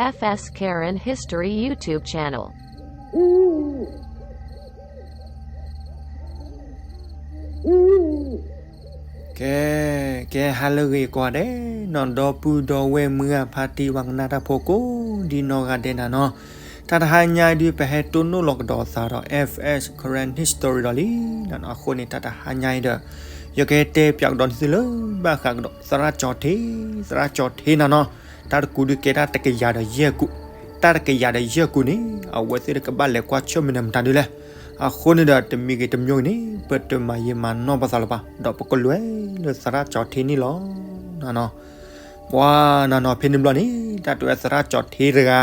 F S Karen History YouTube channel. ကဲ, ကဲဟါလၢအဂ့ၤကိးဂၤဒဲးနီၤ, ဒီပုၢ်ဒီဝဲၢ်မုၢ်ဂၢ်ဖါတံၢ် ပှၤကနၣ်တၢ်ဖိကိးဒံနီၢ်ဂၤဒဲးနၤနီၤ, တၢ်တဟါညါအံၤဒုး ပဟဲတိၢ်နီၣ်လီၤကဒီးသးဒီး F S Karen History ဒီးလံနၤနီၤ. အဃိန့ၣ် တၢ်တဟါညါအံၤဒီး ယကဟဲတဲပၠးကဒီးန့ၢ်သုလၢ ဘၣ်ဃးကဒီးသရၣ်ကၠီၤထ့, သရၣ်ကၠီၤထ့နၤနီၤ, တၢ်တကူးဒုးကဲတၢ်တကယၤဒီးယဲၢ်ကူး, တၢ်တကယၤဒီးယဲၢ်ကူးန့ၣ် အဝဲသ့ၣ်တကဘၣ်လဲၤကွၢ်ဆၢၣ်မဲာ်နမတၤဒုးလဲၣ်. အဃိန့ၣ်ဒီး တမံၤဂ့ၤတမံၤဂ့ၤန့ၣ် ပတမၤယံာ်မၤနီၢ်ပသးလၢၤဘၣ်, ဒီးပကလဲၤလၢသရၣ်ကၠီၤထ့န့ၣ်လီၤနၤနီၤ. ပှၤနၤနီၤ ဖဲန့ၣ်ဘျီန့ၣ် တၢ်တဲဝဲသရၣ်ကၠီၤထ့တဂၤ,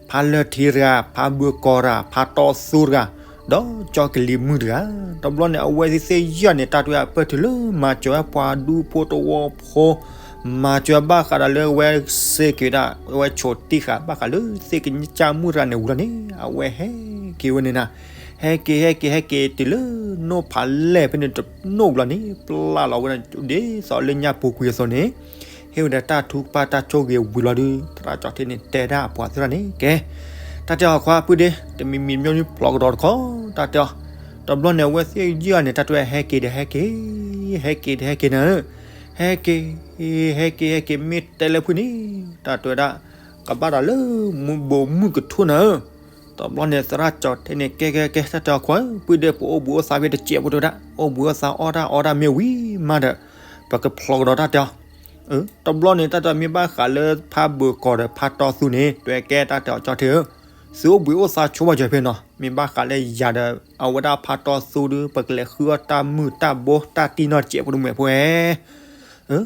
ဖါလၢၢ်ထံတဂၤ, ဖါဘၢၣ်ကီၤတဂၤ, ဖါတီသူတဂၤ, ဒီးကၠီကလံၤမုၣ်တဂၤ, တဘျီန့ၣ် အဝဲသ့ၣ်သ့ၣ်ယဲၢ်န့ၣ် တၢ်တဲဝဲအပၢၢ်တုၤလၢ မၤစၢၤဝဲပှၤဒူဖိတဝီဖိ, မၤစၢၤဘၣ်ဃးဒီးလၢအဝဲစ့ၢ်ကီးဒၣ် အဝဲဆိးတံၢ်ဃာ်ဘၣ်ဃးလၢသ့ၣ်ကစၢ်မုၣ်တဂၤန့ၣ်ဝံၤလီၤန့ၣ် အဝဲဟဲက့ၤဝဲန့ၣ်နၤ, ဟဲက့ၤ ဟဲက့ၤ ဟဲက့ၤတုၤလၢ နိၣ်ဖးလဲၢ်ဖဲန့ၣ်တနိၣ်ဘျီန့ၣ် ပျၢ်လီၤဝဲဒၣ်ဒ်သိးလၢညၣ်ပူၤကွံာ်အသိးန့ၣ် ဟ့ၣ်ဝဲဒီးတၢ်ထုကဖၣ်တၢ်ဆိၣ်ဂ့ၤဝံၤလီၤဒုး သရၣ်ကၠီၤထ့န့ၣ် တဲဒၣ်အပှၤသ့ၣ်တဖၣ်န့ၣ် ကဲ, တၢ်တဲအီၤ ခွါပုၢ်ဒ့, တမံၤမံၤမ့ၢ်နုၢ်ဖျိးကဒီးတခီ, တၢ်တဲအီၤ, တဘျီန့ၣ် အဝဲသ့ၣ်ယဲၢ်န့ၣ် တၢ်တဲဝဲ ဟဲက့ၤဒီးဟဲက့ၤ, ဟဲက့ၤဒီးဟဲက့ၤနၤဧၢ, ဟဲက့ၤ, ဟဲက့ၤ ဟဲက့ၤ မ့ၢ်တဲလၢဖုန့ၣ် တၢ်တဲဝဲဒၣ် ကဘၣ်ဒီးလၢမူဘိးမုၢ်ကထူၣ်နၤဧၢ. တဘျီန့ၣ် သရၣ်ကၠီၤထ့န့ၣ် ကဲ ကဲ ကဲ တၢ်တဲအီၤ ခွါဧၢ, ပုၢ်ဒ့ ပအိၣ်ဘှံးအိၣ်သါဖဲတစဲးဖိတဲဝဲဒၣ်, အိၣ်ဘှံးအိၣ်သါအီၣ်တၢ်အီတၢ်မ့ၢ်ဝံၤမးဒီး ပကဖျိးကဒီး တၢ်တဲအီၤ. တဘျီန့ၣ် တၢ်တဲအီၤ မ့ၢ်ဘၣ်ဃးလၢဖါဘၢၣ်ကီၤဒီးဖါတီသူန့ၣ် တဲကဲ တၢ်တဲအီၤ ကၠီၤထ့ဧၢ, သုအိၣ်ဘှံးအိၣ်သါဆိဘၣ်စၢၤဖဲနီၤ, မ့ၢ်ဘၣ်ဃးလၢယၤဒီး အဝဲဒၣ်ဖါတီသူဒုး ပကလဲၤဃုအီၣ်တၢ်မုၢ်တၢ်ဘိတၢ်တံၢ်နီတစဲးဖိတမံၤဖိဧါ.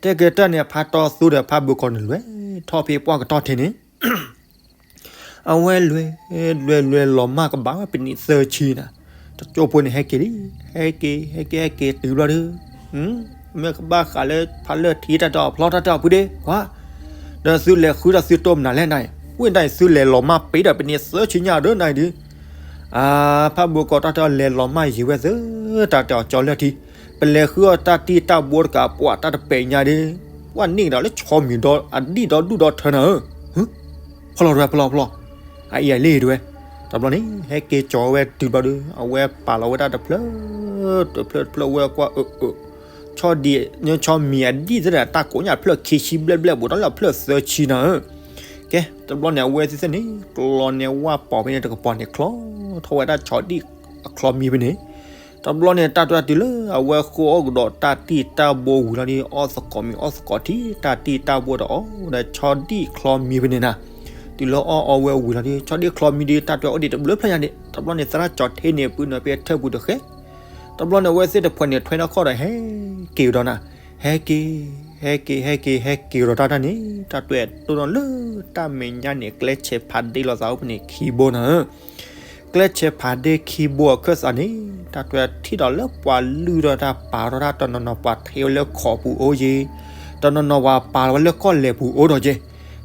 တဲကဲတၢ်န့ၣ် ဖါတီသူဒီးဖါဘၢၣ်ကီၤန့ၣ် လဲၤထီၣ်ဖဲပှၢ်ကတီၢ်ထံးန့ၣ် အဝဲလဲၤ လဲၤ လဲၤလီၤမၢ်ကဘၣ်ဝဲပနံးသၢဆံနၤ, တကၠိဖိန့ၣ် ဟဲက့ၤလံ, ဟဲက့ၤ ဟဲက့ၤ ဟဲက့ၤတုၤဘျီဒုး မ့ၢ်ကဘၣ်ဃးလၢဖးလၢၢ်ထံ တၢ်တဲအီၤဖျီ တၢ်တဲအီၤဖုဒ့ ကွၢ်, ဒီးသုလဲၤဃုဒီးသုတိၢ်မနုၤလဲၣ်နၤ, ဝ့ၢ်ဒၣ်အံၤသုလဲၤလီၤမၢ်ပ့ၤဒီးပနံးသၢဆံညါဒီးနၤအံၤဒုး အါ, ဖးဘိကီး တၢ်တဲအီၤ လဲၤလီၤမၢ်ယံၤဝဲသၢ, တၢ်တဲအီၤ ကၠီလၢထံ, ပလဲၤဃုအီၣ်တၢ်တံၢ်တၢ်ဘိတကး ပှၤတၢ်တပဲာ်ညါဒီး ပှၤန့ၢ်ကဒီးလၢဆီမံၤဒီးအဒံၣ်ဒီဒူၣ်ဒီထၢနၤဧၢ, ဖျီတဝဲ ဖျီ ဖျီ, အအံၤအလ့ၢ်တဝဲ, တဘျီန့ၣ် ဟဲက့ၤကၠီဝဲတုၤဘျီဒီး အဝဲပာ်လီၤဝဲဒၣ်တဖျၢၣ် တဖျၢၣ်တဖျၢၣ်ဝဲကွၢ်အၢ အၢ ဆီဒံၣ် ဆီမံၤအဒံၣ်သ့ၣ်ဒီး တၢ်ကိးညၣ်ဖျၢၣ်ခံဆံဘျဲၣ်ဘျဲၣ် ဘူးဒီးလၢအဖျၢၣ်သၢဆံနၤဧၢ, ကဲ, တဘျီန့ၣ် အဝဲသ့ၣ်သ့ၣ်န့ၣ် ကျီန့ၢ်ဝၣ်ပီၤဖဲန့ၣ်တကပီၤန့ၣ် ချီထီၣ်ဝဲဒၣ်ဆီဒံၣ်အချီမံၤဖဲန့ၣ်, တဘျီန့ၣ် တၢ်တဲအီၤတုၤလၢအဝဲဃုအီၣ်ကဒီးတၢ်တံၢ်တၢ်ဘိဝံၤလီၤဒီး အီၣ်သကိးမံၤအီၣ်သကိးထံ တၢ်တံၢ်တၢ်ဘိဒီးအီၣ်ဝဲဒၣ် ဆီဒံၣ်ချီမံၤဖဲန့ၣ်နၤ, တုၤလၢအီၣ်အီဝဲဝံၤလီၤဒီး ဆီဒံၣ်ချီမံၤဒီး တၢ်တဲအီၤအိၣ်ဒံးတဘျုးဖျၢၣ်ညါန့ၣ် တဘျီန့ၣ် သရၣ်ကၠီၤထ့န့ၣ် ပုၢ်နုာ်ဖဲထၢၣ်ပူၤတဃဲ, တဘျီန့ၣ် အဝဲသ့ၣ်တဖှဲးန့ၣ် ထွဲနီၢ်ခီၣ်ဒီး ဟဲက့ၤကဒီးနၤ, ဟဲက့ၤ, ဟဲက့ၤ ဟဲက့ၤ ဟဲက့ၤကဒီးတၢ်တၢ်န့ၣ် တၢ်တဲအီၤတိၢ်နီၣ်လၢတၢ်မဲာ်ညါန့ၣ် ကျဲဆဲးဖးဒ့လိာ်သးအိၣ်ဖဲန့ၣ်ခံဘိနၤဧၢ, ကျဲဆဲးဖးဒ့ခံဘိအခၢၣ်သးန့ၣ် တၢ်တဲအီၤထံၣ်ဒီးလၢပှၤလုၢ်ထီၣ်တၢ်ပာ်ထီၣ်တၢ် တနီၤနီၤပှၤထ့ဝဲလၢခိးပူၤအိၣ်က့ၤ, တနီၤနီၤပှၤပာ်လီၤဝဲလၢကီၢ်လဲၤပူၤအိၣ်ဒီးက့ၤ,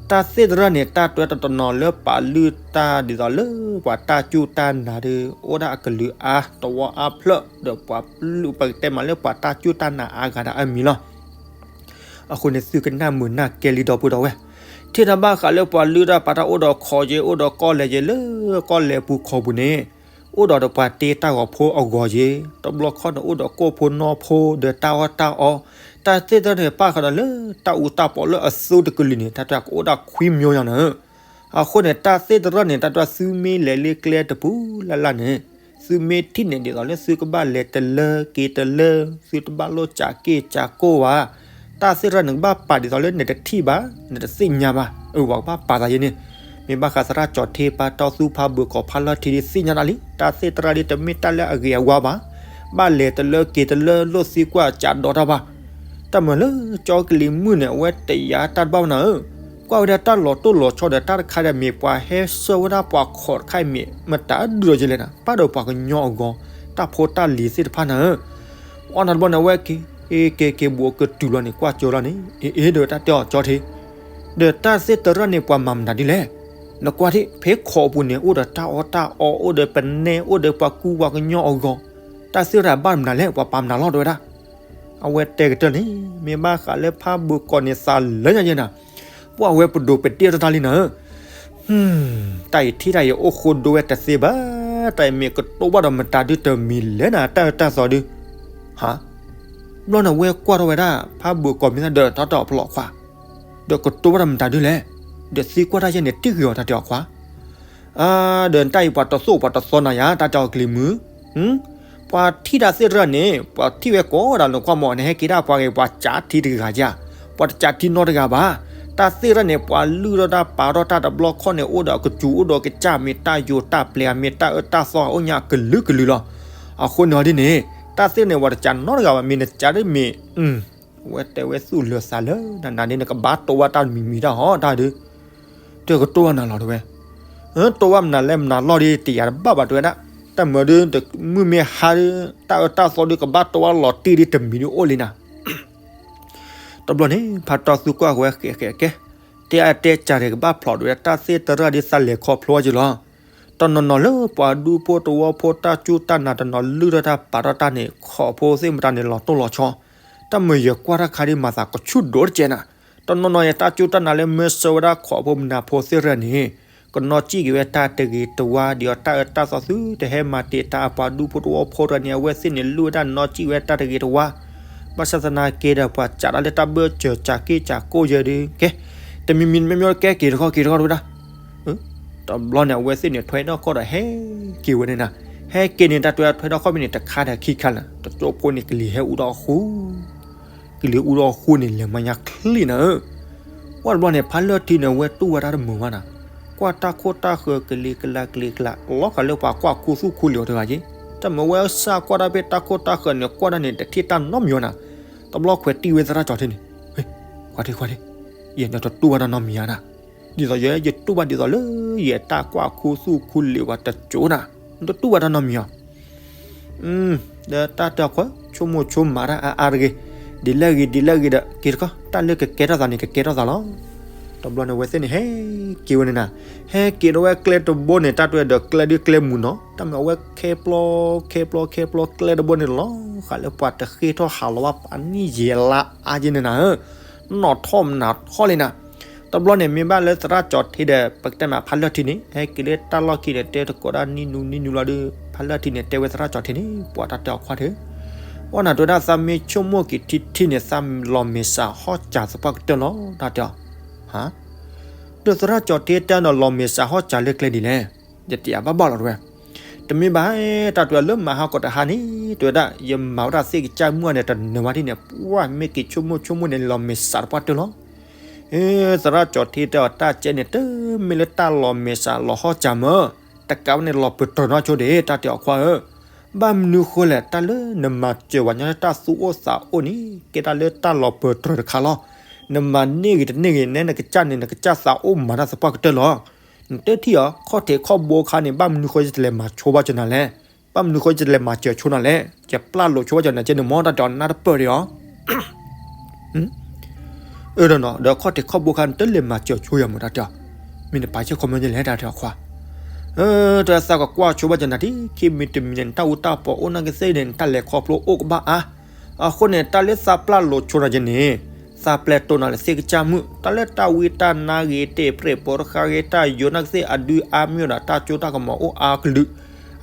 တၢ်သ့ၣ်တဖၣ်န့ၣ် တၢ်တဲအီၤတနီၤနီၤလၢပှၤလုၢ်တၢ်ဒ်သိးလၢပှၤတၢ်စူၢ်တၢ်နာ်ဒီး အိၣ်ဒၣ်အကလုာ်အါ တဝီအါဖျၢၣ် ဒီးပှၤလုၢ် ပကတဲမးလၢပှၤတၢ်စူၢ်တၢ်နာ်အါဂၤဒၣ်အမံၤလီၤ. အဃိန့ၣ် သုကနၣ်မုာ်နၢ်ကဲလံဒီပုၢ်ဒီဝဲၢ်, ထံၣ်တၢ်ဘၣ်ဃးလၢပှၤလုၢ်တၢ်ပာ်တၢ်အိၣ်ဒီးခိးက့ၤ အိၣ်ဒီးကီၢ်လဲၤက့ၤလၢကီၢ်လဲၤပူၤခိးပူၤန့ၣ်, အိၣ်ဒီးဒီးပှၤတ့တၢ်ဂီၤဖိအဂီၤက့ၤ, တဘျီခီန့ၣ် အိၣ်ဒီးကိၣ်ဖိနီဖိဒီးတၢ်အီၣ်တၢ်အီ, တၢ်သ့ၣ်တဖၣ်န့ၣ် ပာ်ဃာ်ဒီးလၢတၢ်အူတၢ်ပီးလၢအသူတကလုာ်န့ၣ် တၢ်တဲအီၤကအိၣ်ဒၣ်ခွံမျိုးညါနၤဧၢ. အဃိန့ၣ် တၢ်သ့ၣ်တဖၣ်န့ၣ် တၢ်တဲအီၤသုမ့ၢ်လဲၤလၢကျဲတပူၤလၢ်လၢ်န့ၣ်, သုမ့ၢ်ထံၣ်န့ၣ်ဒ်သိးလၢသုကဘၣ်လဲၤတလၢက့ၤတလၢ, သုတဘၣ်လိၣ်စးက့ၢ်စးကိၢ်ဘၣ်. တၢ်သ့ၣ်တဖၣ်န့ၣ် ကဘၣ်ပာ်ဒ်သိးလၢနတထံၣ်ဘၣ်, နတသ့ၣ်ညါဘၣ်. အၢ ပှၤကဘၣ်ပာ်သးယဲန့ၣ်, မ့ၢ်ဘၣ်ဃးသရၣ်ကၠီၤထ့ ဖါတီသူ ဖါဘၢၣ်ကီး ဖါလၢၢ်ထံဒီး သ့ၣ်ညါတၢ်လံ. တၢ်သ့ၣ်တဖၣ်ဒ်တမ့ၢ်တၢ်လၢအဂ့ၤအဝါဘၣ်, ဘၣ်လဲၤတလၢက့ၤတလၢ လိၣ်သံကွၢ်ကးဒီးတၢ်ဘၣ်. တၢ်မၤလၢကၠီကလံၤမုၣ်န့ၣ် အဝဲတယာ်တၢ်တဘၣ်ဘၣ်နၤဧၢ, ကွၢ်ဝဲဒၣ်တၢ်လီၤတိၢ်လီၤဆီဒီး တၢ်တခါဒီးမ့ၢ်ပှၤဟဲဆှၢဝဲဒၣ်ပှၤခိးတခါအံၤမ့ၢ် မတၤဒုးဒီးကလဲၣ်နၤ, ပၢ်ဒီးပှၤကညီအဂီၤ, တၢ်ဖိတၢ်လံၤသ့ၣ်တဖၣ်နၤဧၢ. အီၣ်နၤတဘျီန့ၣ် အဝဲက့ၤ, က့ၤ က့ၤဘူးအကတုၤဘျီန့ၣ် ကွၢ်ကၠိလီၤန့ၣ်, အ့ အ့ ဒီးတၢ်တဲအီၤကၠီၤထ့, ဒီးတၢ်သ့ၣ်တဖၣ်န့ၣ် ပှၤမၤမနုၤဒ်လဲၣ်. နကွၢ်ထံၣ် ဖဲခိးပူၤန့ၣ် အိၣ်ဒီးတၢ်အီၣ်တၢ်အီ, အိၣ်ဒီးပနဲ, အိၣ်ဒီးပှၤကူပှၤကညီအဂီၤ, တၢ်သ့ၣ်တဖၣ်ဘၣ်မနုၤလဲၣ် ပှၤပာ်မနုၤလီၤတဲဝဲဒၣ်. အဝဲတဲကတၢၢ်န့ၣ် မ့ၢ်ဘၣ်ဃးလၢဖါဘၢၣ်ကီးန့ၣ် သးလၢညါယဲနၤ, ပှၤဝဲပဒိးပတဲတၢ်တၢ်လံနၤဧၢ. တၢ်အံၤထံၣ်တၢ်အံၤအိၣ်ဃိဒိဝဲတသ့ဘၣ်, တၢ်အံၤမ့ၢ်ကတိၢ်ဘၣ်ဒီးမတၤဒုတမံၤလဲၣ်နၤ တၢ်အၢတၢ်သီဒု, ဟါ, ဘျီန့ၣ်ဝဲကွၢ်ထီၣ်ဝဲဒၣ် ဖးဘုးကိးမံၤသၣ်ဒီးထီၣ်တၢ်အီၣ်ဖျိအီၣ်ခွါ, ဒီးကတိၢ်ဘၣ်ဒီးမတၤဒုလဲၣ်, ဒီးသံကွၢ်တၢ်ယဲၢ်န့ၣ်တံၢ်ဂ့ၤအီၤ တၢ်တဲအီၤခွါ အါ, ဒီးတၢ်အံၤပှၤတသိၣ်ပှၤတသီနၤယၤ တၢ်တဲအီၤကလံၤမုၢ်, ပှၤထံၣ်တၢ်သ့ၣ်တဖၣ်န့ၣ် ပှၤထံၣ်ဝဲကိးဒၣ်လၢကွၢ်မး နဟဲက့ၤဒၣ်ပှၤဂ့ၤ ပှၤကးထံတဂၤယၤ, ပှၤတကးထံနီတဂၤဘၣ်, တၢ်သ့ၣ်တဖၣ်န့ၣ် ပှၤလုၢ်ထီၣ်တၢ်ပာ်ထီၣ်တၢ်တဘျီခီၣ်န့ၣ် အိၣ်ဒီးအကစူၤအိၣ်ဒီးကစၢ် မ့ၢ်တၢ်ယိၤတၢ်ပျဲၤ မ့ၢ်တၢ်အၢတၢ်သီအိၣ်ညါအကလုာ်ကလုာ်လီၤ. အဃိန့ၣ်ဒ်န့ၣ် တၢ်သ့ၣ်တဖၣ်န့ၣ် ပှၤတကးနီတဂၤဘၣ် မ့ၢ်နကးဒ်မ့ၢ် ဝဲတဲဝဲသူၣ်လၢာ်သးလၢာ် နနၤန့ၣ် နကဘၣ်တိၢ်ဘၣ်တၢ်မံၤမံၤတၢ်ဟီ တၢ်ဒုး, တကတိၢ်ဘၣ်နၤလီၤတဲဝဲ, တိၢ်ဘၣ်မနုၤလဲၣ်မနုၤလီၤဒီး တယာ်တဘၣ်ဘၣ်တဲဝဲဒၣ်, တၢ်မၤဒုး မုၢ်မ့ၢ်ဟါဒုး တၢ်အၢတၢ်သီဒုး ကဘၣ်တိၢ်ဘၣ်လီၤတံၢ်ဒုး တမံၤဒုးအိၣ်လံနၤ တဘျီန့ၣ် ဖါတီသူကွၢ်ဃီဝဲဃဲးဃဲးကဲ, တဲအတဲကးဒီးကဘၣ်ဖျိးတဲဝဲဒၣ် တၢ်သ့ၣ်တဖၣ်ဒုးသးလဲၤခီဖျိဝဲက့ၤလီၤ. တနီၤနီၤလၢပှၤဒူဖိတဝီဖိ တၢ်စူၢ်တၢ်နာ် တနီၤလုၢ်ထီၣ်တၢ်ပာ်ထီၣ်တၢ်န့ၣ် ခိးဖိသ့ၣ်မတၤန့ၣ် လီၤတိၢ်လီၤဆီ, တၢ်မုာ်ယဲၢ်ကွၢ်တၢ်ခါဒ်မၤသးကဆူၣ်ဒိၣ်တကဲနၤ, တနီၤနီၤယဲၢ်တၢ်စူၢ်တၢ်နာ်လၢမ့ၢ်ဆၢဝဲဒၣ်ခိးဖိမနၤဖိသ့ၣ်တဖၣ်န့ၣ် ကနီၣ်စံၣ်က့ၤဝဲတၢ်တဂ့ၤတဝါ ဒ်အီၤတၢ်အၢတၢ်သီသု တဟဲမၤတ့ၢ်တၢ်အပှၤဒူဖိတဝီဖိတဂၤန့ၣ် အဝဲသ့ၣ်န့ၣ်လုၢ်ဝဲဒၣ်နီၣ်စံၣ်ဝဲတၢ်တဂ့ၤတဝါ, ဘၣ်ဆၣ်သနာ်က့ဒီး ပှၤစးထီၣ်လၢတၢ်ဘၢၣ်စၢၤစးက့ၣ်စးကိၣ်ယဲၢ်ဒုး ကဲ, တမံၤမံၤမ့ၢ်မ့ၢ်ကဲက့ၤတခီက့ၤတခီတဝဲဒၣ်, တဘျီန့ၣ် အဝဲသ့ၣ်န့ၣ် ထွဲထီၣ်ခီၣ်ဒီးဟဲက့ၤဝဲန့ၣ်နၤ, ဟဲက့ၤန့ၣ် တၢ်တဲထွဲထီၣ်ခီၣ်ဖဲန့ၣ် တခါဒီးခံခါလၢာ် တကၠိဖိန့ၣ် ကလံၤဟဲအူထီၣ်ဃူ ကလံၤအူထီၣ်ဃူန့ၣ် လဲၤမၤညါချံၣ်နၤဧၢ, ဝဲတဘျီန့ၣ် ဖါလၢၢ်ထံန့ၣ် အဝဲတူၢ်ဝဲတၢ်တမုာ်ဘၣ်နၤ, ကွၢ်တၢ်ခိၣ်တၢ်ဃၢၤကလံၤကလၤကလံၤကလၤ လီၤဃာ်လၢပှၤကွၢ်ခူသူၣ်ခူလံၤအီၤတဂၤက့ၤ, တၢ်မုာ်ဝဲစၢ်ကွၢ်တၢ်ဖဲတၢ်ခိၣ်တၢ်ဃၢၤန့ၣ် ကွၢ်တၢ်န့ၣ် တထံၣ်တၢ်နီတမံၤနၤ, တဘျီခွဲးတံၢ်ဝဲသရၣ်ကၠီၤထံန့ၣ်, ခွါထံခွါထံ, ယဲန့ၣ်တတူၢ်ဘၣ်တၢ်နီတမံၤဧါနၤ, ဒ်သိးယဲယတူၢ်ဘၣ်ဒ်သိးလၢ ယတၢ်ကွၢ်ခူသူၣ်ခူလံၤဝဲတကၠိနၤ, နတတူၢ်ဘၣ်တၢ်နီတမံၤဧါ ဒီးတၢ်တဲအီၤခွါ ဆိကမိၣ်ဆိကမးတၢ်အါအါတဂ့ၤ, ဒ်လဲၣ်ဂ့ၤဒ်လဲၣ်ဂ့ၤဒီး က့ၤတခီ တၢ်လၢကကဲထီၣ်သးန့ၣ် ကကဲထီၣ်သးလီၤ. တဘျီန့ၣ် အဝဲသ့ၣ်န့ၣ် ဟဲက့ၤဝဲန့ၣ်နၤ, ဟဲက့ၤဒီးဝဲကျဲတဘိန့ၣ် တၢ်တဲဒီးကျဲဒုးကျဲမုာ်နီၤ, တၢ်မ့ၢ်အဝဲခဲပျီ ခဲပျီ ခဲပျီ ကျဲတဘိန့ၣ်လီၤဃာ်လၢပှၤတဃ့ၢ်ထီၣ်ဟးလီၤဘၣ်ပှၤနံၣ်ယဲၢ်လါအါက့ၤန့ၣ်နၤဧၢ, နီၣ်ထီၣ်မနၤထီၣ်လံနၤ. တဘျီန့ၣ် မ့ၢ်ဘၣ်လၢသရၣ်ကၠီၤထံဒီး ပကတဲမးဖါလၢၢ်ထံန့ၣ် ဟဲက့ၤလၢတၢ်လီၢ်ခံန့ၣ် တဲတကိးဒၣ်နံၣ်နူနံၣ်နူလီၤဒီး ဖါလၢၢ်ထံန့ၣ် တဲဝဲသရၣ်ကၠီၤထံန့ၣ် ပှၤတၢ်တဲအီၤခွါထံ အီၣ်နၤတဲဝဲဒၣ်သးမ့ၢ်ဆိကမိၣ်က့ၤထံထံန့ၣ် သးလီၤမဲာ်ဆှးဟီၣ်စၢၤသပှၢ်ကတၢၢ်လီၤ တၢ်တဲအီၤ. ဟါ, ဒီးသရၣ်ကၠီၤထံတဲအီၤနီၤ လီၤမဲာ်ဆှးဟီၣ်စၢၤလၢကျဲဒ်လဲၣ်, ယတယာ်ဘၣ်ဘၣ်လီၤတဲဝဲ. တမ့ၢ်ဘၣ်, တၢ်တဲဝဲလၢမဟါကီးတဟါန့ၣ် တဲဝဲဒၣ် ယမၤဝဲဒၣ်သ့ၣ်ကစၢ်မုၣ်န့ၣ် တနၢၤဝဲဒ်န့ၣ် ပှၢ်မ့ၢ်က့ၤဆိကမိၣ်ဆိကမိၣ်န့ၣ် လီၤမဲာ်ဆှးသပှၢ်ကတၢၢ်လီၤ. အ့ သရၣ်ကၠီၤထံတဲအီၤ တၢ်ကဲန့ၣ် တမ့ၢ်လၢတၢ်လီၤမဲာ်ဆှးလီၤဟီၣ်စၢၤမၢ်, တကးဝဲန့ၣ်လီၤပၢၢ်တြီၤနီၢ်ဆိဒၣ် တၢ်တဲအီၤခွါဧၢ. ဘၣ်မနုၤဃိလဲၣ် တၢ်လၢနမၤစၢၤဝဲညီလၢတၢ်သူၣ်အိၣ်သးအိၣ်န့ၣ် ကဲတၢ်လၢတၢ်လီၤပၢၢ်တြီၤတခါလီၤ. နမၤန့ၢ်ဂ့ၤတန့ၢ်ဂ့ၤ နဲနကစၢ်န့ၣ် နကစၢ်သးအိၣ်မၤတၢ်သပှၢ်ကတၢၢ်လီၤ. နတထံၣ်အီၤ ခီၣ်ထံးခီၣ်ဘိခါန့ၣ် ဘၣ်မနုၤဃိယတလဲၤမၤဆိဘၣ်စၢၤနၤလဲၣ်. ဘၣ်မနုၤဃိယတလဲၤမၤစၢၤဆိနၤလဲၣ်. ယပျၢ်လိာ်ဆိဘၣ်စၢၤနၤကဲန့ၣ်မၢ် တၢ်တဲအီၤနၢ်တပၢၢ်ဒံးအီၤ အၢ ဒီးနီၤ ဒီးခီၣ်ထံးခီၣ်ဘိခါန့ၣ် တလဲၤမၤစၢၤဆိယၤမၢ် တၢ်တဲအီၤ. မ့ၢ်နပာ်ဆဲးခီမၢ်ယဲလဲၣ် တၢ်တဲအီၤခွါ. အၢ တၢ်သးကကွၢ်ဆိဘၣ်စၢၤနၤ တခံမံၤတမံၤန့ၣ် နတၢ်အူတၢ်ပီအိၣ်နာ်က့သ့ၣ်န့ၣ် နတၢ်လဲၤခီဖျိအိၣ်ကဘၣ်အါ. အဃိန့ၣ် တၢ်လၢသးပျၢ်လိာ်ဆိနၤကဲန့ၣ် သးပျဲတိၢ်နၤလၢသ့ၣ်ကစၢ်မုၣ် တၢ်လၢတၢ်ဝံတၢ်နါဂ့ၤ တ့ၢ်ပြဲၢ်ပိာ်တဃါဂ့ၤ တၢ်ယိၤနာ်က့သ့ၣ် အဒုအါမံၤဒီး တၢ်စိတၢ်ကမီၤအိၣ်အါကလုာ်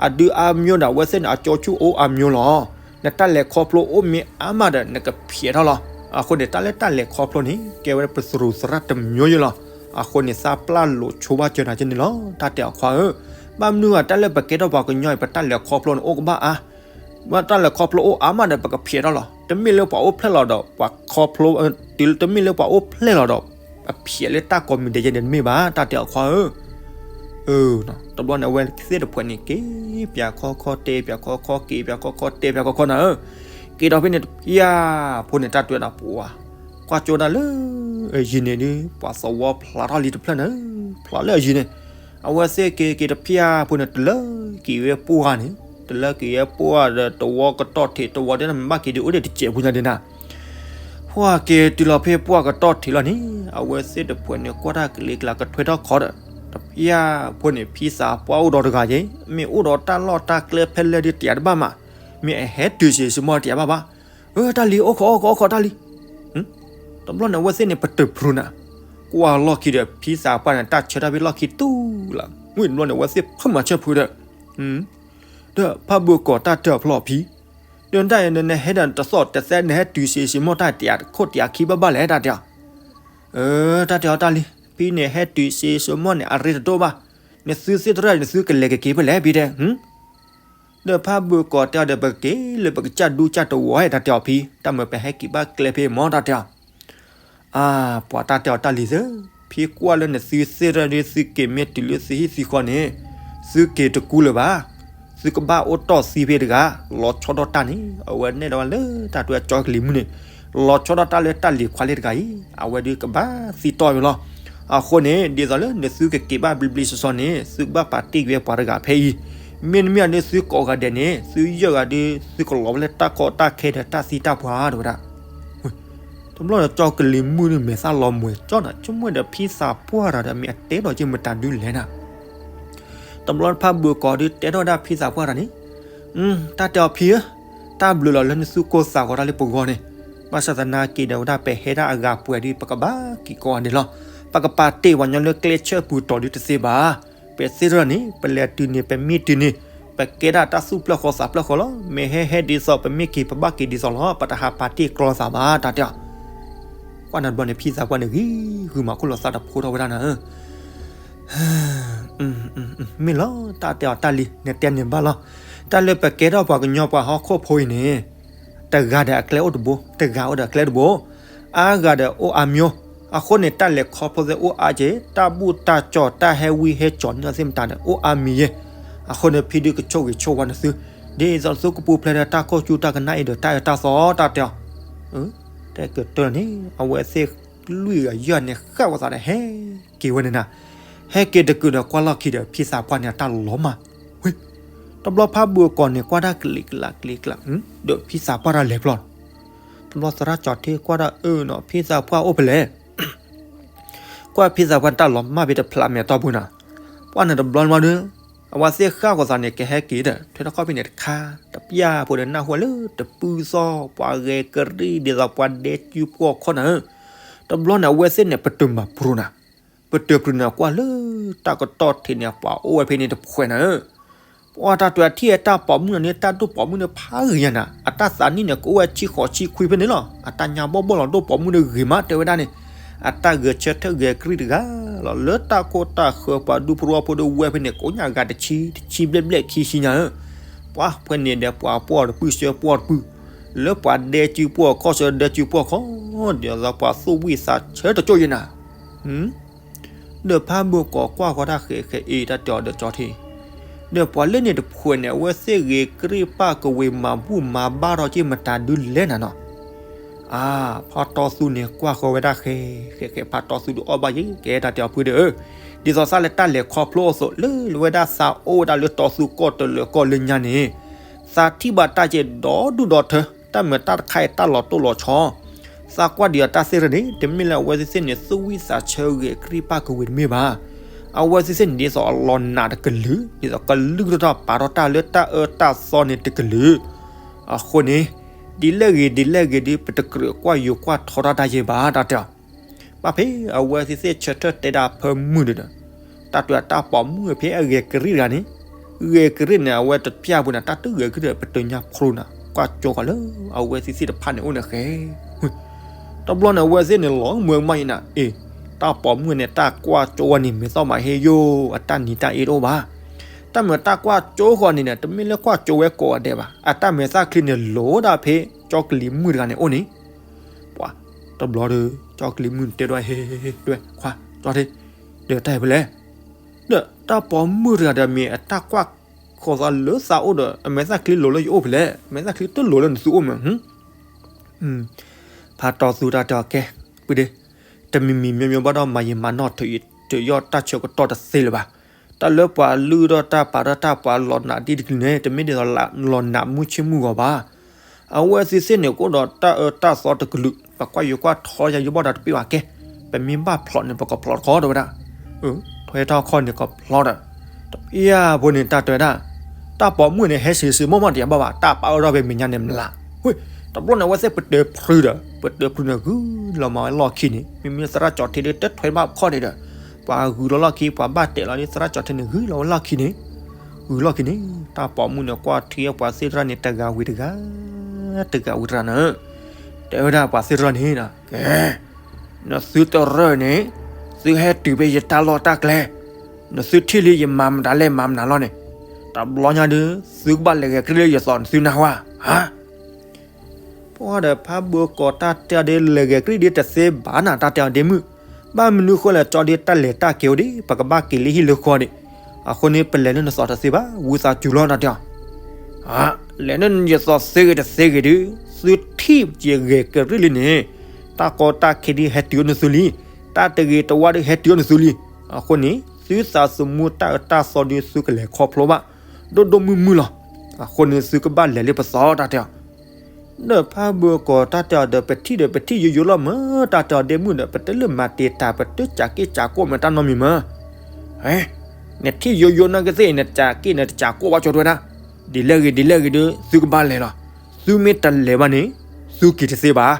အဒုအါမံၤဒီး အဝဲသ့ၣ်န့ၣ် အကၠိဆူၣ်အိၣ်အါမံၤလီၤ. နတၢ်လဲၤခီဖျိအိၣ်မ့ၢ်အါမးဒီး နကဖျဲးထီၣ်လီၤ. အဃိန့ၣ် တၢ်လၢတၢ်လဲၤခီဖျိန့ၣ် ကဲဝဲပသရူးသရၣ်တမံၤယဲလီၤ. အဃိန့ၣ် သးပျၢ်လိာ်ဆိဘၣ်စၢၤနၤကဲန့ၣ်လီၤ တၢ်တဲအီၤခွါဧၢ. ဘၣ်မနုၤဂၤ တၢ်လၢပကဲထီၣ်ပှၤကညီအံၤ ပတၢ်လဲၤခီဖျိန့ၣ်အိၣ်ကဘၣ်အါ ဘၣ်တၢ်လဲၤခီဖျိအိၣ်အါမးဒီး ပကဖျဲးထီၣ်လီၤ. တမ့ၢ်လၢပှၤအိၣ်ဖျဲၣ်လီၤဒီး ပှၤခီဖျိ တုၤတမ့ၢ်လၢပှၤအိၣ်ဖျဲၣ်လီၤဒီး ပဖျဲးလၢတၢ်ကိးမံၤဒဲးယဲန့ၣ် တမ့ၢ်ဘၣ် တၢ်တဲအီၤခွါဧၢ. အၢ တဘျီန့ၣ် အဝဲသ့ၣ်တဖှဲးန့ၣ် က့ၤပၠးခီခီ တဲပၠးခီခီ က့ၤပၠးခီခီ တဲပၠးခီခီနၤဧၢ. က့ၤဒီးဖဲန့ၣ် တဖျၢၣ်ဖိန့ၣ် တၢ်တဲဝဲဒၣ်ပှၤ ကွၢ်ကၠိဒၣ်လၢအယံၤန့ၣ်ဒုး ပှၤသဝီဖျးထီၣ်လံတဖျၢၣ်န့ၣ် ဖျးလၢအယံၤန့ၣ် အဝဲသ့ၣ်က့ၤက့ၤတဖျၢၣ်ဖိန့ၣ် တလၢက့ၤဝဲပှၢ်န့ၣ် တလၢက့ၤဝဲပှၢ်ဒီး တဝီကတီၢ်ထံး တဝီဒ်န့ၣ် မ့ၢ်ဘၣ်က့ၤဒုးအိၣ်ဒံးတစဲးဖိညါဒ်နၤ ပှၢ်က့ၤတုၤလီၤဖဲပှၢ်ကတီၢ်ထံးလီၤန့ၣ် အဝဲသ့ၣ်တဖှဲးန့ၣ် ကွၢ်တၢ်ကလံၤကျါကထွဲထီၣ်ခီဒီး တဖျၢၣ်ဖိန့ၣ် ဖံသးပှၢ်အိၣ်ဒီးတဂၤက့ၤ မ့ၢ်အိၣ်ဒီးတၢ်လီၢ်တၢ်ကျဲဖဲလဲၣ်ဒုးတယာ်တဘၣ်မး မ့ၢ်အဟဲတုၤဆံးဆံးမီၢ်တယာ်ဘၣ်ဘၣ်. အၢ တၢ်လံၤ အိၣ်ခိး အိၣ်ခိး အိၣ်ခိး တၢ်လံၤ တဘျီန့ၣ် အဝဲသ့ၣ်န့ၣ် ပတုာ်ဖြူနၤ, ကွၢ်လီၢ်ခံဒီး ဖံသးပှၢ်န့ၣ် တၢ်ဆၢထၢၣ်ဖဲလီၢ်ခံတူၢ်လီၤ. ဝံၤတဘျီန့ၣ် အဝဲသ့ၣ်ဖုမၤဆၢၣ်ဖုဒီး ဒီးဖးဘိၣ်ကီးတၢ်တဲအီၤဖျီၣ်ဖံ, ဒီးတၢ်အံၤန့ၣ် နဟဲဒီးတသီၣ်တသဲ နဟဲတုၤစ့စ့မီၢ်တၢ်တယးခိၣ်တယးခံဘၣ်ဘၣ်လဲၣ် တၢ်တဲအီၤ. အၢ တၢ်တဲအီၤတၢ်လံ, ဖံန့ၣ်ဟဲတုၤစ့စ့မီၢ်န့ၣ် အရ့တဒိၣ်ဘၣ်, နသုသ့ၣ်တရၣ် နသုကလဲၤကက့ၤဖဲလဲၣ် ဖံတဲ ဒီးဖးဘိၣ်ကီးတဲအီၤဒီး ပကက့ၤလၢပကစၢ်ဒူစၢ်တဝီ တၢ်တဲအီၤဖံ, တၢ်မၤပဟဲက့ၤဘၣ်ကျဲဖဲမီၢ် တၢ်တဲအီၤ. အါ, ပှၤတၢ်တဲအီၤတၢ်လံသၢ, ဖံကွၢ်လၢနသုသ့ၣ်တရၣ်ဒီး သုက့ၤမ့ၢ်တုၤလၢသုဟံၣ်သုဃီန့ၣ်, သုက့ၤတကူလၢၤဘၣ်, သုကဘၣ်အိၣ်တီၢ်သံဖဲတဂၤ, လီၤဆီဒၣ်တၢ်န့ၣ် အဝဲနဲၣ်ဒီးဝဲလၢတၢ်တဲအီၤကၠီကလံၤမုၢ်န့ၣ်, လီၤဆီဒၣ်တၢ်လၢတၢ်လံၤခွါလ့တဂၤအံၤ, အဝဲဒုးကဘၣ်သံတီၢ်ဝဲလီၤ. အဃိန့ၣ် ဒ်သိးလၢနသုကက့ၤဘၣ်ဘျ့ဘျ့ဆှီဆှီန့ၣ် သုကဘၣ်ပာ်တ့ၢ်ကွံာ်ပှၤတဂၤဖဲအံၤ, မ့တမ့ၢ်ဒုးသုကိးဂၤဒဲးန့ၣ် သုယဲၢ်ဂၤဒုး သုကလီၤဝဲလၢတၢ်ကီတၢ်ခဲဒီးတၢ်သံတၢ်ပှၢ် တဲဝဲဒၣ်. တဘျီဒီးကၠီကလံၤမုၢ်ဒုးမဲာ်သၣ်လီၤမှဲၤကၠီနၤ, ဆိကမိၣ်ဒီးဖံသးပှၢ်တဂၤဒီး မ့ၢ်အတဲဒီးက့ၤမတၤဒုလဲၣ်နၤ. တဘျီဖးဘိၣ်ကီးဒုးတဲထီၣ်ဝဲဒၣ်ဖံသးပှၢ်တဂၤန့ၣ်, တၢ်တဲအီၤဖံဧၢ, တၢ်ဘျုးလီၤလၢနသုကိးသးဂီၤတၢ်လၢပဂီၢ်န့ၣ်, ဘၣ်ဆၣ်သနာ်က့ဒီးဝဲဒၣ် ပဟဲဒၣ်အဂၤပှဲၤဒုး ပကဘၣ်က့ၤကိးဂၤဒဲးလီၤ. ပကပာ်တ့ၢ်ပှၤညီလၢကျဲဆၢပူၤတီၤဒုးတသ့ဘၣ်. ပသ့ၣ်တရၣ်န့ၣ် ပလဲၤတုၤန့ၣ် ပမ့ၢ်တုၤန့ၣ် ပကဲဒၣ်တၢ်သူၣ်ဖျၢၣ်ဃီသးဖျၢၣ်ဃီလီၤ. မ့ၢ်ဟဲဟဲဒ်သိး ပမ့ၢ်က့ၤပဘၣ်က့ၤဒ်သိးလီၤ. ပတဟးပာ်တ့ၢ်ကျီသးဘၣ် တၢ်တဲအီၤ. ကွၢ်နဘျီန့ၣ် ဖံသးပှၢ်န့ၣ် ဂံၢ်ဂုာ်မၤခိၣ်လီၤသးတဖိထီၣ်ဝဲဒၣ်နၤဧၢ မ့ၢ်လီၤ တၢ်တဲအီၤတၢ်လံ နတဲန့ၣ်ဘၣ်လီၤ. တၢ်လၢပကဲထီၣ်ပှၤကညီပှၤဟီၣ်ခိၣ်ဖိအံၤန့ၣ်, တဂၤဒီးအကျဲအိၣ်တဘိ, တဂၤအိၣ်ဒီးအကျဲတဘိ, အါဂၤဒီးအိၣ်အါမံၤ, အဃိန့ၣ် တၢ်လဲၤခီဖျိသ့ၣ်အိၣ်အါက့ၤ, တၢ်ဘူၣ်တၢ်ကၠီၣ် တၢ်ဟဲဝံဟဲကၠီၤန့ၢ်သ့ၣ်မတၤဒီး အိၣ်အါမံၤယဲၢ်. အဃိန့ၣ် ဖံဒုးကဆိၣ်ဂ့ၤဆိၣ်ဝါနသု, ဒ်သိးသုကပူၤဖျဲးဒီးတၢ်ခိၣ်ဆူတၢ်ကနၣ်အံၤဒီးတၢ်အၢတၢ်သီ တၢ်တဲအီၤ. တၢ်ကတၢၢ်န့ၣ် အဝဲသ့ၣ်လွံၢ်ဂၤယဲၢ်န့ၣ် ဃၣ်ဝဲသးဒီးဟဲက့ၤဝဲန့ၣ်နၤ, ဟဲက့ၤတကုာ်ဒီးကွၢ်လီၢ်ခံဒီး ဖံသးပှၢ်န့ၣ် အတၢ်လီၤမၢ်ဝဲ. တဘျီဖးဘိၣ်ကီးန့ၣ် ကွၢ်တၢ်ကလံၤကလးကလံၤကလး, ဒီးဖံသးပှၢ်တၢ်လဲၤဖျီလီၤ. တဘျီသရၣ်ကၠီထံကွၢ်တၢ်အၢနီၤ ဖံသးပှၢ်အိၣ်ဖဲလဲၣ် ကွၢ်ဖံသးပှၢ်တၢ်လီၤမၢ်ဖဲတဖျးမဲာ်တီၢ်ပူၤနၤ, ပှၢ်န့ၣ်တဘျီဘျီဒီး အဝဲသ့ၣ်ဃၣ်ဃီၤသးန့ၣ် ကဟဲက့ၤဒီး ထွဲထီၣ်ခီၣ်ဖံးန့ၣ်တခါ, တပျၢ်ဖိဒီးနၢ်ဟူလၢတပုၢ်သီၣ် ပှၤဂဲၤကရံၣ်ဒ်သိးပှၤဒဲကုပှီၢ်ခီၣ်နၤဧၢ. တဘျီန့ၣ် အဝဲသ့ၣ်န့ၣ် ပတုာ်မၤပြူၤနၤ, ပတုာ်ပြူၤန့ၣ် ကွၢ်လၢတၢ်ကတီၢ်ထံးန့ၣ် ပှၤအိၣ်ဝဲဖဲန့ၣ်တဖှဲးနၤဧၢ. ပှၢ်တၢ်တၢ်ထံၣ်တၢ်ပိာ်မုၣ်နၤန့ၣ် တၢ်ဒိၣ်ပိာ်မုၣ်န့ၣ်ဖးဂ့ၤညါနၤ, အတၢ်သးနံၣ်န့ၣ် ကအိၣ်ဝဲဆံဃိးဆံခွံဖဲန့ၣ်လီၤ. အတၢ်ညါဘီၣ်ဘီၣ်လီၤ ဒိၣ်ပိာ်မုၣ်န့ၣ်ဂ့ၤမး တဲဝဲဒၣ်န့ၣ်, အတၢ်ဂဲၤဆၢထၢၣ်ဂဲၤကရံၣ်တဂၤလီၤ. လၢတၢ်ခိတၢ်ဃၢၤပှၤဒူပရူဖိဒီးဝဲဖဲန့ၣ် ကိးညါဂၤတဆံ တဆံဘျဲၣ်ဘျဲၣ်ခံဆံညါဧၢ. ပှၢ်ဖဲန့ၣ်ဒီးပှၤပှီၢ်တပုၢ်ဆၢပှီၢ်တပုၢ်, လၢပှၤဒဲကုပှီၢ်ခီၣ်ဆၢဒဲကုပှီၢ်ခီၣ်, ဒ်သိးပှၤသူၣ်ဝံၣ်သးဆၢတကၠိၢ်ယဲၢ်နၤ ဒီးဖးဘိၣ်ကီးကွၢ်ဃီတၢ်ဃဲးဃဲးအံၤ တၢ်တဲအီၤဒီးကၠီထံ, ဒီးပှၤလၢန့ၣ်တဖှဲးန့ၣ် အဝဲသ့ၣ်ဂ့ၤကရံၣ်ပၢ်ကဝ့ၤမၤဘူၣ်မၤဘါထီၣ်က့ၤမတၤဒုလဲၣ်နၤနီၤ. အါ, ဖါတီသူန့ၣ် ကွၢ်ဃီဝဲဒၣ်ဃဲးဃဲးဃဲး, ဖါတီသူဒီးအီၣ်ဘၣ်ယဲၢ် ကဲတၢ်တဲအီၤဖုဒီးဧၢ, ဒ်သိးသးလၢတၢ်လဲၤခီဖျိအသိး လၢဝဲဒၣ်သးအိၣ်ဝဲဒၣ်လၢတီသူကီၢ်တလၢၤကီၢ်လၢညါန့ၣ်, သးထံၣ်ဘၣ်တၢ်ကဲဒီဒူၣ်ဒီထၢ, တၢ်မၤတၢ်တခါအံၤတၢ်လီၤတိၢ်လီၤဆီ သးကွၢ်ဒံးအီၤတၢ်သ့ၣ်တဖၣ်န့ၣ် တမ့ၢ်လၢအဝဲသ့ၣ်န့ၣ် သူၣ်ဝံၣ်သးဆၢဂ့ၤကရံၣ်ပၢ်ကဝ့ၤတမ့ၢ်ဘၣ်. အဝဲသ့ၣ်သ့ၣ်န့ၣ် ဒ်သိးအလီၤနာ်တကလုာ်, ဒ်သိးကလုၢ်ထီၣ်ပာ်ထီၣ်တၢ်လၢတၢ်အၢတၢ်သီန့ၣ်တကလုာ်. အဃိန့ၣ် ဒ်လဲၣ်ဂ့ၤဒ်လဲၣ်ဂ့ၤဒီး ပတကြၢးကွၢ်ယိၤကွၢ်ထီတၢ်တၢ်ယဲၢ်ဘၣ် တၢ်တဲအီၤ. ဘၣ်ဖဲအဝဲသ့ၣ်သ့ၣ်ဆၢထၢၣ်တဲဒၣ်ဖၢမုၢ်ဒီး တၢ်တဲတၢ်ပိာ်မုၣ်ဖဲအဂဲၤကရံၣ်တဂၤန့ၣ်, ဂဲၤကရံၣ်န့ၣ် အဝဲတပျၢ်ပူၤန့ၣ် တၢ်တဂဲၤကရံၣ်ဒီး ပတညါဖျိနၤ, ကွၢ်ကၠိဃီၤလၢအဝဲသ့ၣ်သ့ၣ်တဖၣ်န့ၣ်အိၣ်န့ၣ်ဃဲ တဘျီန့ၣ် အဝဲသ့ၣ်န့ၣ် လီၤမၢ်မးအံၤနၤ, အ့, တၢ်ပိာ်မုၣ်န့ၣ် တၢ်ကွၢ်ကၠိဝဲန့ၣ် မ့ၢ်သီၣ်မးဟ့ယိၣ် အတၢ်နံၤတၢ်အ့တအိၣ်ဘၣ်. တၢ်မၤတၢ်ကွၢ်ကၠိဃီၤန့ၣ်န့ၣ် တမ့ၢ်လၢကွၢ်ကၠိဝဲကိးဂၤဒဲးဘၣ်, အတၢ်မဲာ်သၣ်ချံန့ၣ် လိၤဒၣ်ဖဲကၠီကလံၤမုၢ်တဂၤန့ၣ်အိၣ်န့ၣ်. ပှၤတဘျီဒီး ကၠီကလံၤမုၢ်တဲဒၣ် ဟ့, ဟ့, ဟ့, တွဲခွါ ကၠီထံ, ဒီးတၢ်ဟဲဖဲလဲၣ်, ဒီးတၢ်ပိာ်မုၣ်တဂၤဒီးမ့ၢ်အတၢ်ကွၢ်ဃီၤသးလၢသးအိၣ်ဒီး အမဲာ်သၣ်ချံလိၤလၢယအိၣ်ဖဲလဲၣ်, အမဲာ်သၣ်ချံတလိၤလၢနသုအိၣ်မး ဖါတီသူတၢ်တဲအီၤကဲ, ပုၢ်ဒ့, တမံၤမံၤမံၤမံၤဘၣ်ဒီး မၤယံာ်မၤနီၢ်ထုးယံာ်ထုးယီၣ်တၢ်ဆၢကတီၢ်တသ့လၢၤဘၣ်. တၢ်လၢပှၤလုၢ်ထီၣ်တၢ်ပာ်ထီၣ်တၢ် ပှၤလီၤနာ်ဒ်တကလုာ်န့ၣ် တမ့ၢ်ဒ်သိးလီၤနာ်မုၢ်ဆ့ၣ်မုၢ်ဂီၤဘၣ်. အဝဲသ့ၣ်သ့ၣ်န့ၣ် ကအိၣ်ဒီးတၢ်အၢတၢ်သီတကလုာ်, ပကွၢ်ယိၤကွၢ်ထီယၤယဘီၣ်ဒီးတပ့ၢ်ဘၣ်ကဲ, ပမ့ၢ်ဘၣ်ဖျိးန့ၣ် ပကဖျိးတခီတဲဝဲဒၣ်. ထွဲထီၣ်ခီၣ်န့ၣ်ကဖျိးဒီး, တပ့ၢ်ဖိန့ၣ်တၢ်တဲဝဲဒၣ် တၢ်ပိာ်မုၣ်န့ၣ် ဟဲစံးစံးမိၢ်မိၢ်တယၤဘၣ်ဘၣ်, တၢ်ပာ်အၢထီၣ်ဖဲမဲာ်ညါန့ၣ်မျး, ဝ့ၢ်, တဘျီန့ၣ် အဝဲသ့ၣ်ပတၢၤဖုးဒီး ပတၢၤဖုးန့ၣ်ဂုာ်လီၤမးဝဲလီၢ်ခံန့ၣ် မ့မ့ၢ်သရၣ်ကၠီၣ်ထ့ဒီး တထွဲဘၣ်ခီၣ်န့ၣ်ဒီး ပှၤဂုာ်လီၤလီၢ်ခံ ပှၤဘၣ်တဲာ်လီၤဒီး သရၣ်ကၠီၣ်ထ့န့ၣ် ဂုာ်လီၤဝဲလီၢ်ခံန့ၣ် ဂုာ်လီၢ်ခံန့ၣ် တၢ်ပိာ်မုၣ်န့ၣ် ကွၢ်ထံအပှၤသ့ၣ်တဖၣ်န့ၣ် တဂၤဝံၤတဂၤ တဂၤဝံၤတဂၤန့ၣ် တဲဝဲဒၣ်ပှၤသ့ၣ်တဖၣ်န့ၣ် ကဲ နသုတရၢၢ်န့ၣ် သုဟဲတုၤဖဲယတၢ်လီၢ်တၢ်ကျဲ, နသုထံၣ်လံယမၤမတၤလဲၣ်မၤမတၤလီၤန့ၣ်, တဘျီညါဒုး သုကဘၣ်လဲၤဂဲၤကရ့ၣ်လၢယသိးနသုနၢ်ဟူဧါ. ပှၤဒီးဖးဘၢကီၢ်တၢ်တဲအီၤဒ်လဲၤဂဲၤကရ့ၣ်ဒ်တသ့ဘၣ်နၤ တၢ်တဲအီၤဒ်မုၢ်, ဘၣ်မနုၤဃိလဲၣ် ကၠီဒ်တၢ်လဲၤတၢ်က့ၤအိၣ်ဒ် ပကဘၣ်က့ၤလၢဟံၣ်လၢဃီဒံး, အဃိန့ၣ် ပလဲၤလၢနသိးတသ့ဘၣ် ဝံသးစူၤလီၤ တၢ်တဲအီၤ လဲၤလၢယသိးသ့ဂ့ၤတသ့ဂ့ၤဒုး သုထံၣ်ယဂဲၤကရ့ၣ်လံန့ၣ်, တၢ်ကီတၢ်ခဲဒ်ဟဲတုၤအိၣ်နသုလံ, တၢ်တဂ့ၤတဝါဒ်ဟဲတုၤအိၣ်နသုလံ, အဃိန့ၣ် သုသးသမူတၢ်အၢတၢ်သီဒုးသုကလဲၤခီဖျိဘၣ်, ဒိၣ်ဒိၣ်မုၢ်မုၢ်လီၤ, အဃိန့ၣ်သုကဘၣ်လဲၤလၢပသိးတၢ်တဲအီၤ ဒီးဖးဘၢကီၢ်တၢ်တဲအီၤဒီး ပထံၣ်ဒီးပထံၣ်ယိယိလီၤမး တၢ်တဲအီၤဒ်မုၢ်ဒီး ပတလၢမၤတ့ၢ်တၢ် ပတကးက့ၢ်ကးကိးမးတၢ်နီတမံၤမး, နထံၣ်ယိယိနာ်က့သ့ၣ် နကးက့ၢ်နတကးကိးဘၣ်ကၠီတဲဝဲဒၣ်, ဒ်လဲၣ်ဂ့ၤဒ်လဲၣ်ဂ့ၤဒီး သုကဘၣ်လဲၤလီၤ, သုမ့ၢ်တလဲၤဘၣ်န့ၣ် သုက့ၤတသ့ဘၣ်,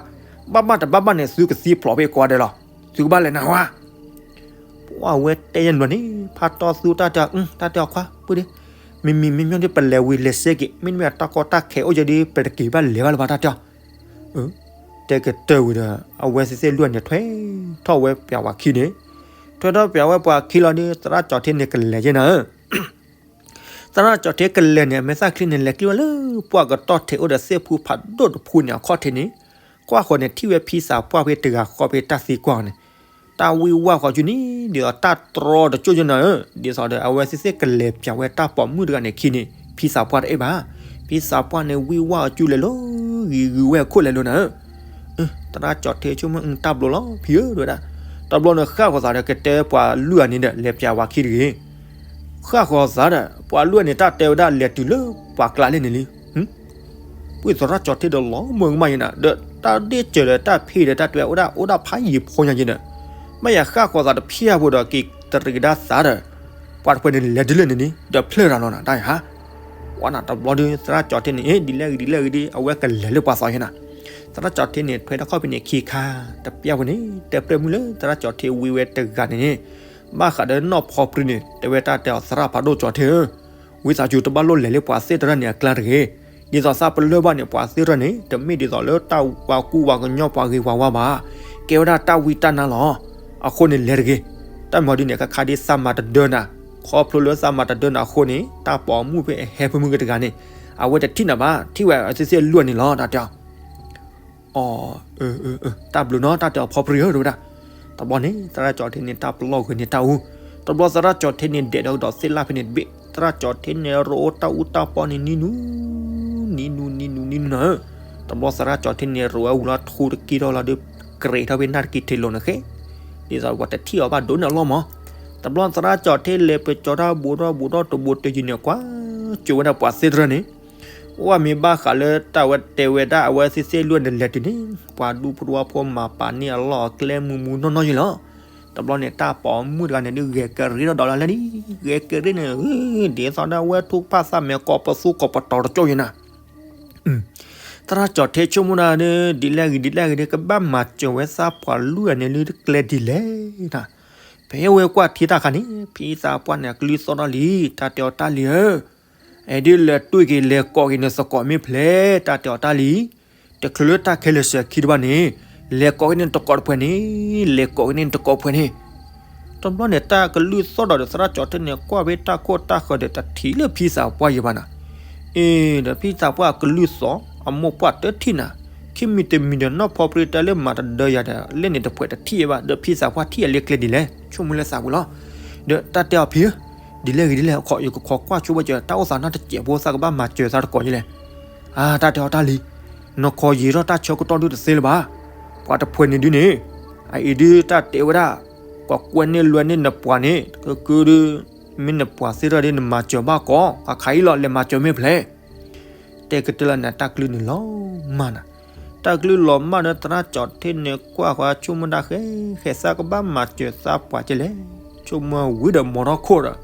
ဘၣ်ဘၣ်တဘၣ်ဘၣ်န့ၣ် သုကသံဖျိးဖဲကိးဂၤဒဲးလီၤ, သုကဘၣ်လဲၤနၢ်ဟူဧါ ပှၤဝဲတဲယဲၢ်နဘျီန့ၣ် ဖးတီသူတၢ်တဲအီၤ တၢ်တဲအီၤခွါ ပုၢ်ဒ့, မ့မ့ၢ်မ့မ့ၢ်ဒ်ပလဲၤဝံၤလဲၤစဲက့ၤ မ့တမ့ၢ်တၢ်ကီတၢ်ခဲအိၣ်ယဲဒ် ပတက့ၤဘၣ်လဲၤဘၣ်လၢၤဘၣ်တၢ်တဲအီၤ, တဲကတၢၢ်ဝံၤဒီး အဝဲသ့ၣ်သ့ၣ်လွံၢ်န့ၣ် ထွဲထီၣ်ဝဲပျးဝၤခံန့ၣ်, ထွဲထီၣ်ပျးဝဲပှၤခံလီၤဒီး သရၣ်ကၠီၣ်ထ့န့ၣ်ကလဲၤယဲၢ်နၤဧၢ သရၣ်ကၠီၣ်ထ့ကလဲၤန့ၣ် အမဲာ်သၣ်ချံန့ၣ် လဲၤကျံဝဲလၢ ပှၢ်ကတီၢ်ထဲးအိၣ်ဒီးသ့ၣ်ဖူဖးဒိၣ်တဖူန့ၣ် အခီၣ်ထံးန့ၣ်, ကွၢ်ဃီၤန့ၣ် ထံၣ်ဝဲဖံသးပှၢ်ဖဲတဂၤဃီဖဲတၢ်သံကွၢ်န့ၣ်, တၢ်ဝံၢ်ဝၢ်ဃီၤကၠူန့ၣ် ဒ်သိးတၢ်တြီတကၠိၢ်ယဲၢ်နၤဧၢ, ဒ်သိးဒီး အဝဲသ့ၣ်သ့ၣ်ကလဲၤပျးဝဲတၢ်ပိာ်မုၣ်တဂၤန့ၣ်ခံန့ၣ် ဖံသးပှၢ်တအဲၣ်ဘၣ်, ဖံသးပှၢ်န့ၣ် ဝံၢ်ဝၢ်အကၠူလဲၤလီၤ ဂံၤဂုၤဝဲအခိၣ်လဲၤလီၤနၤဧၢ သရၣ်ကၠီၣ်ထ့ဆိကမိၣ် တၢ်ဘျုးလီၤ ဖံဧၢ တဲဝဲဒၣ်, တဘျီန့ၣ် ဃၣ်ဃီၤသးဒီး ကတဲပှၤလွံၢ်အန့ၣ်ဒီး လဲၤပျးဝၤခံတဂ့ၤ, ဃၣ်ဃီၤသးဒီး ပှၤလွံၢ်အန့ၣ် တၢ်တဲဝဲဒၣ်လဲၤတုၤလၢပှၤကျါလဲၣ်န့ၣ်လံ, ပှၤသရၣ်ကၠီၣ်ထ့ဒီးလီၤမၢ်ကမၣ်ယဲၢ်နၤ ဒီးတၢ်ဒ့ၣ်စၢၤဒီးတၢ်ဖံးဒီးတၢ်တဲဝဲဒၣ်အိၣ်ဒၣ်ဖးယံၤဖိညါယဲၢ်ဒီး, မ့ၢ်ယဃၣ်ဃီၤသးတဖျၢၣ်ဖိဒီး က့ၤတရံးကဒါသးဒီး ပှၤတဖုန့ၣ်လဲၤတုၤလၢန့ၣ်လံ ဒီးဖျၢၣ်ရၤလီၤနၤ တၢ်ယဟါ ဝဲနၤတဘျီဒုး သရၣ်ကၠီၣ်ထ့န့ၣ် ဒ်လဲၣ်ဂ့ၤဒ်လဲၣ်ဂ့ၤဒ် အဝဲကလဲၤလၢပှၤသိးယဲၢ်နၤ, သရၣ်ကၠီၣ်ထ့န့ၣ် ထွဲတၢ်ခီၣ်ဖံးန့ၣ်ခံခါ, တပျၢ်ဖိန့ၣ် တဲပြဲၢ်မုၢ်လၢသရၣ်ကၠီၣ်ထ့ဝံဝဲတဂၤန့ၣ်န့ၣ်, ဘၣ်ဃးဒီးနီၢ်ဖီပြံန့ၣ် တဲဝဲတၢ်တဲအီၤ သရၣ်ဖးဒိၣ်ကၠီၣ်ထ့ဧၢ, ဝံသးစူၤတဘၣ်လိၣ်လဲၤလၢပှၤသ့ၣ်တဖၣ်န့ၣ်အကျါတဂ့ၤ, ဒ်သိးသးပလၢၢ်ဘၣ်န့ၣ် ပှၤသ့ၣ်တဖၣ်န့ၣ် တမ့ၢ်ဒ်သိးလၢတၢ်ဝါကူဝါကညီပှၤဂ့ၤပှၤဝါဘၣ်, ကဲဝဲဒၣ်တၢ်ဝံတၢ်နါလီၤ, အဃိန့ၣ်လဲၤတဂ့ၤ, တၢ်မၤဒ်န့ၣ် ခါခါဒ်သးမၤတဒၢနၤ, ခီဖျိလၢသးမၤတဒၢနၤအဃိန့ၣ် တၢ်ပိာ်မုၣ်ဖဲအဟဲဖဲမုၢ်ဂ့ၤတဂၤန့ၣ်, အဝဲတထံၣ်နၤဘၣ် ထံၣ်ဝဲအဝဲသ့ၣ်သ့ၣ်လွံၢ်န့ၣ်လီၤ တၢ်တဲအီၤ အၢ တၢ်ဘျုးနီၤ တၢ်တဲအီၤဖီပြံဧၢ တဲဝဲဒၣ်, တဘျီန့ၣ် သရၣ်ကၠီၣ်ထ့န့ၣ် တၢ်ပလီၢ်ဂ့ၤန့ၣ်တၢ်အူ, တဘျီသရၣ်ကၠီၣ်ထ့န့ၣ် ဒဲးဒီးကဒီးသ့ၣ်လၣ်ဖဲန့ၣ်တဘ့ၣ်, သရၣ်ကၠီၣ်ထ့န့ၣ် ရိၣ်အိၣ်တၢ်အူတၢ်ပီန့ၣ် နံၤနူ နံၤနူ နံၤနူ နံၤနူနၤဧၢ, တဘျီသရၣ်ကၠီၣ်ထ့န့ၣ် ရိၣ်ဝဲဝံၤလီၤထူတက့ၢ်ထီၣ်လီၤဒီး ကြဲးထီၣ်ဖဲနၢ်တက့ၢ်ထံးလိာ်န့ၣ်ဃဲ, ဒ်သိးပှၤတထံၣ်အီၤဘၣ်ဒိၣ်န့ၣ်အလီၢ်မး, တဘျီသရၣ်ကၠီၣ်ထ့လဲၤပကၠီၤတၢ်ဘူးထီၣ်ဘူးထီၣ်တဘူးတယံၤန့ၣ် ကွၢ်ကၠိဝဲဒၣ်ပှၤသ့ၣ်တဖၣ်န့ၣ် ဝဲမ့ၢ်ဘၣ်ဃးလၢတၢ်ဝဲတဲဝဲဒၣ်အဝဲသ့ၣ်သ့ၣ်လွံၢ်န့ၣ်လဲၤတုၤန့ၣ် ပှၤဒူဖိတဝါဖိမၤပာ်န့ၢ်အလီၢ်အကျဲမူမူနီၢ်နီၢ်ယဲၢ်လီၤ. တဘျီန့ၣ် တၢ်ပိာ်မုၣ်တဂၤန့ၣ်ဒုး ဂဲၤကရ့ၣ်ထီၣ်ဒီးလၢလံ, ဂဲၤကရ့ၣ်န့ၣ် ဒ်သိးဒီးအဝဲထူၣ်ဖၣ်သးမဲာ်ကိးပသူကိးပတီၤတကၠိၢ်ယဲၢ်နၤ သရၣ်ကၠီၣ်ထ့ဆိကမိၣ်နၤဒီး ဒ်လဲၣ်ဂ့ၤဒ်လဲၣ်ဂ့ၤဒီး ကဘၣ်မၤစၢၤဝဲသးပှၤလွံၢ်အန့ၣ်လၢကျဲဒ်လဲၣ်နၤ, ဖဲဝဲကွၢ်ထံတၢ်ခါန့ၣ် ဖံသးပှၢ်န့ၣ် အကလုၢ်သီၣ်ထီၣ်လံ, တၢ်တဲအီၤတၢ်လံၤဧၢ အဲၣ်ဒိးလဲၤတွံၢ်က့ၤလဲၤကိးက့ၤနသကိးမ့ၢ်ဖျဲး, တၢ်တဲအီၤတၢ်လံၤ, တချုးလၢတၢ်ခဲလၢာ်စဲၤခံတဘၣ်န့ၣ်, လဲၤကိးက့ၤန့ၢ်နသကိးတဖုန့ၣ်, လဲၤကိးက့ၤန့ၢ်နသကိးတဖုန့ၣ်. တဘျီန့ၣ် တၢ်ကလုၢ်သီၣ်ထီၣ်ဒီးသရၣ်ကၠီၣ်ထ့န့ၣ် ကွၢ်ဖဲတၢ်ခိၣ်တၢ်ဃၢၤဒီး တထံၣ်လၢဖံသးပှၢ်ယံၤဘၣ်နၤ. အ့ ဒီးဖံသးပှၢ်အကလုၢ်သီၣ် အမိၢ်ပှၢ်တထံၣ်နၤ, ခံမံၤတမံၤဒီး နီၢ်ဖီပြံတဲလၢမၤတဒၢယၤဒီး လဲၣ်န့ၣ်တဖုတထံၣ်ဘၣ်, ဒီးဖံသးပှၢ်ထံၣ်အလၢကျဲဒ်လဲၣ် ဆိကမိၣ်လၢသးပူၤလီၤ. ဒီးတၢ်တဲအီၤဖံဧၢ, ဒ်လဲၣ်ဂ့ၤဒ်လဲၣ် ယကခိးကွၢ်ဆိဘၣ်စၢၤ တၢ်အိၣ်သးနီတစဲးဖိသးကဘၣ်မၤစၢၤသးတကိးယဲၢ်လဲၣ်. အါ တၢ်တဲအီၤတၢ်လံၤ, နခိးယံၤထီၣ်တၢ်ဆၢကတီၢ်ဒုးတသ့လၢၤဘၣ်. ပှၤတဖုန့ၣ်ဒုးန့ၣ်, အအံၤဒုးတၢ်တဲဝဲဒၣ်, ကွၢ်ကွဲန့ၢ်လွဲန့ၢ်နပှၤန့ၣ် ကကုဒုး, မ့ၢ်နပှၤသ့ၣ်ထီၣ်ဒုး နမၤစၢၤဘၣ်ကီး, ခါခါအံၤလီၤ လဲၤမၤစၢၤမ့ၢ်ဖျဲး တဲကတၢၢ်လၢန့ၣ် တၢ်ကလုၢ်န့ၣ်လီၤမၢ်နၤ. တၢ်ကလုၢ်လီၤမၢ်ဒီး သရၣ်ကၠီၣ်ထ့န့ၣ် ကွၢ်ဃီဆိကမိၣ်ဒၣ်ဃဲ, ဃဲသးကဘၣ်မၤစၢၤသးပှၤကဲလဲၣ်. ဆိကမိၣ်ဝံၤဒီး မိာ်ထီၣ်ခိၣ်ဒီး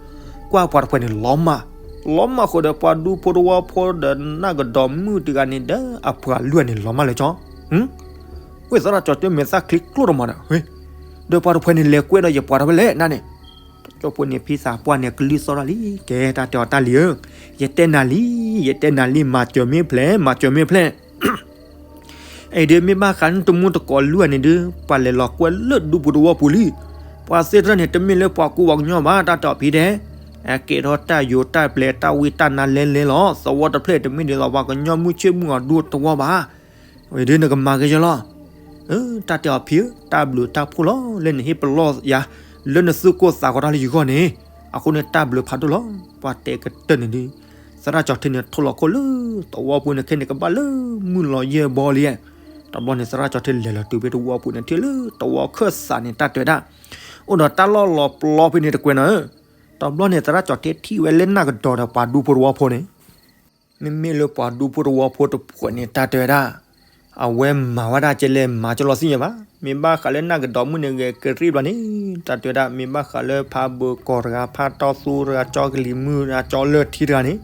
ကွၢ်ပှၤတဖုန့ၣ်လီၤမၢ်, လီၤမၢ်ဃုာ်ဒီးပှၤဒူဖိတဝီဖိဒီးနၢ်ကဒီးမုၣ်တဂၤန့ၣ်ဒီး အပှၤလွံၢ်န့ၣ်လီၤမၢ်လၢကၠီ, ဝ့ၢ်သရၣ်ကၠီတဲမဲာ်သၣ်ချံကျိၣ်တမးဒီး, ဒီးပှၤတဖုန့ၣ်လဲၤကွဲဒီးယပှၤတဖဲလဲၣ်နန့ၣ်, ကၠီဖိန့ၣ်ဖံသးပှၢ်န့ၣ်ကလုၢ်သီၣ်ထီၣ်လံ, ကဲတၢ်တဲအီၤတၢ်လံဧၢ, ယတဲနၤလံ, ယတဲနၤလံ မၤစၢၤမ့ၢ်ဖျဲး မၤစၢၤမ့ၢ်ဖျဲး အံၤဒုးမ့ၢ်ဘၣ်ဃးနတမူတကိးလွံၢ်န့ၣ်ဒုး ပှၤလဲၤလီၤကွဲလၢဒူပူၤတဝီပူၤလံ, ပှၤသ့ၣ်တဖၣ်န့ၣ် တမ့ၢ်လၢပှၤကူပှၤကညီဘၣ် တၢ်တဲအီၤဖံတဲ, အကဲထီၣ်တၢ်ယိၤတၢ်ပျဲတၢ်ဝံတၢ်နါလဲလဲလီၤ, သဝီတဖျၢၣ်တမ့ၢ်ဒ်သိးပှၤကညီမုၢ်ဆ့ၣ်မုၢ်အီၤဒူတဝီဘၣ်, အံၤဒုးနကမၤက့ၤယလီၤ တၢ်တဲအီၤဖံဧၢ, တၢ်ဘျုးတၢ်ဖှိၣ်လီၤ လၢနဟ့ၣ်ပလီၢ်ယၤ, လၢနသူၣ်ကိၢ်သးဂီၤတၢ်လၢယဂီၢ်န့ၣ်, အဃိန့ၣ်တၢ်ဘျုးဖးဒိၣ်လီၤ, ပှၤတဲကတၢၢ်န့ၣ်ဒုး, သရၣ်ကၠီထံန့ၣ် ထိၣ်လီၤခိၣ်လၢသဝီပူၤန့ၣ်ခဲန့ၣ် ကဘၣ်လၢမုၢ်လီၤယဲၢ်ဘီလံ, တဘျီန့ၣ် သရၣ်ကၠီထံလဲၤလီၤတုၤဖဲတဝီပူၤန့ၣ် ထံၣ်လၢသဝီခၢၣ်စးန့ၣ် တၢ်တဲဝဲဒၣ်, အိၣ်ဒီးတၢ်လီၢ်လီၤပျီဖဲန့ၣ်တကွဲးနီၤဧၢ, တဘျီန့ၣ် သရၣ်ကၠီထံထံၣ်ဝဲလၢနၢ်ကဒီးဒီးပှၤဒူဖိတဝီဖိန့ၣ် မ့မ့ၢ်လၢပှၤဒူဖိတဝီဖိတဖုန့ၣ် တၢ်တဲဝဲဒၣ်, အဝဲမၤဝဲဒၣ်ကဲလဲၣ် မၤကလီၤသ့ၣ်ညါဘၣ်, မ့ၢ်ဘၣ်ဃးလၢနၢ်ကဒီးမုၣ်န့ၣ်ဂဲၤကရံၣ်ဘျီန့ၣ်, တၢ်တဲဝဲဒၣ် မ့ၢ်ဘၣ်ဃးလၢဖးဘၢကီၢ်တဂၤ ဖးတီသူတဂၤ ကၠီကလံၤမုၣ်တဂၤ ကၠီလၢၢ်ထံတဂၤန့ၣ်,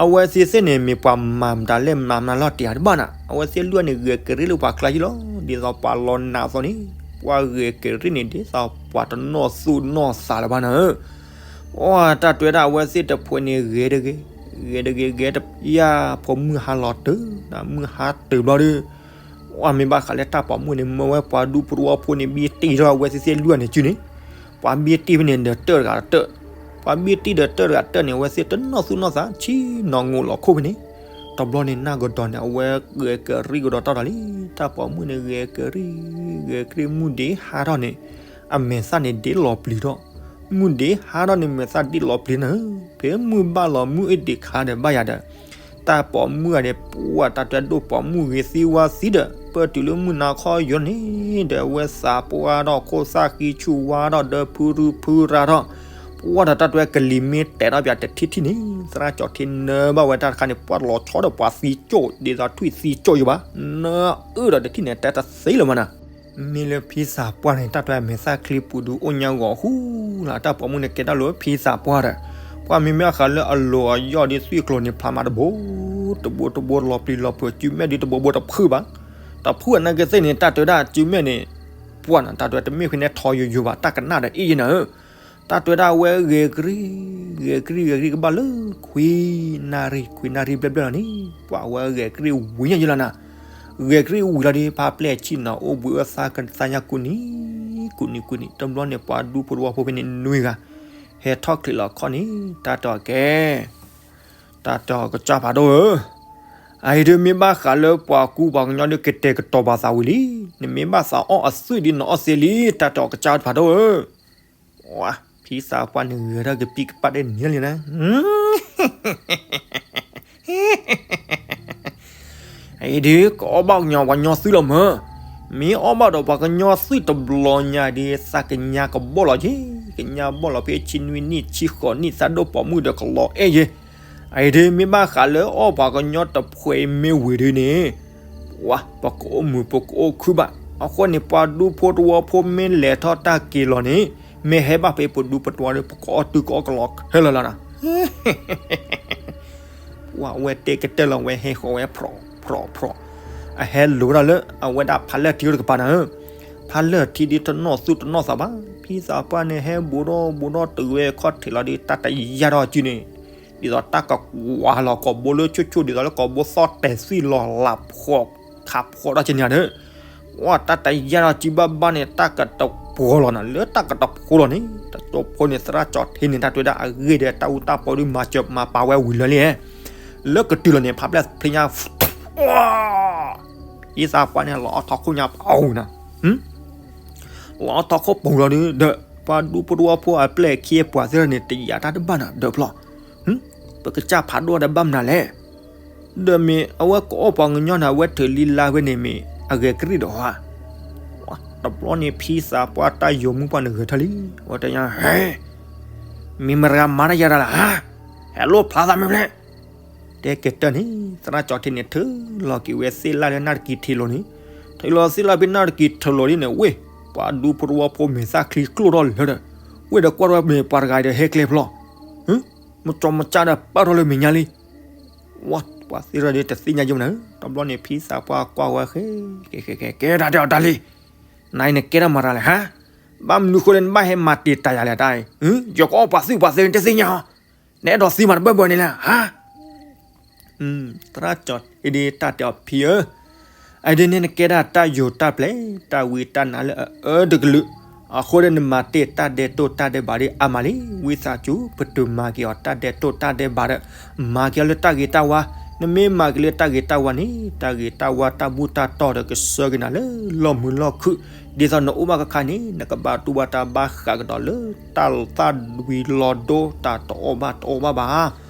အဝဲသ့ၣ်သ့ၣ်န့ၣ် မ့ၢ်ပှၤမၤမတၤလဲၣ် မၤမတၤလီၤတ့ၢ်အတဘၣ်နၤ, အဝဲသ့ၣ်လွံၢ်န့ၣ် ဂဲၤကရံၣ်လၢပှၤကျါယံလီၤ, ဒ်သိးပှၤလီၤနးအသိးန့ၣ်, ပှၤဂဲၤကရံၣ်န့ၣ် ဒ်သိးပှၤတနီၣ်သူၣ်နီၣ်သးလၢၤဘၣ်နၤဧၢ အိ တၢ်တဲဝဲဒၣ် အဝဲသ့ၣ်တဖုန့ၣ် ဂဲၤတဂ့ၤ, ဂဲၤတဂ့ၤ ဂဲၤတယၢ် ဖိမုၢ်ဟါလီၤတုၤ, မုၢ်ဟါတုၤဘျီဒီး, အိ မ့ၢ်ဘၣ်ဃးလၢတၢ်ပိာ်မုၣ်န့ၣ် မၢဝဲပှၤဒူဖိတဝီဖိန့ၣ် ဘံတံၢ်ထီၣ်အဝဲသ့ၣ်သ့ၣ်လွံၢ်န့ၣ်စုန့ၣ်, ပှၤဘံတံၢ်ဖဲန့ၣ်ဒီးတၢၢ်တဂၤတၢၢ်, ပှၤဘံတံၢ်ဒီးတၢၢ်တဂၤတၢၢ်န့ၣ် အဝဲသ့ၣ်တနီၣ်သူၣ်နီၣ်သး ဆ့ၣ်နီၤငိးလီၤခိၣ်ဖဲန့ၣ်, တဘျီန့ၣ် နၢ်ကဒီးန့ၣ် အဝဲဂဲၤကရံၣ်ကဒီးတၢ်ဒီးလံ, တၢ်ပိာ်မုၣ်န့ၣ် ဂဲၤကရံၣ်, ဂဲၤကရံၣ်မုၢ်ဒ့ဟါထီၣ်န့ၣ် အမဲာ်သၣ်န့ၣ်ဒ့လီၤပျံၤထီၣ်, မုၢ်ဒ့ဟါထီၣ်န့ၣ် မဲာ်သၣ်ဒ့လီၤပျံၤနၤဧၢ, ဖဲမုၢ်ဘၣ်လီၤ မုၢ်အ့ၣ်ဒ့ခါဒီးဘၣ်ယၤဒီး, တၢ်ပိာ်မုၣ်ဂၤန့ၣ် ပှၤတၢ်တဲဒိၣ်ပိာ်မုၣ်ဂ့ၤသံဝါသံဒီး ပၢၢ်တုၤလၢမုၢ်နၤခီယိာ်န့ၣ်ဒီး အဝဲသးပှၢ်ထီၣ်ခိၣ်သၣ်ဃံဆူၣ်ဝါထီၣ်ဒီးဖုရူဖုရၤထီၣ်, ပှၤဒီးတၢ်တဲကလံၤမ့ၢ်တဲာ်ထီၣ်ပၠးတထံၣ်ထံၣ်န့ၣ် သရၣ်ကၠီထံနၢဘၣ်ဝဲတၢ်တခါန့ၣ် ပှၤလီၤဆီဒီးပှၤသံကၠိၣ် ဒ်သိးထွံၣ်သံကၠိၣ်ယိာ်ဘၣ်, နၢအၢၣ်ဒီးတထံၣ်န့ၣ် တဲတသ့လၢၤမးနၤ မ့ၢ်လၢဖံသးပှၢ်န့ၣ် တၢ်တဲမဲာ်သၣ်ချံပူၤဒုးအိၣ်ညါဂီၤဟူလီၤ တၢ်ပိာ်မုၣ်န့ၣ်ကဲတၢ်လၢဖံသးပှၢ်ဒီး, ပှၤမ့မ့ၢ်ဃးလၢအလိၤအယီၣ်ဒ်သွံၣ်ကျိၤန့ၣ် ဖျါမးတဘိ, တဘိတဘိလီၤပျံၤလီၤဖုး စုမဲာ်ဒ်တဘိဘိတဖုဘၣ်, တဖုအနၢ်ကသ့ၣ်န့ၣ် တၢ်တဲဝဲဒၣ်စုမဲာ်န့ၣ်, ပှၢ်နၤ တၢ်တဲဝဲတမ့ၢ်ဃ့န့ၣ်ထီယိာ်ယိာ်ဘၣ် တၢ်ကနၣ်ဒီးအ့ၣ်ယဲနၤဧၢ တၢ်တဲဝဲဒၣ်အဝဲဂဲၤကရံၣ်, ဂဲၤကရံၣ်ဂဲၤကရံၣ်ကဘၣ်လၢ ခွံနၣ်ရံၣ် ခွံနၣ်ရံၣ်ဘျဲၣ်ဘျဲၣ်လီၤန့ၣ် ပှၤအဝဲဂဲၤကရံၣ်ဝံၤညါယလီၤနၤ, ဂဲၤကရံၣ်ဝံၤလီၤဒီး ဖါပျဲၢ်ဆံၣ်နီၤအိၣ်ဘှံးအၢသါကသါညါကူနံၤ, ကူနံၤကူနံၤ တဘျီန့ၣ် ပှၤဒူဖိတဝီဖိဖဲန့ၣ်နွံဂၤ, ဟဲထီၣ်ချံးလီၤခီၣ်န့ၣ် တၢ်တဲအီၤကဲ တၢ်တဲအီၤကစၢ်ဖးဒိၣ်ဧၢ, အအံၤဒုးမ့ၢ်ဘၣ်ဃးလၢပှၤကူပှၤကညီဒုးကတဲာ်ကတီၤပှၤသးဝံၤလံ, နမ့ၢ်ဘၣ်သးအီၣ်အသွံၣ်ဒ်နအီၣ်သ့လံ, တၢ်တဲအီၤကစၢ်ဖးဒိၣ်ဧၢ, ဖံသးပှၢ်န့ၣ်ဂဲၤထီၣ်ကပံၢ်ကပၢ်ဒ်န့ၣ်လံနၤ အံၤဒုး ကအီၣ်ဘၣ်ကညီပှၤကညီသွံၣ်လီၤမၢ်, မ့ၢ်အီၣ်ဘၣ်ဒီးပှၤကညီသွံၣ်တဘျီညါဒုး သးကညါကဘီၣ်လီၤက့ၤ, ကညါဘီၣ်လီၤဖဲဆံနွံနံၣ် ဆံဃိးနံၣ် သးဒိၣ်ပိာ်မုၣ်ဒီးကလီၤအဲၣ်ယဲ, အံၤဒုးမ့ၢ်ဘၣ်ဃးလၢအီၣ်ပှၤကညီတဖှဲးမ့ၢ်ဝံၤဒုးန့ၣ် ပှၤ ပကအိၣ်မုာ်ပကအိၣ်ခုၣ်ဘၣ်, အဃိန့ၣ် ပှၤဒူဖိတဝီဖိမ့ၢ်လဲၤထီၣ်တၢ်က့ၤလီၤန့ၣ် မ့ၢ်ဟဲဘၣ်ဖဲပဒူပတဝီဒီး ပကအီၣ်တုၤကအီၣ်ကလီခဲလၢာ်လီၤနၤ ပှၤဝဲတဲကတၢၢ်လီၤဝဲဟဲဃီၤဝဲဖြီၣ်ဖြီၣ်ဖြီၣ်, အဟဲလိာ်ဝဲဒၣ်လၢအဝဲဒၣ်ဖးလၢၢ်ထံတကပၤနၤဧၢ, ဖးလၢၢ်ထံဒ်တနီၣ်သူၣ်တနီၣ်သးဘၣ်, ဖံသးပှၢ်န့ၣ်ဟဲဘူးထီၣ်ဘူးထီၣ်တုၤဝဲခီၣ်ထံးလီၤဒီး တၢ်တယၢ်ထီၣ်စုန့ၣ်, ဒ်သိးတၢ်ကကွၢ်လီၤကိာ်ဘိလၢဆိၣ်ဆိၣ် ဒ်သိးလၢကိာ်ဘိသီၣ်တဲာ်သွံၣ်လီၤလးဖှီၣ်ခးဖှီၣ်ထီၣ်ကန့ၣ်ဒီး ပှၤတၢ်တယၢ်ထီၣ်စုဘၣ်ဘၣ်န့ၣ် တၢ်ကတပှီၤလီၤနၤ လၢတၢ်ကတပှီၤလီၤန့ၣ် တကၠိဖိန့ၣ် သရၣ်ကၠီထံန့ၣ် တၢ်တဲဝဲဒၣ်အဂ့ၢ်ဒီး တၢ်အူတၢ်ပီဒုးမၤစၢၤမၤပာ်ဝဲဝံၤလၢာ်လံ, လၢကတုၤလီၤန့ၣ် ဖးပျဲၢ်ဖျ့ညါ ဖံသးပှၢ်န့ၣ် လီၤအီၣ်ထီၣ်ခိၣ်ညါပူၤနၤ လီၤအီၣ်ထီၣ်ခိၣ်ပူၤလီၤဒီး ပှၤဒူဖိတဝီဖိအပျဲၢ်ခံပှၤသ့ၣ်န့ၣ် တယာ်တၢ်တဘၣ်နၤ ဒၢးဖျီၣ်, ပကစၢ်ဖးဒိၣ်ဒီးဘၣ်မနုၤလဲၣ်, ဒီးမ့ၢ်အဝဲကအီၣ်ပှၤကညီန့ၣ် အဝဲထုးလံလါဖဲန့ၣ်မ့ၢ်အဂဲၤကရံၣ်ဒီးဧါ, တဘျီန့ၣ် ဖံသးပှၢ်တၢ်ယိာ်မုၣ်ပှၢ်န့ၣ်ဂဲၤထၢၣ်လံ, အဝဲတဲညါ ဟဲ, မ့ၢ်မတၤဂၤမၤတၢ်ယၤတၢ်လၢ ဟဲလိၣ်ဖျါသးမ့ၢ်ဖျဲၣ် တဲကတၢၢ်န့ၣ် သရၣ်ကၠီထံန့ၣ် ထုးလီၤက့ၤဝဲသ့ၣ်လၢ်လၢနၢ်တကံၤထံးလိၤန့ၣ်, ထုးလီၤသ့ၣ်လၢ်ဖဲနၢ်တကံၤထံးလိၤဒ်န့ၣ် ဝ့ၢ် ပှၤဒူဖိတဝီဖိမဲာ်သၣ်ချံကျိၣ်ထီၣ်လၢာ်ဒီး, ဝ့ၢ်ဒီးကွၢ်ထီၣ်မ့ၢ်ပှၤတဂၤဒီးဟဲကျဲဖျီၣ်, ဟ မုၢ်ကၠီမုၢ်ကၠၢ်ဒီးပာ်ထီၣ်လၢမဲာ်ညါလံ. ဝဲ ပှၤသ့ၣ်ရၢဒီးတသ့ၣ်ညါယဲၢ်မနုၤ, တဘျီန့ၣ် ဖံသးပှၢ်ကွၢ်ဝဲဃဲ ကဲ ကဲ ကဲ ကဲ တၢ်တဲအီၤတၢ်လံ, နအံၤနကဲတၢ်မၤတၢ်လဲၣ်ဟါ, ဘၣ်မနုၤဃိလၢနဘၣ်ဟဲမၤတ့ၢ်တၢ်ယၤလဲၣ်တၢ်အံၤ, ယကအီၣ်ပှၤသွံၣ်ပှၤသၢန့ၣ်တသ့ၣ်ညါဟီ, နအဲၣ်ဒိးသံမးတဘၢၣ်ဘၢၣ်န့ၣ်လဲၣ်ဟါ. သရၣ်ကၠီၤထံဒ်တၢ်တဲအီၤဖံဧၢ, အဒ်န့ၣ်နကဲဒၣ်တၢ်ယိၤတၢ်ပျဲၢ် တၢ်ဝံတၢ်နါလၢအအၢတကလုာ်, အဃိဒီးနမၤတ့ၢ်တၢ်ဒဲးတိၢ်တၢ်ဒဲးဘးဒ်အါမးလံ, ဝံသးစူၤပတုာ်မၤက့ၤအီၤတၢ်ဒဲးတိၢ်တၢ်ဒဲးဘးဒီး, မၤက့ၤအီၤလၢတၢ်ဂ့ၤတၢ်ဝါ, နမ့ၢ်မၤက့ၤလၢတၢ်ဂ့ၤတၢ်ဝါန့ၣ် တၢ်ဂ့ၤတၢ်ဝါတၢ်ဘူၣ်တၢ်တီၢ်ဒီးကဆှၢက့ၤနၤလၢလီၢ်မုာ်လီၢ်ခုၣ်, ဒ်သိးနအိၣ်ဘၣ်ခါခါန့ၣ် နကဘၣ်တူၢ်ဘၣ်တၢ်ဘၣ်ဃးကဒီးလၢတၢ်သၣ်ဝံၤလီၤဒိ တၢ်တအီၣ်ဘၣ်တအီဘၣ်ဘၣ်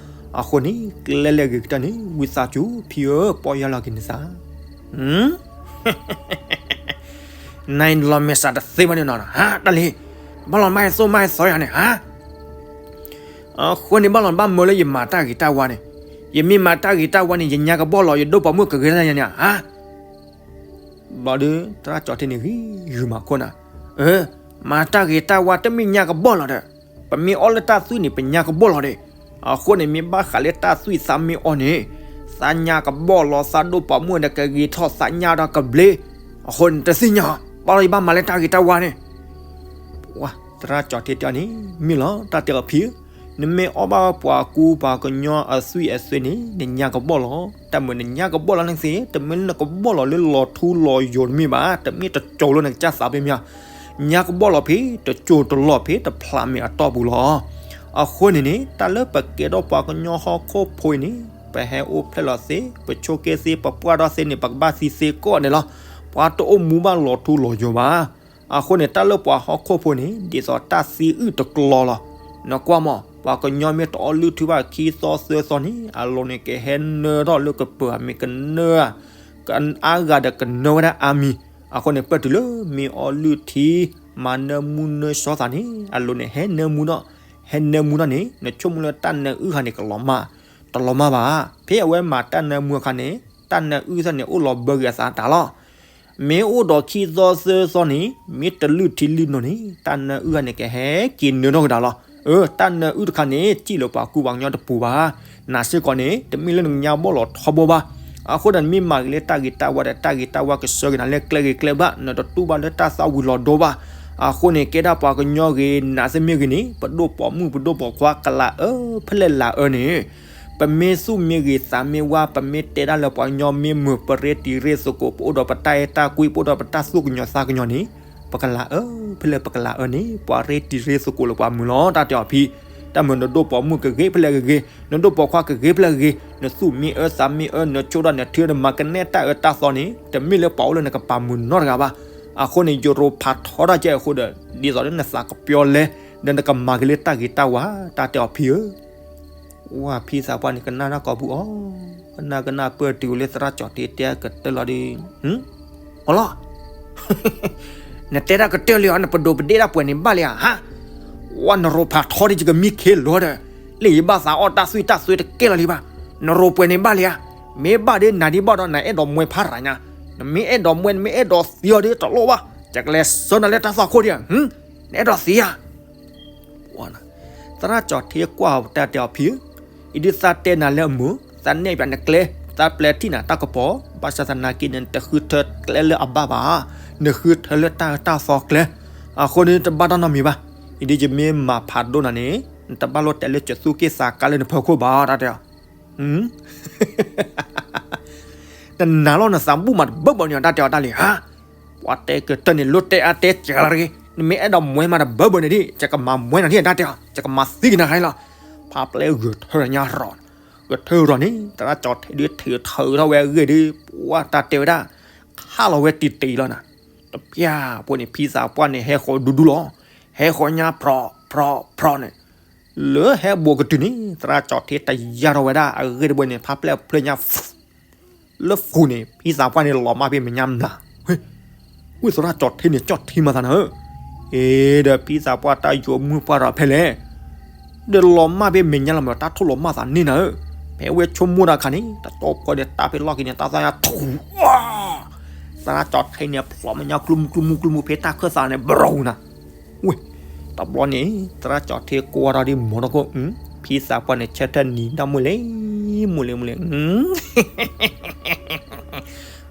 အဃိန့ၣ် ကျဲလဲၣ်ဂ့ၤကတၢၢ်န့ၣ် ဝံသးစူၤဖံဧၢ ပီၢ်ယၢ်လီၤက့ၤနသး, နအံၤနလီၤမဲာ်ဆှးတသ့ဘၣ်န့ၣ်နီၤ, ဟါ တၢ်လံ, ဘၣ်လီၤမၢ်ဟဲသိၣ်မၢ်ဟဲသီယၤန့ၣ် ဟါ, အဃိန့ၣ် ဘၣ်လီၤဘၣ်မၢလၢယမၤတၢ်ဂ့ၤတၢ်ဝါန့ၣ်, ယမ့ၢ်မၤတၢ်ဂ့ၤတၢ်ဝါန့ၣ် ယညါကဘီၣ်လီၤ ယဒိၣ်ပိာ်မုၣ်ကဂ့ၤလၢယၤန့ၣ် ဟါ ဘျီဒီး သရၣ်ကၠီၤထံန့ၣ်ဂံၤဂုာ်မးခိၣ်နၤ, အၢ, မၤတၢ်ဂ့ၤတၢ်ဝါတမ့ၢ်ညါကဘီၣ်လီၤဒီး, ပမ့ၢ်အီၣ်လၢတၢ်သွံၣ်န့ၣ် ပညါကဘီၣ်လီၤဒီး, အဃိန့ၣ် မ့ၢ်ဘၣ်ဃးလၢတၢ်သွံၣ်သးမ့ၢ်အီၣ်န့ၣ်, သးညါကဘီၣ်လီၤ သးဒိၣ်ပိာ်မုၣ်ဒီးကဂ့ၤထီၣ်သးညါဒီးကဘျ့, အဃိန့ၣ် တသ့ၣ်ညါ, ဘၣ်လီၤယဘၣ်မၤလၢတၢ်ဂ့ၤတၢ်ဝါန့ၣ် ပှၤသရၣ်ကၠီၤထံတဲအီၤန့ၣ် မ့ၢ်လီၤ တၢ်တဲအီၤဖံဧၢ, နမ့ၢ်အီၣ်ဘၣ်ပှၤကူပှၤကညီအသွံၣ်အသွဲၣ်န့ၣ် နညါကဘီၣ်လီၤ, တၢ်မုာ်နညါကဘီၣ်လီၤန့ၣ်သ့, တမ့ၢ်လၢနကဘီၣ်လီၤလၢလီၤထူလီၤယိာ်တမ့ၢ်ဘၣ်, တမ့ၢ်တကၠိၤလၢနကစၢ်သးပ့မ့ၢ်ဧါ, ညါကဘီၣ်လီၤဖဲ တကၠိၤတလီၢ်ဖဲတဖျးမဲာ်အတီၢ်ပူၤလီၤ. အဃိန့ၣ်န့ၣ် တၢ်လၢပကဲထီၣ်ပှၤကညီဟီၣ်ခိၣ်ဖိအံၤန့ၣ် ပဟဲအိၣ်ဖျဲၣ်လီၤသ့, ပဆိးက့သ့, ပပှၢ်ထီၣ်သ့န့ၣ် ပကဘၣ်သံသ့ကိးဂၤဒဲးလီၤ. ပှၤတအိၣ်မူဘၣ်လီၤထူလီၤယိာ်ဘၣ်. အဃိန့ၣ် တၢ်လၢပှၤဟီၣ်ခိၣ်ဖိန့ၣ် ဒ်သိးတၢ်သံအုၣ်တကျီလီၤ. နကွၢ်မး ပှၤကညီမ့ၢ်တအီၣ်လုၢ်ထူဘၣ်ခံသီသၢသီန့ၣ် အလိၤန့ၣ်ကဟဲနၢထီၣ်လၢကပၢၤ မ့ၢ်ကနၢ အါဂၤဒီးကနၢဝဲဒၣ်အါမံၤ. အဃိန့ၣ် ပၢၢ်တုၤလၢမ့ၢ်အီၣ်လုၢ်ထံ မၤနၢမူနၢဆှီသးန့ၣ် အလိၤန့ၣ် ဟဲနၢမူနီၣ်, ဟဲနၢမူနီၣ်န့ၣ် နဆိကမိၣ်လၢတၢ်နၢအုၣ်ခါန့ၣ် ကလီၤမၢ်, တလီၤမၢ်ဘၣ်. ဖဲအဝဲမၤတၢ်နၢမူအခါန့ၣ် တၢ်နၢအုၣ်သၣ်န့ၣ် အိၣ်လီၤဘၢဂ့ၤအသးတၢ်လီၤ. မ့ၢ်အိၣ်ဒီးခံသီသၢသီန့ၣ် မ့ၢ်တလုၢ်ထံလုၢ်နိန့ၣ် တၢ်နၢအုၣ်ခါန့ၣ် ကဟဲက့ၤနၢထီၣ်ကဒါလီၤ. အၢ တၢ်နၢအုၣ်တခါန့ၣ် စံၣ်လၢပှၤကူပှၤကညီတပူၤဘၣ်. နၤစ့ၢ်ကီးန့ၣ် တမ့ၢ်လၢနကညါဘီၣ်လီၤထီဘိဘၣ်. အဃိဒီးနမ့ၢ်မၤဂ့ၤလၢတၢ်ဂ့ၤတၢ်ဝါဒီး တၢ်ဂ့ၤတၢ်ဝါကဆှၢက့ၤနၤလၢကျဲဂ့ၤကျဲဘၣ်, နတတူၢ်ဘၣ်လၢတၢ်သၣ်ဝံၤလီၤဒိဘၣ်. အဃိန့ၣ် ကဲဒၣ်ပှၤကညီဂ့ၤ နၤသ့ၣ်မ့ၢ်ဂ့ၤန့ၣ် ပဒိၣ်ပိာ်မုၣ်ပဒိၣ်ပိာ်ခွါကလၤအၢ ဖဲလဲၣ်လၤအၢန့ၣ် ပမ့ၢ်သူၣ်မ့ၢ်ဂ့ၤသးမ့ၢ်ဝါ ပမ့ၢ်တဲဒၣ်လၢပှၤကညီမ့ၢ်မုာ် ပရ့တံၤရ့သကိး ပအိၣ်ဒီးပတၢ်အဲၣ်တၢ်ကွံ ပအိၣ်ဒီးပတၢ်သူၣ်ကညီၤသးကညီၤန့ၣ် ပကလၤအၢ ဖဲလဲၣ်ပကလၤအၢန့ၣ် ပှၤရ့တံၤရ့သကိးလၢပှၤမုာ်လီၤ တၢ်တဲအီၤဖံ. တၢ်မုာ်နဒိၣ်ပိာ်မုၣ်ကဂ့ၤဖဲလဲၣ်ကဂ့ၤ, နဒိၣ်ပိာ်ခွါကဂ့ၤဖဲလဲၣ်ကဂ့ၤ, နသူၣ်မ့ၢ်အၢသးမ့ၢ်အၢ နဆိၣ်ဒၣ်နထံနမၤကနဲတၢ်အၢတၢ်သီန့ၣ် တမ့ၢ်လၢပှၤအိၣ်လၢနကပာ်မုာ်နီတဂၤဘၣ်. အဃိန့ၣ် ယရိဖးထီတၢ်ကဲအဃိဒီး ဒ်သိးလၢနသးကပျီလဲ ဒီးနကမၤက့ၤလၢတၢ်ဂ့ၤတၢ်ဝါ တၢ်တဲအီၤဖံဧၢ. ဝဲဖံသးပှၢ်န့ၣ် ကနၣ်တၢ်ကိာ်ပူၤအီၤ, ကနၣ်ကနၣ်ပၢၢ်တုၤလၢသရၣ်ကၠီၤထံတဲကတၢၢ်လီၤဒီး, အလီၤ, နတဲတၢ်ကတၢၢ်လံအီၤ နပဒိးပဒ့တၢ်ပှဲၤန့ၣ်ဘၣ်လံဧါ, ဟါ, ဝဲနရိဖးထီဒ်ယကမံခ့လီၤဒီး, လၢယဘၣ်သးအီၣ်တၢ်သွံၣ်တၢ်သွဲတကဲလီၤလံဘၣ်, နရိပှဲၤန့ၣ်ဘၣ်လံဧါ, မ့ၢ်ဘၣ်ဒီးနၤဒ်ဘၣ်ဒီးနအဲၣ်ဒိးမှဲဖးရၤညါ, နမ့ၢ်အဲၣ်ဒိးမှဲ နမ့ၢ်အဲၣ်ဒိးသံအီၤဒီးတလိၣ်ဘၣ်, ယကလဲၤဆှၢနၤလၢတၢ်သွၣ်ခိၣ်ဒံး, နအဲၣ်ဒိးသံဧါ သရၣ်ကၠီၤထံကွၢ်တၢ်တဲအီၤဖံဧၢ, အံၤဒုးသးတဲနၤလၢအမုာ်, သးနဲၣ်ပၠးနကျဲ, သးပျဲထံၣ်နၤတၢ်ကပီၤ, ဘၣ်ဆၣ်သနာ်က့န့ၣ် နတဃုထၢကျဲလၢအဘၣ်ဘၣ်, နဃုထၢလၢတၢ်အၢတၢ်သီကျဲ, အဃိန့ၣ်တဘၣ်တၢ်နီတမံၤဘၣ်. အံၤဒုးယမ့ၢ်မၤဖးဒိၣ်နၤန့ၣ် နတဘၣ်လိၣ်တဲလၢကသူၣ်က့သးကါလၢနဖီခိၣ်ဘၣ် တၢ်တဲအီၤ နနာ်လီၤနသးဘူၣ်မးတဘၣ်ဘၣ်န့ၣ် တၢ်တဲအီၤတၢ်လံၤဟါ, ပှၤတဲကတၢၢ်န့ၣ် လိၣ်တဲအါတဲစှၤလီၤတဂ့ၤ, နမ့ၢ်အဲၣ်ဒိးမှဲမးတဘၣ်ဘၣ်န့ၣ်ဒ် ယကမၤမှဲနၤဒ် တၢ်တဲအီၤ ယကမၤသံက့ၤနၤခါလီၤ. ဖါပျဲဂဲၤထၢၣ်ညါရီၤ, ဂဲၤထၢၣ်ရီၤန့ၣ် သရၣ်ကၠီၤထံဒုးထံၣ်ထၢၣ်ထီၣ်ဝဲအဂ့ၢ်ဒုး ပှၤတၢ်တဲဝဲဒၣ် ခးလီၤဝဲတံၢ်တံၢ်လီၤနၤ, တပျၢ်ပှဲၤန့ၣ် ဖံသးပှၢ်န့ၣ် ဟဲဃီၤဒူဒူလီၤ, ဟဲဃီၤညါဖြီဖြီဖြီန့ၣ် လၢဟဲဘူးကတုၤန့ၣ် သရၣ်ကၠီၤထံတယာ်ထီၣ်ဝဲဒၣ်အဂ့ၢ်တဘိန့ၣ် ဖါပျဲဖျၢၣ်ညါ လၢဃုာ်န့ၣ် ဖံသးပှၢ်န့ၣ် လီၤမၢ်ဖဲမဲာ်ညါမျး, ဝဲသရၣ်ကၠီၤထံန့ၣ် ကၠီၣ်ထံမၤသးနၤဧၢ, အ့ဒီးဖံသးပှၢ်တၢ်ယိၤမုၢ်ပှၢ်ဒီးဖဲလဲၣ်, ဒီးလီၤမၢ်ဖဲမဲာ်ညါလီၤမး တၢ်ထိၣ်လီၤမၢ်သးန့ၢ်နၤဧၢ, ဖဲဝဲဆိကမိၣ်တၢ်ခါန့ၣ် တတီၢ်ဖီဒီးတၢ်ဖဲလီၢ်ခံန့ၣ် တၢ်သၣ်ညါထူ, သရၣ်ကၠီၤထံန့ၣ် ဖျိးမဲာ်ညါကျူမူကျူမူကျူမူဖဲတၢ်ခၢၣ်သးန့ၣ် ဘရီနၤ ဝဲ, တဘျီန့ၣ် သရၣ်ကၠီၤထံကွၢ်ထီၣ်ဒ်မီၤနီၢ်ခိၣ်, ဖံသးပှၢ်န့ၣ်ဆၢထၢၣ်နံၤဒၣ်မူလ့ၣ်, မူလ့ၣ်မူလ့ၣ်,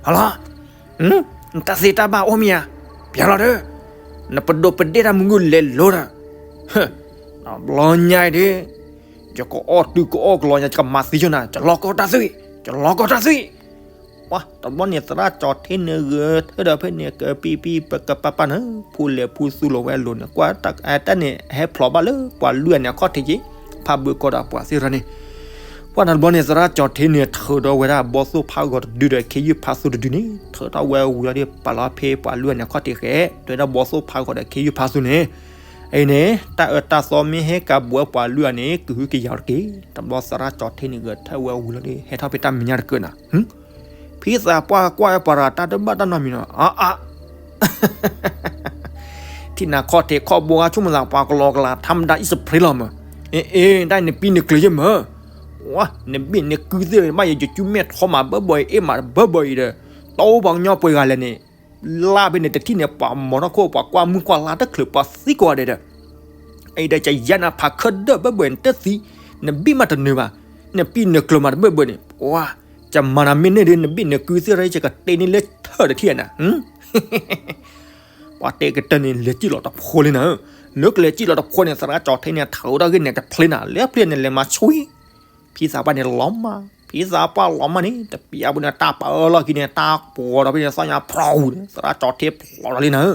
ဟလီၤ, နတၢ်သ့တၢ်ဘၣ်အိၣ်မ့ၢ်ဧါ, ပျဲလီၤဒီး, နပဒိးပဒ့ၣ်တၢ်မုၢ်ဂုၢ်လဲၤလိၤဒီး, တဘျီညါအံၤဒ်, ယကအီၣ်တုၤကအီၣ်ကလီညါ ယကမၤသံဆိနၤ, ယလီၤကီတၢ်သွံၣ်, ယလီၤကီတၢ်သွံၣ်. ပှၤတဘျီန့ၣ် သရၣ်ကၠီၤထ့န့ၣ်ဂဲၤထၢၣ်ဒီးဖဲန့ၣ် ကပံပံပကပာ်ပာ်န့ၣ် ဖူလဲၤဖူသူလီၤဝဲအလိၤန့ၣ် ကွၢ်တၢ်အဲၣ်တၢ်န့ၣ် ဟဲဖျိးဘၣ်လၢပှၤလွံၢ်ဂၤန့ၣ်အခီၣ်ထံးက့ၤ, ဖးဘၢကီဒီးပှၤသ့ၣ်တဖၣ်န့ၣ်, ပှၤတဘျီန့ၣ် သရၣ်ကၠီၤထ့န့ၣ် ထုးဒီးဝဲဒၣ်ဘီသိၣ်ဖးဂီၤတဒုဒီး ခ့ယုၢ်ဖးသူတဒုန့ၣ် ထုးထီၣ်ဝဲဝံၤလီၤဒီး ပာ်လီၤဖဲပှၤလွံၢ်ဂၤန့ၣ်အခီၣ်ထံးဃဲ, တဲဝဲဒၣ်ဘီသိၣ်ဖးဂီၤဒီးခ့ယုၢ်ဖးသူန့ၣ်, အံၤန့ၣ် တၢ်အၢတၢ်သီမ့ၢ်ဟဲကးဘှဲပှၤလွံၢ်ဂၤန့ၣ် ကဟုကယာ်တက့ၢ်. တဘျီသရၣ်ကၠီၤထ့န့ၣ်ဂဲၤထၢၣ်ဝဲဝံၤလီၤဒီး ဟဲထီၣ်ဖဲတၢ်မဲာ်ညါတကၢၢ်နၤ ဖံသးပှၢ်ကွၢ်ဝဲပှၤတဂၤတၢ်တဘၣ်တၢ်နီတမံၤနီၤ, အါအါ, ထံၣ်နၤခီၣ်ထံးခီၣ်ဘိဂၤဆိကမိၣ်သး ပှၤကလီကလီ ထါမတၤ အံၣ်စဖရ့လီၤမး, အ့ အ့ တၢ်နပံနကျၢၤယဲၢ်မး, ဝါ နဘ့ၣ်နကုသ့ၣ်ဘၣ်ယဲၢ် ယစုမဲာ်ထီမးဘၣ်ဘၣ်အံၤ အ့ၣ်မးဘၣ်ဘၣ်အံၤဒီး, တအိၣ်ပှၤကညီပှဲၤဂၤလဲၣ်န့ၣ်, လၢဖဲန့ၣ်တထံၣ်န့ၣ် ပှၤမီၤထီၣ်ခိၣ် ပှၤကွၢ်မုၢ်ကွၢ်လါတချုး ပှၤသံကိးဂၤဒဲးဒီး အံၤဒီး ယယါနၤဖးခၢၣ်ဒၢၣ်ဘၣ်ဘၣ်အံၤ နတသံ, နဘ့ၣ်မးတနၢၤဘၣ်, နပံနကျၢၤမးတဘၣ်ဘၣ်န့ၣ်, ပှၤ, ယမၤနၤမ့ၢ်န့ၢ်ဒီး နဘ့ၣ်နကုသ့ၣ်ရၣ် ယကတ့န့ၢ်လၢထၢၣ်တထံၣ်နၤ, ပှၤတဲကတၢၢ်န့ၣ် လဲၤစံၣ်လီၤတဖိလံနၤ, လၢကလဲၤစံၣ်လီၤတဖိန့ၣ် သရၣ်ကၠီၤထ့န့ၣ် ထုးထီၣ်ဂ့ၢ်န့ၣ် တဖျ့နၤ, လၢဖျ့န့ၣ် လဲၤမၤဆွံ ဖံသးပှၢ်န့ၣ်လီၤမၢ်, ဖံသးပှၢ်လီၤမၢ်န့ၣ် တပျၢ်ပူၤန့ၣ် တၢ်ပၢလီၢ်ခံန့ၣ် တၢ်ပှီၤဒီးဖဲန့ၣ် သီၣ်ညါဖျိးန့ၣ် သရၣ်ကၠီၤထ့ဖျိးလီၤလံနၤ,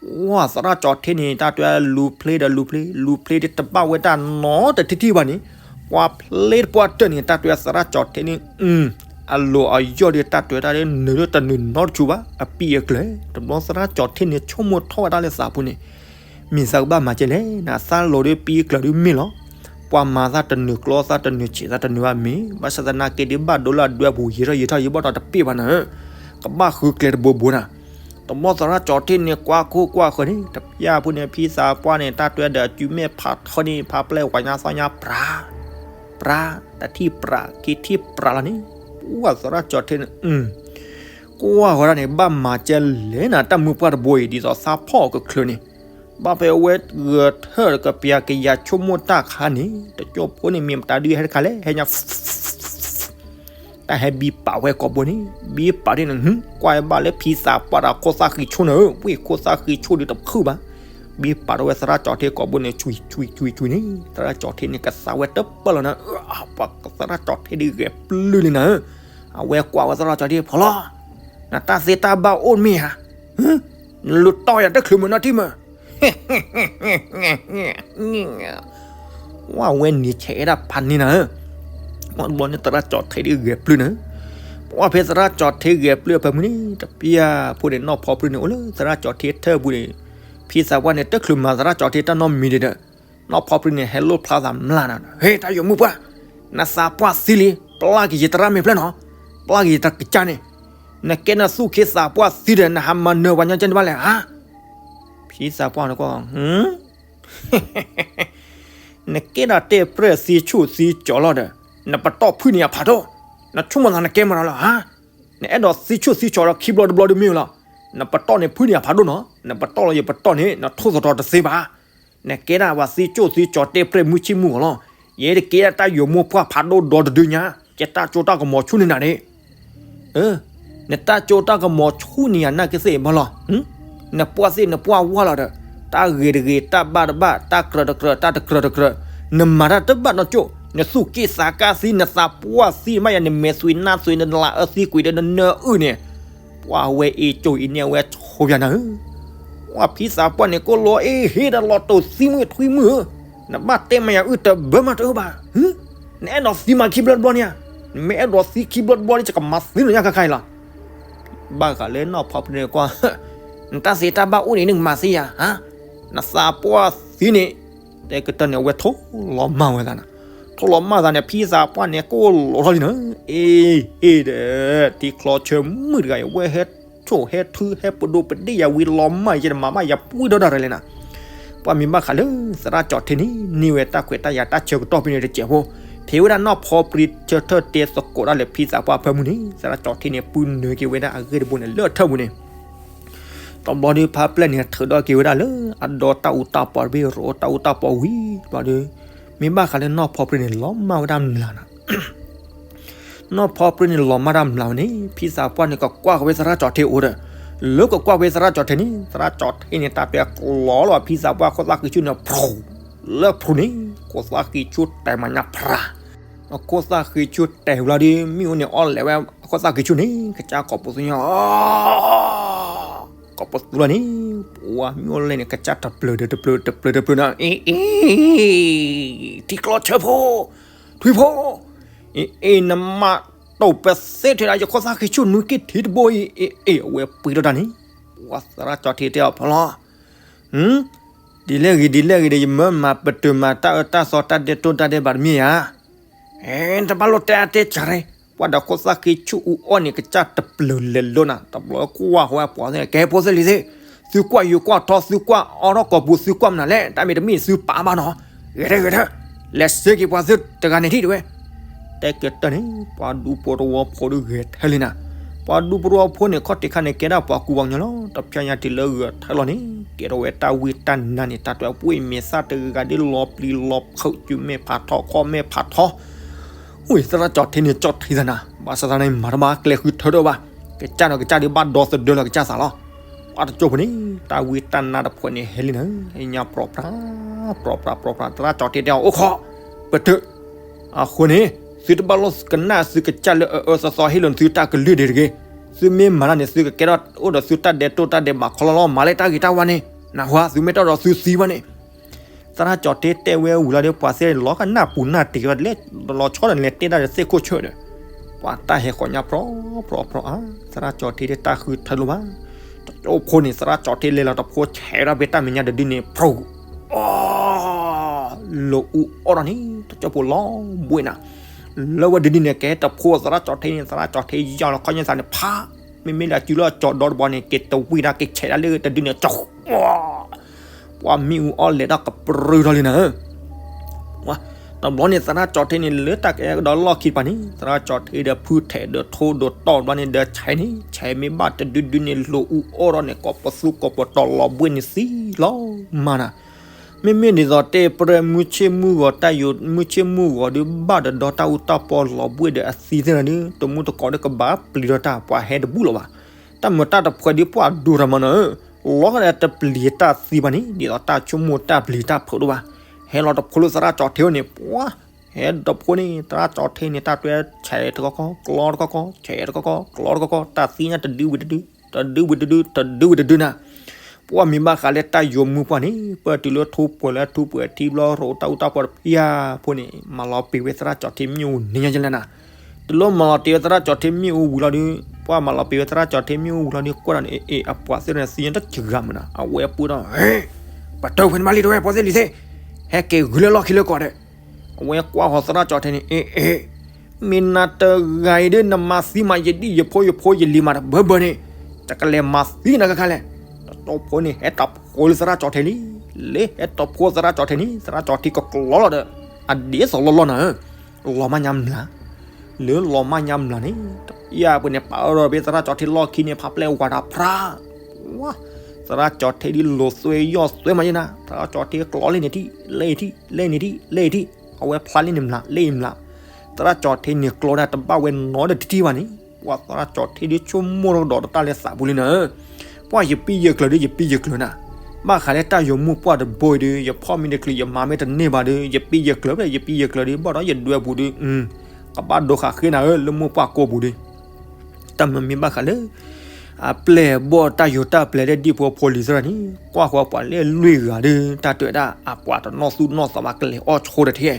ပှၤသရၣ်ကၠီၤထ့န့ၣ် တၢ်တဲလူၤဖျ့ဒီးလူၤဖျ့, လူၤဖျ့ဒ်တဘၣ်ဝဲတၢ်နီတထံၣ်ထံၣ်ဘၣ်န့ၣ်, ပှၤဖျ့တပှၢ်တၢၢ်န့ၣ် တၢ်တဲသရၣ်ကၠီၤထ့န့ၣ်, အလိၤအယီၢ်ဒီးတၢ်တဲတၢ်ဒ်နုာ်လၢတနုာ်နီတဆူၣ်ဘၣ် အပံၤအကျၢၤ, တဘျီသရၣ်ကၠီၤထ့န့ၣ် ဆိကမိၣ်ထီၣ်ဝဲဒၣ်လၢသးပူၤန့ၣ် မ့ၢ်သးကဘၣ်မၤကဲလဲၣ်, နသးလိၤဒီးပံၤကျၢၤဒ်မ့ၢ်လီၤ, ပှၤမၤသးတနုာ်ကျီသးတနုာ်ဆံးသးတနုာ်ဘၣ်မ့ၢ်, ဘၣ်ဆၣ်သနာ်က့ဒ်ဘၣ်ဒိလၢအဒွဲပူၤ ယံာ်ထီၣ်ယံာ်ထီၣ်ယံာ်ဘၣ်ဒီးတပ့ၢ်ဘၣ်နၤ, ကဘၣ်ဃုကျဲတဘိဘိနၤ, တဘျီသရၣ်ကၠီၤထ့န့ၣ် ကွၢ်ခိၣ်ကွၢ်ဃၢၤန့ၣ် တပျၢ်ဖိန့ၣ် ဖံသးပှၢ်န့ၣ် တၢ်တဲဒီးအစုမဲာ်ဖးထီန့ၣ် ဖးပျဲၢ်ဝဲညါသီၣ်ညါပြး ပြး, တထံၣ်ပြး ခံထံၣ်ပြးလီၤန့ၣ်, ပှၤသရၣ်ကၠီၤထ့န့ၣ် ကွၢ်ဃီဒၣ်န့ၣ် ဘၣ်မၤကဲလဲၣ်နၤ တၢ်မုၢ်ပှၢ်တဘိအံၤ ဒ်သိးသးဖီၣ်အကချုးန့ၣ်, ဘၣ်ဖဲအဝဲဂဲၤထၢၣ်ကပျးကယၤ ဆိကမိၣ်တၢ်ခါန့ၣ် တကၠိဖိန့ၣ် မ့ၢ်မတၤဒုးဟဲတခါလဲၣ် ဟဲညါ တၢ်ဟဲဘံပာ်ဝဲကိာ်ဘိန့ၣ် ဘံပာ်ဒ်န့ၣ် ကွၢ်ဝဲဘၣ်လၢဖံသးပှၢ်ဒီးခိၣ်သၣ်ဃံဆိန့ၣ်, ဝ့ၢ်ခိၣ်သၣ်ဃံဆိဒုးတဖုၣ်ဘၣ်, ဘံပာ်ထီၣ်ဝဲသရၣ်ကၠီၤထ့ကိာ်ဘိန့ၣ် ဆွံဆွံဆွံဆွံန့ၣ် သရၣ်ကၠီၤထ့န့ၣ် ကသးဝဲတပၢၢ်လီၤနၤ, ပှၤသရၣ်ကၠီၤထ့ဒုးဂဲၤပျုၢ်လံနၤ, အဝဲကွၢ်ဝဲသရၣ်ကၠီၤထ့ ဖီလီၤ, နတၢ်သ့တၢ်ဘၣ်အိၣ်မ့ၢ်ဧါ, နလူၤတီၢ်ယၤတချုးမုၢ်နီထံၣ်မး ဝဲန့ၣ်ဆဲးအဲၣ်ဒၣ်ဖးန့ၢ်နၤဧၢ, ပှၤတဘျီန့ၣ်သရၣ်ကၠီၤထ့ဒုးဂဲၤပျုၢ်နၤ, ပှၤဖဲသရၣ်ကၠီၤထ့ဂဲၤပျုၢ်အဖၢမုၢ်န့ၣ် တပျၢ်ဖိန့ၣ် နီၢ်ဖီပြံန့ၣ် အိၣ်လၢသရၣ်ကၠီၤထ့ထၢၣ်ပူၤန့ၣ်, ဖံသးပှၢ်န့ၣ် တချုးမၤသရၣ်ကၠီၤထ့တၢ်နီတမံၤဒံးဒီး, နီၢ်ဖီပြံန့ၣ် ဟဲလိၣ်ဖျါသးမျၢ်နၤ, ဟ့ တၢ်ယိာ်မုၣ်ပှၢ်, နသးပှၢ်သံလံ, ပျၢ်က့ၤယတရၣ်မ့ၢ်ဖျၢၣ်နီၤ, ပျၢ်က့ၤယတကစၢ်န့ၣ်, နကဲနသူၣ်က့သးပှၢ်သံဒီး နဟးမၤနၢၤပှၤညီကဲန့ၣ်ဘၣ်လဲၣ်ဧါ, ဖံသးပှၢ်န့ၣ်ကွၢ် နကဲဒၣ်တဲပြဲၢ်သံဆူၣ်သံကၠီၤလီၤဒီး, နပတီၢ်ဖုန့ၢ်ယၤဖးဒိၣ်, နဆိကမိၣ်သးနကဲမးလီၤဧါ, နအဲၣ်ဒိးသံဆူၣ်သံကၠီၤဒီးခံဘျီတဘျီဒုးမ့ၢ်ဝဲလီၤ, နပတီၢ်န့ၣ်ဖုန့ၢ်ယၤဖးဒိၣ်နီၤ, နပတီၢ်လီၤယပတီၢ်န့ၣ် နထိၣ်သတြီၤတသ့ဘၣ်, နကဲဒၣ်ပှၤသံဆူၣ်သံကၠီၤတဲပြဲၢ်မုၢ်ဆ့ၣ်မုၢ်ဂီၤလီၤ, ယဲတကဲဒၣ်တၢ်ယိာ်မိၢ်ပှၢ်ဖးဒိၣ်ဒီတဒုညါ, ကဲတၢ်ကၠိတၢ်ကမီၤဆူၣ်န့ၢ်နၤန့ၣ် နတၢ်ကၠိတၢ်ကမီၤဆူၣ်န့ၢ်ယၤနာ်က့သ့ၣ်ဘၣ်လီၤ, နပှၢ်သ့ၣ်နပှၢ်ဝါလီၤဒီး, တၢ်ဂ့ၤတဂ့ၤ တၢ်ဘၣ်တဘၣ် တၢ်ကြၢးတကြၢး တၢ်တကြၢးတကြၢး, နမၤတၢ်တဘၣ်နီတကၠိၢ်, နသူၣ်က့သးကါသံ နသးပှၢ်သံ မ့ၢ်ယၤနမဲာ်သွံၣ်နါသွံၣ် နလၤအၢသံကွံာ်ဒီးနနၢအုၣ်န့ၣ်, ပှၢ်ဝဲအ့ၣ်ကၠိအံၤန့ၣ် အဝဲဆိယၤနၤဧၢ ပှၢ်ဖံသးပှၢ်န့ၣ် ကိၣ်လီၤအ့ၣ်ဟ့ဒီးလီၤတိာ်သံမုၢ်ထွံမုၢ်ဧၢ, နဘၣ်တဲမ့ၢ်ယၤအုၣ်တဘၢမးတအုၣ်ဘၣ်, နအဲၣ်ဒိးသံမးခံဘျီတဘျီန့ၣ်ဧါ, နမ့ၢ်အဲၣ်ဒိးသံခံဘျီတဘျီန့ၣ် ယကမၤသံနၤညါခါခါအံၤလီၤ. ဘၣ်ဃးလၢနီၢ်ဖီပြံန့ၣ်ကွၢ်, နတၢ်သ့တၢ်ဘၣ်အိၣ်န့ၣ် နကမၤသံယၤ, နသးပှၢ်သံန့ၣ်, တဲကတၢၢ်န့ၣ် အဝဲထိၣ်လီၤမၢ်ဝဲသးနၤ, ထိၣ်လီၤမၢ်သးန့ၣ် ဖံသးပှၢ်န့ၣ် ကိၣ်လီၤထီၣ်လံနၤ, အ့ၣ် အ့ၣ်ဒီး, ထံချီဆၢမုၢ်တဂၤအံၤ ဝဲဟဲ ဆိၣ်ဟဲထုဟဲပဒိးပဒ့ၣ်ယၤဝံၤလီၤမၢ်ယဲ တမၤဘၣ်ယၤပှံၢ်ဒီဒၣ်ရဲၣ်လဲၣ်နၤ. ပှၢ်မ့ၢ်ဘၣ်ဃးလၢ သရၣ်ကၠီၤထ့န့ၣ် န့ၢ်ဝဲတၢ်ခွဲးတၢ်ယာ်တၢ်ဆၢကတီၢ်ဖဲန့ၣ်တစဲးဖိ, ဖဲဝဲဒၣ်နီၢ်ဖီပြံဆၢထၢၣ်တဲသကိးတၢ်လၢဖံသးပှၢ်ဖၢမုၢ်န့ၣ် သရၣ်ကၠီၤထ့န့ၣ် ပုၢ်နၢၤက့ၤဝဲဒၣ်အဂ့ၢ်တဘိန့ၣ် လၢထၢၣ်ပူၤန့ၣ် တဘျီဒီးဖါပျဲၢ်န့ၣ် ထုးထီၣ်က့ၤဝဲဒၣ်လၢ အဒီတၢ်အူတၢ်ပီတဘ့ၣ် ရိးတၢ်အူတၢ်ပီဝံၤ တဘျီဒီး မ့ၢ်ဘၣ်ဃးလၢနီၢ်ဖီပြ့န့ၣ် လီၤမၢ်ဝဲဒၣ်မျးနၤ နီၢ်ဖီပြ့န့ၣ် လီၤမၢ်တၢ်မျးဝဲန့ၣ် ဖံသးပှၢ်န့ၣ် ကကွၢ်ဃီၤဝဲသရၣ်ကၠီၤထ့အိၣ်ဒီး လၢကကွၢ်ဝဲသရၣ်ကၠီၤထ့န့ၣ် သရၣ်ကၠီၤထ့န့ၣ် တၢ်ပဲကျီလီၤဖံသးပှၢ်ခိၣ်သၣ်ဃံဆူၣ်န့ၣ် ဖြူၤ လၢဖြူၤန့ၣ် ခိၣ်သၣ်ဃံဆူၣ်တဲာ်မၤညါဖြါ အခိၣ်သၣ်ဃံဆူၣ်တဲာ်ဝံၤလီၤဒီး မ့ၣ်အူန့ၣ်အီၣ်လဲၤဝဲအခိၣ်သၣ်ဃံဆူၣ်န့ၣ် ကစၢ်ကိးပသူညီ ကိးပသူလီၤန့ၣ် ပှၤမ့ၣ်အူလဲၣ်န့ၣ် ကစၢ်တပျၢၤဒီးတပျၢၤတပျၢၤတပျၢၤနီၤ အ့ အ့ ထံကျီဆၢဖိ ထွံၣ်ဖိ အ့ အ့ နမၤတိာ်ပသ့ထဲဒၣ် ယခိၣ်သၣ်ဃံဆူၣ်နွံက့ထံတဘိအံၤ အ့ အ့ အဝဲပှ့ၤထီၣ်တၢ်န့ၣ် ပှၤသရၣ်ကၠီၤထ့တဲအီၤဖီလီၤ ဒ်လဲၣ်ဂ့ၤဒ်လဲၣ်ဂ့ၤဒီး ယမၢမၤပတုာ်မၤတၢ်အၢတၢ်သီတၢ်ဒဲးတိၢ်တၢ်ဒဲးဘးတမ့ၢ်ဧါ နတဘၣ်လိၣ်တဲအါတဲစှၤရ့ ပှၤဒီးခိၣ်သၣ်ဃံဆူၣ်အူအီၣ်န့ၣ် ကစၢ်တပျၢၤလဲၤလိနီၤ တဘျီကွၢ်ဃီပှၤသ့ၣ် ကဲဖိသ့ၣ်လံၤသ့ၣ် သုကွၢ်ယိၤကွၢ်ထီ သုကွၢ်အီထီၣ်ကိာ်ပူၤ သုကွၢ်မနုၤလဲၣ် တၢ်မ့ၢ်တမ့ၢ်သုပာ်ဘၣ်နီၤ ဂဲၤထၢၣ်ဂဲၤထၢၣ် လဲၤစ့က့ၤပှၤသုတဂၤန့ၣ်ထံၣ်တဝဲ တဲကတၢၢ်န့ၣ် ပှၤဒူဖိတဝီဖိဒုးဂဲၤထၢၣ်လံနၤ ပှၤဒူဖိတဝီဖိန့ၣ် ခီၣ်ထံးခါန့ၣ် ကဲဒၣ်ပှၤကူပှၤကညီလီၤ တဖျါညါတုၤလၢဂဲၤထၢၣ်လီၤန့ၣ် ကဲထီၣ်ဝဲတၢ်ဝံတၢ်နါန့ၣ် တၢ်တွဲအပှ့ၤမ့ၢ်သၣ်တဂၤဒ်လီၤပျံၤလီၤဖုး စုမဲာ်ဖးထီ ခီၣ်မဲာ်ဖးထီ ဝံၤသရၣ်ကၠီၤထ့န့ၣ် ကၠီၣ်ထံသးနၤ ဘၣ်ဆၣ်သနာ်က့ မၤတဘၣ်ကျဲဃုထၢဒီးဘၣ် ကစၢ်နီၤကစၢ်ဒုးဘၣ်ဒီသဒၢလီၤကစၢ်သးလီၤ ပှၤတကၠိဖိန့ၣ် တၢ်ဝံတၢ်နါတဖုန့ၣ်ဟဲလံနၤ ညါပြီပြါ ပြီပြါပြီပြါ သရၣ်ကၠီၤထ့တဲအီၤ အိၣ်ခိး ပတုာ် အဃိန့ၣ် သုတဘၣ်လိၣ်ကနၣ်သုကစၢ်လၢအအၢသီသီဟ့ၣ်လီၤသုတၢ်ကလုၢ်ဒံးတဂ့ၤ သုမ့ၢ်မၤတၢ်န့ၣ် သုကကဲထီၣ်အိၣ်ဒီးသုတၢ်ဒဲးတိၢ်တၢ်ဒဲးဘးခီလီၤလီၤ မၤလၢတၢ်ဂ့ၤတၢ်ဝါန့ၣ် နၢ်ဟူ သုမ့ၢ်တၢ်ဒီးသုသံဘၣ်န့ၣ် သရၣ်ကၠီၤထ့တဲဝဲဝံၤလီၤဒီး ပှၤသ့ၣ်လီၤကနၣ်ပူၤနၢ်တ့ၢ်ဝဲလၢ လီၤဆီဒီးလဲၤတဲတၢ်ဒီးသ့ၣ်ခိၣ်ဆၢၣ်ဒီး ပှၤတၢ်ဟဲဃီၤညါပြီပြီပြီဧါ သရၣ်ကၠီၤထ့ဒ်တၢ်ဃုထၢလိာ်ဘၣ် တကၠိဖိန့ၣ် သရၣ်ကၠီၤထ့လဲၤလီၤတဖိဆဲးဝဲဒၣ်ဖဲတၢ်မဲာ်ညါတဒုန့ၣ် ဖြူၤ လိာ်အူအီၣ်ထီၣ်န့ၣ် တကၠိဖိလီၤဘှံးနၤ လၢဝဲတဒုန့ၣ် ကဲတဖိသရၣ်ကၠီၤထ့န့ၣ် သရၣ်ကၠီၤထ့ယီၢ်လီၤခီၣ်ညါသးန့ၣ် ဖး မ့မ့ၢ်လၢအစုလီၤကၠီၤဒီတဘီန့ၣ် က့ၤတဝံၣ်ဒၣ်က့ၤဆဲးဒၣ်လၢတဒုန့ၣ် ကၠီၤ ပှၤမ့ၣ်အူအီၣ်လဲၤတၢ်ကပြုၢ်ထီၣ်လံနၤ တဘျီန့ၣ် သရၣ်ကၠီၤထ့န့ၣ် လၢတၢ်ကအဲၣ်ကဒီးလီၢ်ခံတပၤန့ၣ် သရၣ်ကၠီၤထ့ဒီးဖုထဲးဒီးထိဒီးတီၢ်တဘျီန့ၣ် ဒီးဆဲးန့ၣ် ဆဲးမ့ၢ်ဘၣ်တဒုဒုန့ၣ် လိာ်အူအီၣ်ထီၣ်န့ၣ် ကိးပသူကိးပတီၤလီၤဘှံးန့ၣ်သံလီၤမးနၤ မ့မ့ၢ်ဒ်သိးတဲပြၢမုၢ်ဆ့ၣ်မုၢ်ဂီၤတၢ်ယိာ် မုၢ်ဆ့ၣ်မုၢ်ဂီၤဒုးဘၣ်တဒီတၢ်အူတၢ်ပီလီၤဘှံးဒီးအသံသ့ၣ်နၤဒုး တမူတကိးဒီးကဘၣ်ပျံၤဒီးတၢ် ပှၤဟဲတဘူၣ်လၢၤဘၣ် တၢ်မုာ်တၢ်တဖှဲးဒုးပှၤဒိၣ်တၢ်မးနၤဧၢ လီၤဂာ်ဒီးတပျံၤတၢ်သံဘၣ်န့ၣ် ဒ်သိးတၢ်ဆိကမိၣ်တၢ်ပျံၤတၢ်ဖုးဒိၣ်ဘၣ် ဟဲလီၤတဖိလၢသရၣ်ကၠီၤထ့အိၣ်န့ၣ် ပှၤ ဟဲတဖိန့ၣ် သရၣ်ကၠီၤထ့န့ၣ် တၢ်တွဲဆဲးတကီကီ ကျီတကီကီ ဆဲးတကီကီ ကျီတကီကီ တၢ်သံညါတဒုဝံၤတဒု တဒုဝံၤတဒု တဒုဝံၤတဒုနၤ ပှၤမ့ၢ်ဘၣ်ဃးလၢတၢ်ယိာ်မုၢ်ပှၢ်န့ၣ် ပၢၢ်တုၤလၢထူပှဲၤလၢထူပှဲၤထံဘျီ ရိးတၢ်အူတၢ်ပီတဖၣ်ဖိန့ၣ် မၤလီၤပံာ်ဝဲသရၣ်ကၠီၤထ့မ့ၣ်အူန့ၣ်ညါယလဲၣ်နၤ တုၤလၢမၤလီၤတ့ၢ်ဝဲသရၣ်ကၠီၤထ့မ့ၣ်အူဝံၤလီၤဒုး ပှၤမၤလီၤပံာ်ဝဲသရၣ်ကၠီၤထ့မ့ၣ်အူဝံၤလီၤဒုး ကွၢ်ဒီးန့ၣ် အ့ၣ် အပှၤသ့ၣ်န့ၣ်သံညါတစှၤမုာ်နၤ အဝဲပူထီၣ် ဟ့ၣ် ပတုာ်ဖဲန့ၣ်မးလံတဝဲ ဖိသ့ၣ်လံၤသ့ၣ် ဟဲက့ၤဂုာ်လၢလီၢ်ခံလၢကီၢ်ဒီး အဝဲကွၢ်ဃီၤသရၣ်ကၠီၤထ့န့ၣ် အ့ၣ် အ့ၣ် မ့ၢ်နၤတဂၤအံၤဒုး နမၤသံမးယဒံၣ်ယဖိယဖိယလံၤမးတဘၢဘၢန့ၣ် တကလဲၤမၤသံနၤခါခါလဲၣ် တကၠိဖိန့ၣ် ဟဲတဖိလၢသရၣ်ကၠီၤထ့လံ လၢဟဲတဖိသရၣ်ကၠီၤထ့န့ၣ် သရၣ်ကၠီၤထ့ကကျီလီၤဒီး အဒ်သိးလီၢ်လီၢ်နၤဧၢ လီၤမၢ်ညါမျး လၢလီၤမၢ်ညါမျးန့ၣ် တပျၢ်ပူၤန့ၣ် ပာ်အၢထီၣ်ဖဲသရၣ်ကၠီၤထ့လီၢ်ခံန့ၣ် ဖးပျဲၢ်ဝးတၢ်ဖြါ သရၣ်ကၠီၤထ့ဒ်လိာ်သွဲယီၢ်သွဲမးယဲနၤ သရၣ်ကၠီၤထ့ကျီလံန့ၣ်ထံၣ် လဲၣ်ထံၣ် လဲၣ်န့ၣ်ထံၣ် လဲၣ်ထံၣ် အဝဲဖျါလံန့ၣ်မျး လဲၣ်အံၤမျး သရၣ်ကၠီၤထ့န့ၣ်ကျီဒၣ်တဘၣ်ဝဲနီတထံၣ်ဘၣ်န့ၣ် ပှၤသရၣ်ကၠီၤထ့ဒုးဆိကမိၣ်ဒီးတၢ်လၢသးပူၤလံနၤဧၢ ပှၤယပံယကျၢၤဒုး ယပံယကျၢၤနၤ ဘၣ်ဃးလၢတၢ်ယိာ်မုၢ်ပှၢ်တဘိအံၤဒုး ယဖီၣ်မ့ၢ်တချုး ယမၤမ့ၢ်တန့ၢ်ဘၣ်ဒုး ယပံယကျၢၤဖဲ ယပံယကျၢၤဒုး ဘၣ်ဒီးယဒွဲပူၤဒုး ကဘၣ်ဒိဃာ်ဃ့နၤဧၢ လၢမိၢ်ပှၢ်ကိာ်ပူၤဒုး တၢ်မ့ၢ်မ့ၢ်ဘၣ်ဃးလၢ အပျဲၢ်ဘီၣ်တၢ်ယိာ်တၢ်ပျဲၢ်လၢဒံၣ်ဖိဖိလံၤသရၣ်န့ၣ် ကွၢ်ဃီၤပှၤလၢလွံၢ်ဂၤဒုး တၢ်တဲဝဲဒၣ် အပှၤတနီၣ်သူၣ်နီၣ်သးဘၣ်ကလဲၤအီၣ်ဆိတထဲ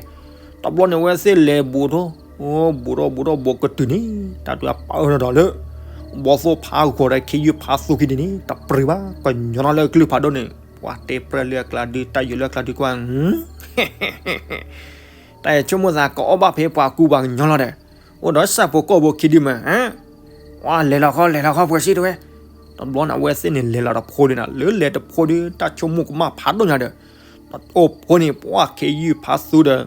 တဘျီန့ၣ်ဝဲသ့ၣ်လဲၤဘူးထီၣ် အိၣ်ဘူးထီၣ်ဘူးထီၣ်ဘူးကတုၤန့ၣ် တၢ်တဲဝဲပာ်အၢထီၣ်ဒီးလၢ ဘီသိၣ်ဖးဂီၤဒီးခ့ယုၢ်ဖးသူခံဒ်န့ၣ် တပြံၤဘၣ် ကညီနီၣ်လၢအကလုၢ်ဖးဒိၣ်န့ၣ် ပှၤတဲပြၢလၢအကျါဒုး တၢ်ယိာ်လၢအကျါဒုးကွၢ် တၢ်အဲၣ်ဆိကမိၣ်သး ကအီၣ်ဘၣ်ဖဲပှၤကူပှၤကညီလီၤဒီး အိၣ်ဒီးဆၣ်ဖိကီၢ်ဖိခံဒုမး ဝဲလဲၤလီၤခီ လဲၤလီၤခီ ပှဲၤစံတဝဲ တဘျီန့ၣ် အဝဲသ့ၣ်န့ၣ် လဲၤလီၤတဖိဒုးနၤ လၢလဲၤတဖိဒုး တၢ်ဆိကမိၣ်ကမၣ်ဖးဒိၣ်ညါဒီး တအိၣ်ဖိန့ၣ် ပှၤခ့ယုၢ်ဖးသူဒီး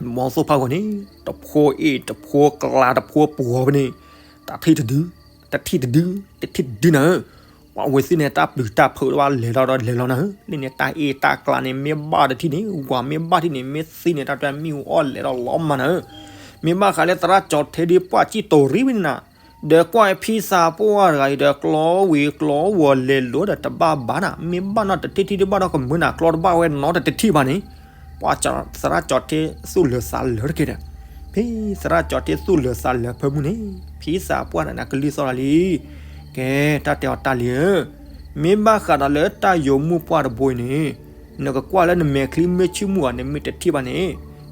မီသိၣ်ဖးဂီၤန့ၣ် တဖိအ့ၣ် တဖိကလၤတဖိပဂီၤဖဲန့ၣ် တထံၣ်တဒု တထံၣ်တဒု တထံၣ်တဒုနၤဧၢ ပှၤဝဲသ့ၣ်န့ၣ် တၢ်ပျုၤတၢ်ဖုးတဘၣ်လဲၤထီၣ်ဒီးလဲၤလီၤနၤဧၢ, လၢန့ၣ်တၢ်အ့ၣ်တၢ်ကျါန့ၣ် မ့ၢ်ဘၣ်တထံၣ်န့ၣ် ဝၤမ့ၢ်ဘၣ်ထံၣ်န့ၣ် မ့ၢ်သံန့ၣ် တၢ်တမံၤအီၣ်လဲၤဒီးလီၤမၢ်နၤဧၢ. မ့ၢ်ဘၣ်ဃးလၢသရၣ်ကၠီၤထ့ဒီး ပှၢ်စံၣ်တိၤရံဝဲန့ၣ်နၤ, ဒီးကွၢ်ဖံသးပှၢ်တဂၤအံၤဒီး ကျီဝံၤကျီဝီၤလဲၤလိၤဒီးတဘၣ်ဘၣ်နၤ, မ့ၢ်ဘၣ်နီတထံၣ်ထံၣ်ဒ်ဘၣ်ဒီးကမၢနၤ ကျီတဘၣ်ဝဲနီတထံၣ်ဘၣ်န့ၣ်, ပှၢ်သရၣ်ကၠီၤထ့သူၣ်လၢာ်သးလၢာ်တက့ၢ်ဒီး ဖဲသရၣ်ကၠီၤထ့သူၣ်လၢာ်သးလၢာ်ဖၢမုၢ်န့ၣ် ဖံသးပှၢ်န့ၣ် ကလံၢ်သီၣ်လီၤလံ. ကဲ တၢ်တဲအီၤတၢ်လံဧၢ, မ့ၢ်ဘၣ်ဃးဒီးလၢတၢ်ယိၤမုၢ်ပှၢ်တဘိအံၤန့ၣ်, နကကွၢ်လၢနမဲာ်ချံမ့ၢ်ဆံၣ်မုၢ်ဧါ နမ့ၢ်တထံၣ်ဘၣ်န့ၣ်,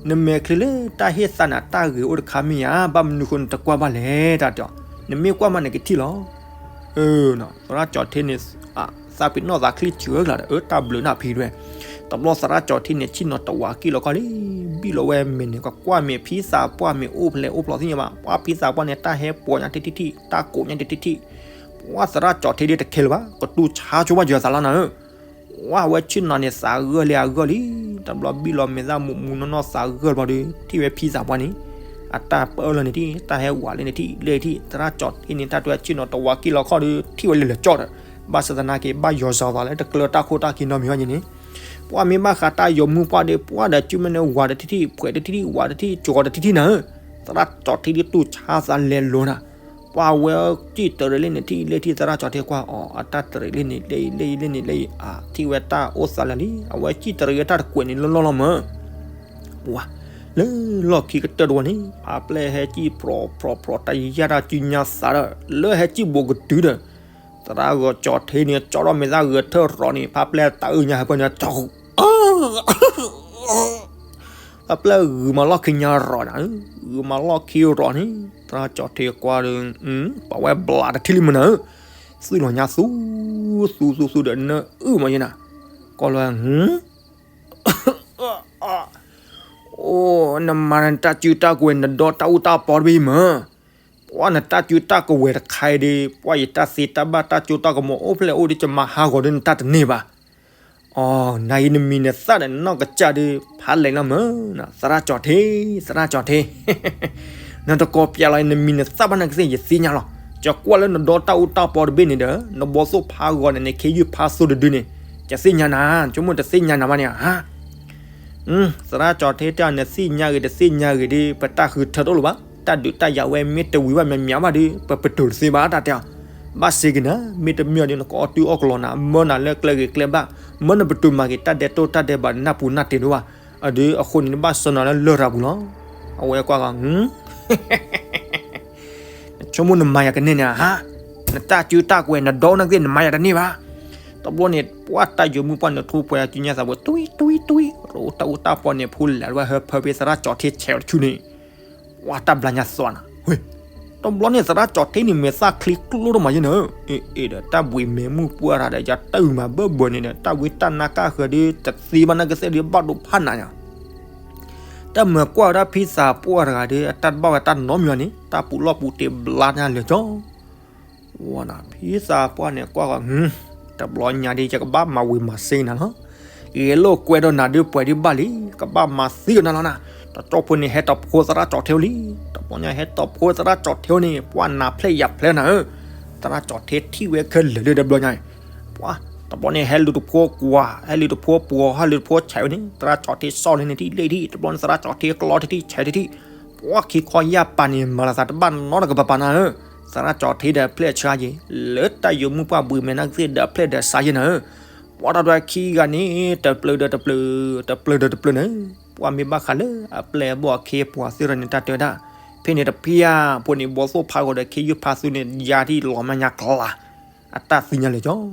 နမဲာ်ချံလၢတၢ်ဟ့ၣ်သးနၤတၢ်ဂ့ၤအိၣ်တခါမ့ၢ်ဧါ, ဘၣ်မနုၤဃိနတကွၢ်ဘၣ်လဲၣ် တၢ်တဲအီၤ, နမ့ၢ်ကွၢ်မးနကထံၣ်လီၤ. သရၣ်ကၠီၤထ့န့ၣ် သးပ့ၤနီၣ်သးချံစှၤကျါဒီး အၢ တၢ်ဘျုးနၢ်ဖံဒွဲၣ်, တဘျီသရၣ်ကၠီၤထ့န့ၣ် ဆ့ၣ်နီၤတဝးကံၢ်လီၤခီလံ, ဘံၣ်လီၤဝဲမဲာ်န့ၣ် ကကွၢ်မဲာ်ဖံသးပှၢ်မဲာ်အိၣ်ဖျဲၣ်အိၣ်ဖျိသ့ၣ်ညါဘၣ်, ပှၢ်ဖံသးပှၢ်န့ၣ် တၢ်ဟဲပိာ်ညါတထံၣ်ထံၣ် တၢ်ကိးညါတထံၣ်ထံၣ်, ပှၢ်သရၣ်ကၠီၤထ့ဒ်တခဲလၢာ်ဘၣ်, ကတူၢ်ဆါဆိဘၣ်ယွၤသးလီၤနၤဧၢ. ပှၢ်ဝဲဆ့ၣ်နီၤန့ၣ် သးဂၢၢ်လံအဂၢၢ်လံ, တဘျီဘံၣ်လီၤမဲာ်သၣ်မူးမူးနီၢ်နီၢ်သးဂၢၢ်တဘျီဒီး ထံၣ်ဝဲဖံသးပှၢ်န့ၣ် အတၢ်ပၢၢ်လၢန့ၣ်ထံၣ် တၢ်ဟဲဝးလၢန့ၣ်ထံၣ် လၢထံၣ် သရၣ်ကၠီၤထ့န့ၣ် တၢ်တဲဆ့ၣ်နီၤတဝးကံၢ်လီၤခီဒီး ထံၣ်ဝဲလၢာ်လၢာ်ကၠီဒီး ဘၣ်ဆၣ်သနာ်က့ ဘၣ်ယွၤစှၤသးလၢတကျၢၤတၢ်ခိၣ်တၢ်ခံနီတမံၤဘၣ်န့ၣ်န့ၣ်, ပှၢ်မ့ၢ်ဘၣ်ဃးတၢ်ယိၤမုၢ်ပှၢ်ဒီး ပှၢ်ဒီးစုမ့ၢ်န့ၣ် ဝးတထံၣ်ထံၣ် ဖှဲးတထံၣ်ထံၣ် ဝးတထံၣ် ကၠီၤတထံၣ်ထံၣ်နၤဧၢ, သရၣ်ကၠီၤထ့ဒ်တူၢ်ဆါသးလဲၤလိၤနၤ ပှၢ်ဝဲစံၣ်တရံးလၢန့ၣ်ထံၣ်လၢထံၣ် သရၣ်ကၠီၤထ့ကွၢ်အီၤ အတၢ်တရံးလၢန့ၣ်လၢအံၤလၢအံၤလၢန့ၣ်လၢအံၤ အထံၣ်ဝဲတၢ်အိၣ်သးလၢာ်လံ, အဝဲစံၣ်တရံးဝဲတၢ်တကွဲးန့ၣ်လီၢ်လီၢ်လီၤမၢ်. ပှၢ် လၢလီၢ်ခံကတၢၢ်တဝီန့ၣ် ဖါပျဲၢ်ဟဲစံၣ်ဖြီဖြီဖြီ တၢ်ယၢ်တၢ်စုညါသးဒီး လၢဟဲစံၣ်ဘိးကတုၤဒီး သရၣ်ဂီၤကၠီၤထ့န့ၣ် ကၠီထီၣ်မဲာ်သၣ်ဂဲၤထၢၣ်ရီၤန့ၣ် ဖါပျဲၢ်တၢ်အုၣ်ညါဟဲပၢၢ်န့ၣ် ကၠီ ဖါပျဲၢ်ဂုာ်မးလီၢ်ခံညါရီၤနၤဧၢ, ဂုာ်မးလီၢ်ခံရီၤန့ၣ် သရၣ်ကၠီၤထ့ကွၢ်ဒီး ပှၤဝဲဘျးတထံၣ်လံမၢ်နၤဧၢ, သုးလီၤညါသူ သူသူသူဒီးနၢအုၣ်မးယဲနၤ, ကီၢ်လီၤ အိ နမၤနတၢ်စုတၢ်ကဝဲၤ နဒီတၢ်အူတၢ်ပီတဘ့ၣ်မၢ်, ပှၢ်နတၢ်စုတၢ်ကဝဲၤတခါအံၤဒီး ပှၢ်ယတၢ်သ့တၢ်ဘၣ်တၢ်ကၠိတၢ်ကမီၤအိၣ်ဖျဲၣ်အိၣ်ဒီး ယမၤဟးဂီၤဒီးနတၢ်တန့ၢ်ဘၣ်. အီ နၤအံၤနမံၤနသၣ်ဒီးနီၢ်ကစၢ်ဒီး ဖးလဲၢ်လီၤမၢ်, သရၣ်ကၠီၤထ့ သရၣ်ကၠီၤထ့ နတကိးပျးလီၤ နမံၤနသၣ်ဘၣ်နကသ့ၣ် ယသ့ၣ်ညါလီၤ, ယကွၢ်လၢနဒီတၢ်အူတၢ်ပီတဘ့ၣ်န့ၣ်ဒီး နဘီသိၣ်ဖးဂီၤန့ၣ် နခ့ယုၢ်ဖးသိတဒုန့ၣ် ယသ့ၣ်ညါနၤ, ဆိကမိၣ်တသ့ၣ်ညါနၤဘၣ်န့ၣ်ဧါ. သရၣ်ကၠီၤထ့တဲအီၤ နသ့ၣ်ညါဂ့ၤတသ့ၣ်ညါဂ့ၤဒီး ပတၢ်ဃုထၢတအိၣ်လၢၤဘၣ်, တၢ်ဒုးတၢ်ယၤဝဲမ့ၢ်တဝံၤဘၣ်မးမးဘၣ်ဒီး ပပတုာ်တသ့ဘၣ် တၢ်တဲအီၤ, ဘၣ်စ့က့ၤနၤ မ့ၢ်တမ့ၢ်ဒီး နကအီၣ်တုၤအီၣ်ကလီနၤ မၢနၤလၢကျဲဂ့ၤကျဲဘၣ်, မၢနပတုာ်မၤက့ၤ တၢ်ဒဲးတိၢ်တၢ်ဒဲးဘး နနၢ်ပူၤနၢ်တ့ၤဒိၣ်ဘၣ်, အဒုးအဃိန့ၣ် နဘၣ်ဆှၢနၤလၢလရာ်ပူၤလီၤ. အဝဲကွၢ်ဂီၤ နဆိကမိၣ်နမၤယၤကန့ၢ်န့ၣ်ဧါ, နတၢ်စုတၢ်ကဝဲၤ နဒီနကသ့ၣ် နမၤယၤတန့ၢ်ဘၣ်. တဘျီန့ၣ် ပှၢ်တၢ်ယိၤမုၢ်ပှၢ်န့ၣ် ထူပှဲၤစုညါသးဝဲ တွံၢ်တွံၢ်တွံၢ် ရိတၢ်အူတၢ်ပီန့ၣ် ဖူလဲၤဝဲဟၢဖၢဖဲသရၣ်ကၠီၤထ့ဆဲးဝဲတဆူန့ၣ်, ပှၢ်တၢ်ဘျါညါသီနၤ, တဘျီန့ၣ် သရၣ်ကၠီၤထ့န့ၣ် မဲာ်သၣ်ချံကျိတမးယဲနၤ, အ့ၣ်ဒီး တၢ်ဘှံးမဲာ်မုၢ်ပှၢ်တၢ်ဒီး ယတၢ်အုၣ်မးဘၢဘၢန့ၣ်ဒီး တၢ်ဝံတၢ်နါကၢ်ဃၢၤဒီး တသ့ဘၣ်နကသ့ၣ်ဒီး ဘၣ်ဒိဖးနးညါ တၢ်မၤကွၢ်ဝဲဒၣ်ဖံသးပှၢ်တဂၤဒီး အတၢ်တဘၣ်ဝဲတၢ်နီတမံၤဘၣ်န့ၣ် တၢ်ပူးလီၢ်ပူးတ့ဘျါညါလၢာ်ကၠီ, ဝဲနၤ ဖံသးပှၢ်န့ၣ် ကွၢ်ဂီၤ တဘျီညါဒီး ယကဘၣ်မၤဝံၤမၤစ့နၤလီၤ. ဂဲၤလိာ်ကွဲဒီးနၤဒုးပှဲၤဒုးဘၣ်လံ, ကဘၣ်မၤသံကနၤလီၤနၤ. တကၠီဖိန့ၣ် ဟဲတီၣ်ဖိသရၣ်ကၠီၤထ့လံ, တဘျီညါဟဲတီၣ်ဖိသရၣ်ကၠီၤထ့န့ၣ် ပှၢ်နၤဖျဲၣ်ယၤဖျဲၣ်နၤဧၢ, သရၣ်ကၠီၤထ့ထံၣ်ဝဲခဲလၢာ်လၢတဘျီညါ ပှၢ် တဘျီန့ၣ် ဟဲလူၤတဖိကွၢ် ဟဲလူၤတဖိပှီၤ ဟဲလူၤတဖိဆဲးဝဲန့ၣ် သရၣ်ကၠီၤထ့စီၣ်လၢန့ၣ်ထံၣ်လၢထံၣ် တဘျီန့ၣ် သရၣ်ကၠီၤထ့ကျီထံၣ်ထံၣ်ဆဲးထံၣ်ထံၣ်, ပှၢ်ခံခီယၢ်ပာ်န့ၣ် မၤလၤသးတဘၣ်နီတကပၤပၤနၤဧၢ, သရၣ်ကၠီၤထ့ဒီးဖျဲၣ်ဆှါက့ၤ လၢတၢ်ယိၤမုၢ်ပှၢ်ဘှံးမဲာ်နကသ့ၣ်ဒီးဖျဲၣ်ဒီးဆှါယဲနၤဧၢ, ပှၢ်တၢ်ဒွဲခံဂၤန့ၣ် တပျုၤဒီးတပျုၤ တပျုၤဒီးတပျုၤန့ၣ်, ပှၢ်မ့ၢ်ဘၣ်ဃးလၢအပျဲၢ်အဘီၣ်အခ့အပှၤသ့ၣ်ရၤန့ၣ် တၢ်တဲဝဲဒၣ်ဖဲန့ၣ်တဖၣ်ဖိန့ၣ် ဘီသိၣ်ဖးဂီၤဒီးခ့ယုၢ်ဖးသူန့ၣ် ယါထံၣ်လီၤမးညါကျါ အတၢ်သံညါလၢာ်ကၠီ,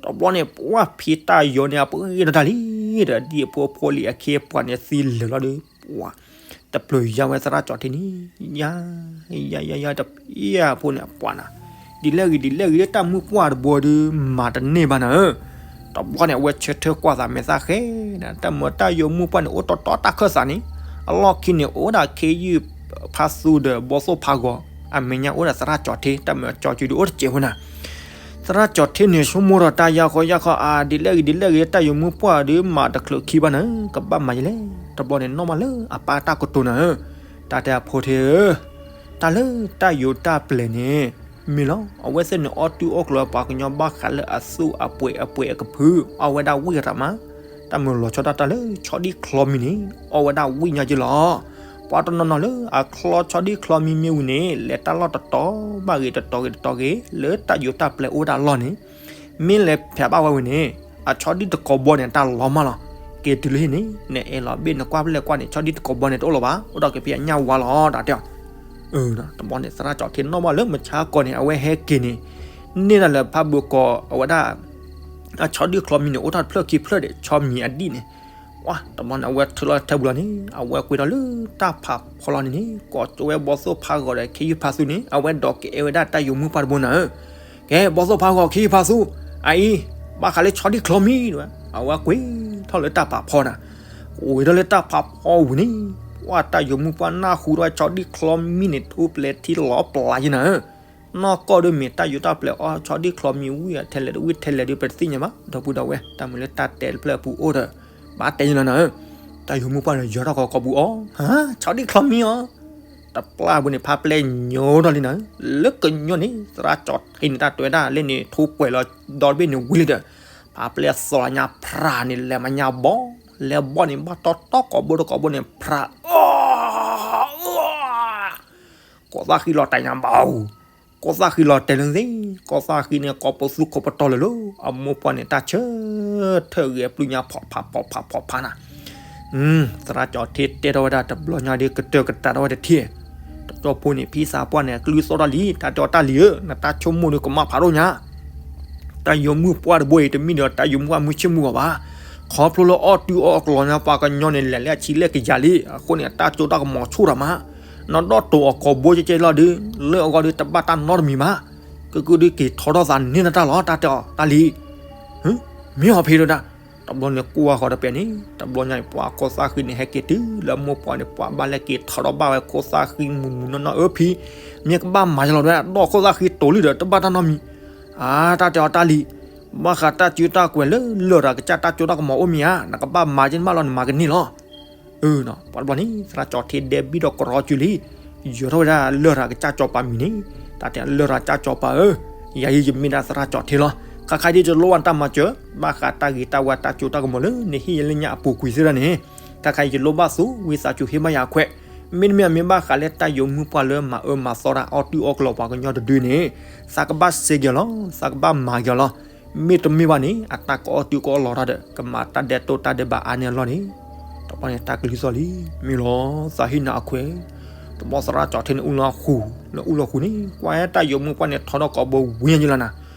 တဘျီန့ၣ် ပှၢ်ဖံတၢ်ယီၤန့ၣ် အပှ့ၤဒီးတၢ်လံ, ဒီးဒ်အဖိအဖိလံၤအခ့အပှၤန့ၣ်သံလၢာ်လီၤဒီး ပှၢ် တပျုၤယါဝဲသရၣ်ကၠီၤထ့န့ၣ်, ယါ ယါ ယါ ယါ တဖၣ်ဖိန့ၣ် အပှၢ်နၤ, ဒ်လဲၣ်ဂ့ၤ ဒ်လဲၣ်ဂ့ၤ တၢ်မုၢ်ပှၢ်တဘိဒီး မၤတန့ၢ်ဘၣ်နၤဧၢ, တဘျီန့ၣ် အဝဲဆၢထၢၣ်ကွၢ်သးမဲာ်သၣ်ဃဲနၤ, တၢ်မၤတၢ်ယိၤမုၢ်ပှၢ်န့ၣ် အိၣ်တီတီတၢ်ခၢၣ်သးန့ၣ်, အလီၢ်ခံန့ၣ် အိၣ်ဒၣ်ခ့ယုၢ်ဖးသူဒီးဘီသိၣ်ဖးဂီၤ, အမဲာ်ညါအိၣ်ဒၣ်သရၣ်ကၠီၤထ့, တၢ်မၤကၠီၤစုဒီးအိၣ်တစဲးဖိနၤ သရၣ်ကၠီၤထ့န့ၣ် ဆိကမိၣ်ဒီးတၢ်ယါဃီယါဃီအါ, ဒ်လဲၣ်ဂ့ၤ ဒ်လဲၣ်ဂ့ၤ တၢ်ယိၤမုၢ်ပှၢ်ဒီး မၤတချုးခံဘၣ်နၤ, ကဘၣ်မၤယလဲၣ်, တဘျီန့ၣ် နီၣ်မးလၢအပၢ်တၢ်ကတိၤနၤဧၢ, တၢ်တဲအဖိထ့ဧၢ, တၢ်လၢတၢ်ယိၤတၢ်ပျဲၤန့ၣ် မ့ၢ်လီၤ. အဝဲသ့ၣ်န့ၣ် အီၣ်တူၢ်အီၣ်ကျီၤပှၤကညီဘၣ်ဃးလၢအသူၣ်အပှဲၤအပှဲၤအကဖု အီၣ်ဝဲဒၣ်ဝံၣ်အတၢ်မး, တၢ်မုာ်လီၤဆီဒၣ်တၢ်လၢဆီဒံၣ်ချီမံန့ၣ် အီၣ်ဝဲဒၣ်ဝံၣ်ညါက့လီၤ. ပှၤတနီၤနီၤလၢအချီဆီဒံၣ်ချီမံမ့ၢ်ဝံၤန့ၣ် လဲၤတၢ်လီၢ်တတီၤဘၣ်ဂ့ၤ တတီၤဂ့ၤတတီၤဂ့ၤ လၢတၢ်ယိၤတၢ်ပျဲအိၣ်ဝဲဒၣ်အလီၢ်န့ၣ် မ့ၢ်လဲၤဖဲးဘၣ်ဝဲဝံၤန့ၣ် အဆီဒံၣ်တကိးဘီန့ၣ် တၢ်လီၤမၢ်လီၤ. က့ၤတုၤလၢဟံၣ်န့ၣ် နအဲၣ်လီၤဘ့ၣ်နကွၢ်ဖျဲၣ်ကွၢ်န့ၣ် ဆီဒံၣ်တကိးဘီန့ၣ်တအိၣ်လၢၤဘၣ်, အိၣ်ဒီးက့ၤဖဲအညၣ်ဝါလီၤ တၢ်တဲအီၤ. တဘျီန့ၣ် သရၣ်ကၠီၤထ့နီၣ်ဘၣ်လၢမုၢ်ဆါကီၢ်န့ၣ် အဝဲဟဲက့ၤန့ၣ် န့ၢ်ဒၣ်လၢဖးဘိကီးအဝဲဒၣ် အဆီဒံၣ်ချီမံန့ၣ် အိၣ်ထီၣ်တဖျၢၣ်ခံဖျၢၣ်ဒီး ဆီမံအဒံၣ်န့ၣ် ဝါ တဘျီန့ၣ် အဝဲထုးလီၤထဲပူၤလီၤန့ၣ် အဝဲကွံာ်ထီၣ်လၢတၢ်ဖးဖီလီၤန့ၣ်န့ၣ် ကိးကၠိဝဲဘီသိၣ်ဖးဂီၤဒီးခ့ယုၢ်ဖးသူန့ၣ် အဝဲဒိးကအဲၣ်ဝဲဒၣ်တၢ်ယိၤမုၣ်ပှၢ်တဘိနၤဧၢ. ကဲ ဘီသိၣ်ဖးဂီၤ ခ့ယုၢ်ဖးသူ အအံၤ ဘၣ်ဃးလၢဆီဒံၣ်ချီမံ အဝဲကွံာ်ထီၣ်လၢတၢ်ဖးဖီနၤ. ကွံာ်ထီၣ်လၢတၢ်ဖးဖီဝံၤန့ၣ် ဝါ တၢ်ယိၤမုၣ်ပှၢ်နၢ်ဟူထီၣ်ဆီဒံၣ်ချီမံန့ၣ် ထူၣ်ပျဲၤထံလီၤပျးယဲနၤဧၢ. နီၢ်ကီၢ်ဒုးမ့ၢ်တၢ်ယိၤတၢ်ပျဲအီၣ်ဆီဒံၣ်ချီမံဝံၣ်ထဲလဲၣ်တဝံၣ်ထဲလဲၣ်ဒုး ပတသ့ၣ်ညါဘၣ် ဒီပုၢ်ဒီဝဲၢ် တၢ်မုာ်လၢတၢ်တဲတဖျၢၣ်အပူၤအိၣ်ဒီး ဘၣ်တဲယဲလီၤနၤဧၢ. တၢ်ယိၤမုၣ်ပှၢ်န့ၣ် ယီၤထီၣ်ကီးကိာ်ပူၤအီၤ ဟါ ဆီဒံၣ်ချီမံအီၤ တပျၢ်ပူၤန့ၣ် ဖးပျဲညိထီၣ်လံနၤဧၢ. လၢကညီန့ၣ် သရၣ်ကၠီၤထ့န့ၣ် တၢ်တဲဝဲဒၣ်လၢန့ၣ် ထူၣ်ပှဲၤလီၤဒီတဘ့ၣ်န့ၣ်ဝံၤလံဒီး ဖးပျဲသီလီၤညါဖြးန့ၣ် လဲၤမၤညါဘီ လဲၤဘီန့ၣ် ဘၣ်တီတီကိာ်ဘိတကိာ်ဘိန့ၣ် ဖြး အီ ကိးသၣ်ဃံလီၤတဲာ်ညါဘီ ကိးသၣ်ဃံလီၤတဲာ်လၢသ့ၣ် ကိးသၣ်ဃံန့ၣ် ကိးပသူကိးပတီၢ်လၢာ်လီၤ. အမိၢ်ပှၢ်န့ၣ် တၢ်ဆၢထၢၣ်ဂဲၤပျုၢ်ညါဖီၣ်ဖးဖီၣ်ဖးဖီၣ်ဖးနၤ. သရၣ်ကၠီၤထ့တဲထီၣ်ဝဲဒၣ်တဘျီညါဒီး ကတၢၢ်ကတၢၢ်ထီၣ်ဝဲတထံၣ် တကၠိဖိန့ၣ် ဖံသးပှၢ်န့ၣ် အကလုၢ်သီၣ်ထီၣ်လံ တၢ်တဲအီၤတၢ်လံၤဧၢ နတၢ်ဆိကမိၣ်ဒီးကမၣ်ဖးဒိၣ်ညါ တၢ်ယိၤမုၣ်ပှၢ်တဘိအံၤ တမ့ၢ်ဒီးတၢ်ယိၤမုၣ်ပှၢ်မုၢ်ဆ့ၣ်မုၢ်ဂီၤဘၣ်. ခီဖျိလၢအီၣ်တုၤအီၣ်ကျီၤညါ ပှၤကညီန့ၣ် လဲၤလၢအဆံလဲၣ်ကယၤလံ အဃိန့ၣ် အတၢ်ကၠိတၢ်ကမီၤဆူၣ်တၢ်မး နဒီၣ်တိာ်အီၤကိာ်ဘိကဲကဲလီၤဒုး လၢအဂီၢ်ဒုးတဘၣ်တၢ်နီတမံၤဘၣ်. ကကုဒုးက့ၤထီထီၣ်သးန့ၢ်နတၢ်လီၤ တၢ်တဲအီၤတၢ်လံၤ မ့ၢ်အီၤဖံးဒိၣ်ဒၣ်. တဘျီန့ၣ်ကွၢ်ဃီၤတပဲာ်န့ၣ် တဘျီညါအံၤ ပှၤကိးသၣ်ဃံန့ၣ် ဟဲက့ၤတုၤလၢအမိၢ်ပှၢ်န့ၣ် ပှၤဘၣ်လဲၤက့ၤထီထီၣ်ဘၣ်ဝဲခိၣ်သၣ်ဃံမုၢ်မုၢ်နီၢ်နီၢ် အၢဖံ မ့ၢ်ကဘၣ်မၤယလီၤဒၣ် ဒီးခိၣ်သၣ်ဃံတိၤလံဒီး တဘၣ်တၢ်နီတမံၤ အါ တၢ်တဲအီၤတၢ်လံၤ ဘၣ်ဃးတၢ်စုတၢ်ကွဲၤလၢလရာ်ကစၢ်တၢ်ကၠိတၢ်ကမီၤအိၣ်မ့ၢ်ဧါ နကဘၣ်မၤက့ၤနဘၣ်လီၤ နမၤကန့ၢ်လီၤ. ပှၤတဘျီန့ၣ် သရၣ်ကၠီၤထ့ဒဲဘံၣ်ဒီးကရီကၠူလံ ယီၤထီၣ်ဝဲဒၣ်လရာ်ကစၢ်ကၠီၤပၤမံၤန့ၣ် တၢ်တဲလရာ်ကစၢ်ကၠီၤပၤဧၢ ယၤယံၤယမ့ၢ်ဒၣ်သရၣ်ကၠီၤထ့လီၤ. ခါခါဒ်ယလိၣ်ဘၣ်တၢ်မၤစၢၤ ဘၣ်ဃးတၢ်ဂ့ၤတၢ်ဝါတၢ်ကၠိတၢ်ကမီၤလၢ နဟ့ၣ်ယဲလၢညါအပူၤကွံာ်သ့ၣ်တဖၣ်န့ၣ် ခါခါအံၤယလိၣ်ဘၣ်သူ ဝံသးစူၤဟ့ၣ်ဘၣ်ယၤအခွဲး မ့တမ့ၢ်မ့ၢ်ဘၣ်ဃးလၢတၢ်ယိၤမုၣ်ပှၢ်လၢမၤအၢမၤသီတၢ်အီၣ်တုၤအီၣ်ကျီၤပှၤကညီတဒုန့ၣ် သးကဘၣ်စ့က့ၤအီၤလီၤ သးကဘၣ်မၤက့ၤအီၤလီၤ. မ့တမ့ၢ်ဘၣ်န့ၣ် အတၢ်ကအီၣ်တုၤကအီၣ်လီၤတၢ်ဒီး ကမၤတၢ်ဒဲးတိၢ်တၢ်ဒဲးဘးအါန့ၢ်အလီၢ်န့ၣ် တဘျီန့ၣ်တၢ်ကလုၢ်သီၣ်လံ မ့ၢ်လီၤ သးဟ့ၣ်နၤအခွဲး တဘျီသရၣ်ကၠီၤထ့န့ၣ်အူလီၤဃူ လၢအူလီၤဃူန့ၣ် ကွၢ်တၢ်ယိၤမုၣ်ပှၢ်န့ၣ် ထီထီၣ်ကိာ်ဘိဝံၤညါလီၤနၤ.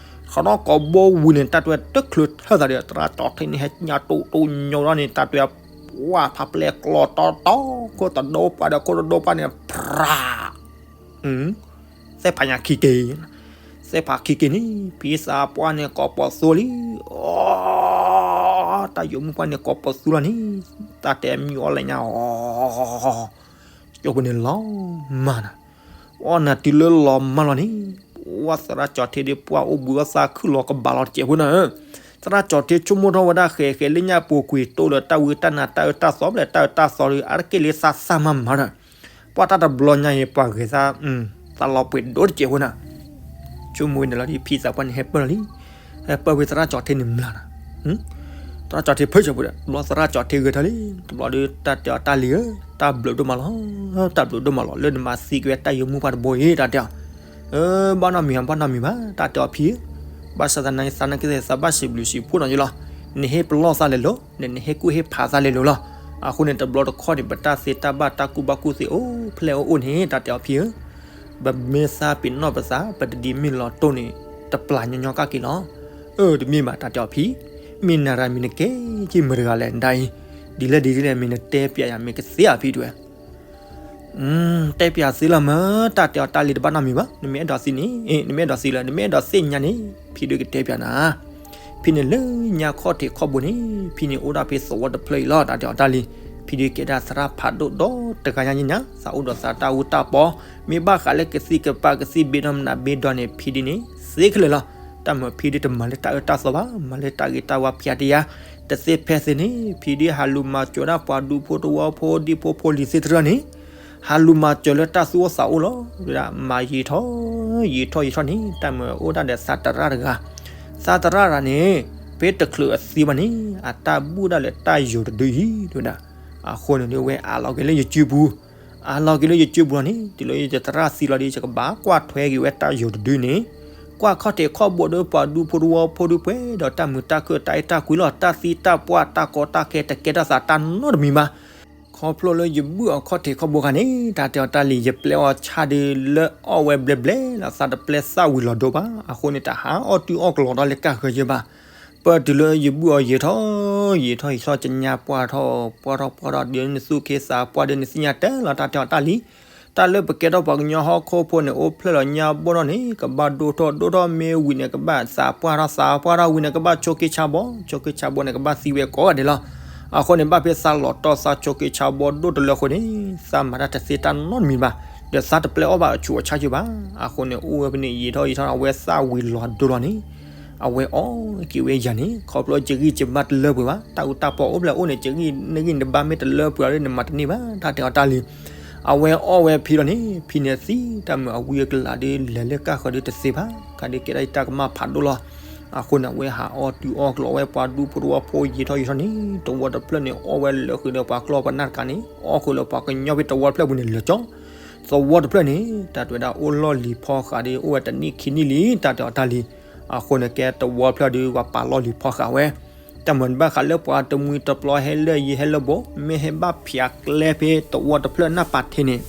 ထီထီၣ်ကိာ်ဘိဝံၤန့ၣ် တၢ်တဲတချုးထၢၣ်သးဒီး သရၣ်ကၠီၤထ့န့ၣ် ဟဲညါတိၢ်တိၢ်ညိးဒီးန့ၣ် တၢ်တဲ ဝါဖးပျဲကျီတီတီ ခိၣ်တဒိပှၢ်ဒီးခိၣ်တဒိပှၢ်န့ၣ် ဖြး သ့ၣ်ဖးညါခံက့ၤ သ့ၣ်ဖးခံက့ၤန့ၣ် ဖံသးပှၢ်န့ၣ်ကိးပသူလံ အီ တၢ်ယိၤမုၣ်ပှၢ်န့ၣ်ကိးပသူလီၤန့ၣ် တၢ်တဲမံအီၤလဲၣ်ညါအီၤ ကၠိဖိန့ၣ်လီၤမၢ်နၤ အီၣ်နၤတုၤလၢလီၤမၢ်လီၤန့ၣ် ဝဲသရၣ်ကၠီၤထ့ဒ်ပှၢ်အိၣ်ဘှံးအီၣ်သးခုၣ်လီၤကဘၣ်လီၤတစဲးဖိနၤဧၢ သရၣ်ကၠီၤထ့ဆိကမိၣ်ထီၣ်ဝဲဒၣ်ဃဲးဃဲးလၢညါပူၤကွံာ်တိၢ်ဒီးတၢ်ဝံတၢ်နါတၢ်အၢတၢ်သီဖျဲၣ်တၢ်အၢတၢ်သီဒီး အါတက့ၢ်လၢသးစၢ်မၤမၤဒီး ပှၢ်တၢ်တဘျီညါအံၤ ပှၤဂဲၤသး သးလီၤပှ့ၤဒိၣ်တစဲးဖိနၤ ဆိကမိၣ်ဝဲန့ၣ်လီၤဒ်ဖံသးပှၢ်န့ၣ် ဟဲပၢၢ်လီၤလံ ဟဲပၢၢ်ဝဲသရၣ်ကၠီၤထ့န့ၣ်မျၢ်နၤ သရၣ်ကၠီၤထ့ဖၢၣ်စၢၤပူၤဒီး တဘျီသရၣ်ကၠီၤထ့ဂဲၤထီၣ်လံ တဘျီဒီးတၢ်တဲအီၤတၢ်လံၤဧၢ တၢ်ဘျုးဒိၣ်မးလီၤ တၢ်ဘျုးဒိၣ်မးလီၤ လၢနမၤသံကွံာ်တၢ်ယိၤမုၣ်ပှၢ်တဘိအံၤ တၢ်တဲအီၤ ဘၣ်နီတမံၤဘၣ် ဘၣ်နီတမံၤဘၣ် တၢ်တဲအီၤဖံဧၢ ဘၣ်ဆၣ်သနာ်က့ သးဘၣ်စံးဘျုးစံးဖှိၣ်နီၤယလီၤ နဟ့ၣ်ပလီၢ်သးလဲၤလိၤ နဟ့ၣ်ကူၣ်ဟ့ၣ်ဖးသးလဲၤလိၤလီၤ အဃိန့ၣ် တဘျီတခီၣ်န့ၣ် ပတၢ်သ့တၢ်ဘၣ်တၢ်ကူၣ်ဘၣ်ကူၣ်သ့အိၣ်ဖျဲၣ်အိၣ်အိၣ်န့ၣ် တၢ်တဲအီၤဖံဧၢ ပမ့ၢ်သးပ့ၤနီၣ်ပသး ပတဒ်မ့ၢ်လီၤတိၢ်န့ၣ် တပျၢ်ညီညီကၣ်က့ၤလီၤ အၢ တမ့ၢ်ဘၣ် တၢ်တဲအီၤဖံ မ့ၢ်နၤရၤမံၤနကဲက့ၤမတၤတဂၤလဲၣ် နဒၣ်အံၤ ဒ်လဲၣ်ဒ်လဲၣ် မ့ၢ်နတဲပျးယၤ မ့ၢ်ကသ့ဧါဖံတဲဝဲ တဲပျးသ့လီၤမး တၢ်တဲအီၤတၢ်လံၤတဘၣ်နီတမံၤဘၣ် နမ့ၢ်အဲၣ်ဒိးသံန့ၣ် နမ့ၢ်အဲၣ်ဒိးသံလၢ နမ့ၢ်အဲၣ်ဒိးသ့ၣ်ညါန့ၣ် ဖံဒုးကတဲပျးနၤ ဖံန့ၣ်လၢညါခီၣ်ထံးခီၣ်ဘိန့ၣ် ဖံန့ၣ်အိၣ်ဒၣ်ဖဲသဝီတဖျၢၣ်အံၤလီၤ တၢ်တဲအီၤတၢ်လံၤ ဖံဒုးကဲဒၣ်သရၣ်ဖးဒိၣ်ဒီတဂၤညါညါ သးအိၣ်ဒီးသးတၢ်အူတၢ်ပီ မ့ၢ်ဘၣ်ဃးလၢကသံၣ်ကပၤကသံၣ်ဘ့ဒီမနုၤဘ့ဒီန့ၣ် ဖံဒုးန့ၣ် သ့ခဲလၢာ်လီၤ တၢ်မၤဖံဒုးတမၤလၢတၢ်အၢတၢ်သီဘၣ် မၤလၢတၢ်ဂ့ၤတၢ်ဝါဖျါတယါ တသ့ဖဲသ့န့ၣ် ဖံဒုးဟးလူၤမၤစၢၤဒၣ်ပှၤဒူဖိတဝီဖိဒံဖိဖိလံၤသ့ၣ်တဖၣ်န့ၣ် ဟးလူၤမၤစၢၤလၢတၢ်သူၣ်အိၣ်သးအိၣ်လီၤ. ဝဲဒၣ်မၤယံာ်ထီၣ်ယံာ်ထီၣ်ယံာ်ထီၣ်န့ၣ် တၢ်မၤအိၣ်ဒၣ်ဒီးသးတရၣ်တဂၤ, သးတရၣ်တဂၤန့ၣ် ဖဲတချုးအသံဘၣ်န့ၣ် အတၢ်ဘူၣ်ဒၣ်လၢတၢ်ယိာ်တဒုအံၤ တဲဝဲဒၣ်. အဃိန့ၣ်ဒီး ဝဲအးလီၤက့ၤလၢယစုပူၤ, အးလီၤက့ၤလၢယစုပူၤလီၤန့ၣ် တုၤလၢယတရၣ်သံလီၤဒီး ယကဘၣ်ကွၢ်ထွဲက့ၤဝဲတၢ်ယိာ်တဒုန့ၣ်, ကွၢ်ခီၣ်ထံးခီၣ်ဘိဒီးပှၤဒူဖိတဝီဖိဒုပှဲၤဒီးတၢ်မုာ်တၢ်ခုၣ်တၢ်အဲၣ်တၢ်ကွံလီၤ. တၢ်သံတၢ်ပှၢ်တၢ်ကီတၢ်ခဲတကဲထီၣ်သးတၢ်နီတမံၤဘၣ်. ခီဖျိလၢယဘူၣ်အီၤခီၣ်ထံးခီၣ်ဘိခါန့ၣ် တၢ်တဲအီၤတၢ်လံၤ ယပျဲအီၤဆၣ်ဒုးလၢအီၣ်ဝဲဘျဲဘျဲလီၤ. သးတပျဲသၣ်ဝံၤလီၤဒိဘၣ်. အဃိန့ၣ် တဟးအီၣ်တုၤအီၣ်ကလီၤဒီးလၢကၢ်ဃၢၤယဲဘၣ်. ပၢၢ်တုၤလၢယဘူၣ်အီၤယံာ်ထီၣ် ယံာ်ထီၣ်ယံာ်ထီၣ် ကညါပှၢ်ထီၣ် ပှၢ်ထီၣ်ပှၢ်ထီၣ် ဒ်နသူၣ်က့သးပှၢ်ဒီးနသ့ၣ်ညါတဲလီၤ တၢ်တဲအီၤတၢ်လံၤ. တၢ်လၢပကဲထီၣ်ပှၤကညီဟီၣ်ခိၣ်ဖိန့ၣ် အိၣ်ဖျဲၣ်လီၤညါဘီၣ်ထီၣ်န့ၣ် ကဘၣ်ဒိၣ်ထီၣ်ဒိၣ်ထီၣ် မ့ၢ်ဝံၤန့ၣ် ကဘၣ်သးပှၢ်ထီၣ် သးပှၢ်ထီၣ်ဝံၤန့ၣ် ကဘၣ်ဆိးက့ဆါဘီ ဆိးက့ဆါဘီန့ၣ် ကဘၣ်သံဝဲကိးဂၤဒဲးလီၤ. အဃိန့ၣ် ဘၣ်ဖဲသးလီၤတီၢ်သးဆိးက့ဆါဘီဒိၣ်တလၢအဃိန့ၣ် သးမၤတၢ်တသ့တၢ်နီတမံၤဘၣ်, ဒီးသးတပျဲအီၣ်ဘၣ်အဆူးအဆါယဲဘၣ်. အဃိန့ၣ် အိၣ်ဝဲဖဲန့ၣ် ယံာ်ထီၣ်ယံာ်ထီၣ် အဝဲသၣ်ဝံၤလီၤဒိလီၤန့ၣ် အဝဲအီၣ်က့ၤဝဲယၤန့ၣ် ခီဖျိယဂံၢ်ယဘါတလၢပှဲၤဘၣ်. တၢ်အူတၢ်ပီအိၣ်ဖျဲၣ်အိၣ်န့ၣ် ယဂံၢ်နဂံၢ်နဘါမ့ၢ်တလၢပှဲၤဒီး နမၤတန့ၢ်ဘၣ် တၢ်တဲအီၤတၢ်လံၤ. အဝဲအီၣ်ဝဲဖံလီၤန့ၣ် ဖံန့ၣ်သံတၢ်မုာ်အဝံအကလးဒီး လဲၤလၢကၢ်ဃၢၤဒီးတသ့ဘၣ်, ကဒီးကဲဒၣ်တၢ်ကမၣ်ဖးဒိၣ်လီၤ. အဃိန့ၣ် အဝဲဟးအီၣ်တုၤအီၣ်ကလီၤဝဲပှၤဒူဖိတဝီဖိယံာ်ထီၣ်ယံာ်ထီၣ်န့ၣ် တဝီတဖျၢၣ်န့ၣ် အီၣ်ဝဲလၢာ်ဃုာ်ဒီးပှၤကျီၢ်ပှၤနၢ်တကးန့ၣ် အီၣ်ဃုာ်လၢပှၤကညီဖဲတဝီတဖျၢၣ်ပူၤန့ၣ်လၢာ်ကၠီ သဝီတဖျၢၣ်န့ၣ် တၢ်တဲဝဲဒၣ်အိၣ်လီၢ်လံၤဖီဃးဒီး အိၣ်ဝဲတနံၣ်ခံနံၣ်လံ တၢ်တဲအီၤတၢ်လံၤ. အဃိန့ၣ် ကဲတဝီတဖျၢၣ်ဒီး ပှၤပာ်လီၢ်လံၤဖီဃးဝဲ, တၢ်မၤဘၣ်ဃးလၢပှၤတမှံၤတပျီဟဲလၢယံၤဟဲလၢဘူး မ့ၢ်ဟဲဘၣ်ဖျါကျဲဖဲတဝီတဖျၢၣ်နၢ်ပာ်ထံးန့ၣ်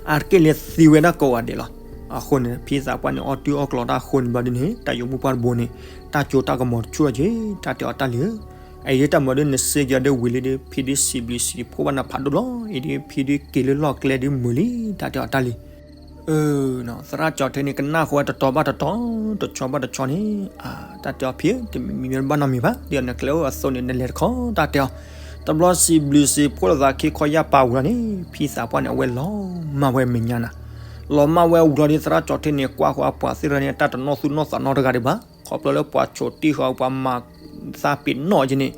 အါတက့ၢ်လၢသံဝဲဒၣ်ကိးဂၤဒဲးလီၤ. အဃိန့ၣ် ဖံသးပှၢ်န့ၣ် အီၣ်တုၤအီၣ်ကလီတၢ်အဃိန့ၣ်ဘျီဒ်န့ၣ် တၢ်ယိၤမုၣ်ပှၢ်တဘိန့ၣ် တၢ်ကၠိတၢ်ကမီၤတဆူၣ်အီၤက့ၤ တၢ်တဲအီၤတၢ်လံၤဧၢ. အအံၤတၢ်မၤဒ်နစ့ကီၤဒ်ဝံၤလံဒီး ဖံဒ်စံးဘျုးစံးဖှိၣ်ဘၣ်နၤဖးဒိၣ်လီၤ. အံၤဒ်ဖံဒ်က့ၤလၢလီၢ်ကျဲဒ်မုာ်လံ တၢ်တဲအီၤတၢ်လံၤ သရၣ်ကၠီၤထ့န့ၣ် ကနၣ်ဃီဝဲတတီၤဘၣ်တတီၤ တဆီဘၣ်တဆီန့ၣ် တၢ်တဲအီၤဖံဧၢ တမံၤမံၤဘၣ်နီတမံၤဘၣ် ဒ်နကျဲအိၣ်အသိးန့ၣ် နလဲၤတခီ တၢ်တဲအီၤ. တဘျီစံးဘျုးစံးဖှိၣ်လိာ်သးခံခီယၢ်ပာ်ဝံၤလီၤန့ၣ် ဖံသးပှၢ်န့ၣ် အဝဲလီၤမၢ်ဝဲမဲာ်ညါနၤ လီၤမၢ်ဝဲဝံၤလီၤဒီး သရၣ်ကၠီၤထ့န့ၣ် ကွၢ်ဃီအပှၤသ့ၣ်တဖၣ်န့ၣ် တၢ်တနီၣ်သူၣ်နီၣ်သးနီတဂၤဒံးဘၣ် ခီဖျိလၢပှၤဆိးတံၢ်ဃီ ပှၤမၤသးပ့ၤနီၣ်က့ၤန့ၣ်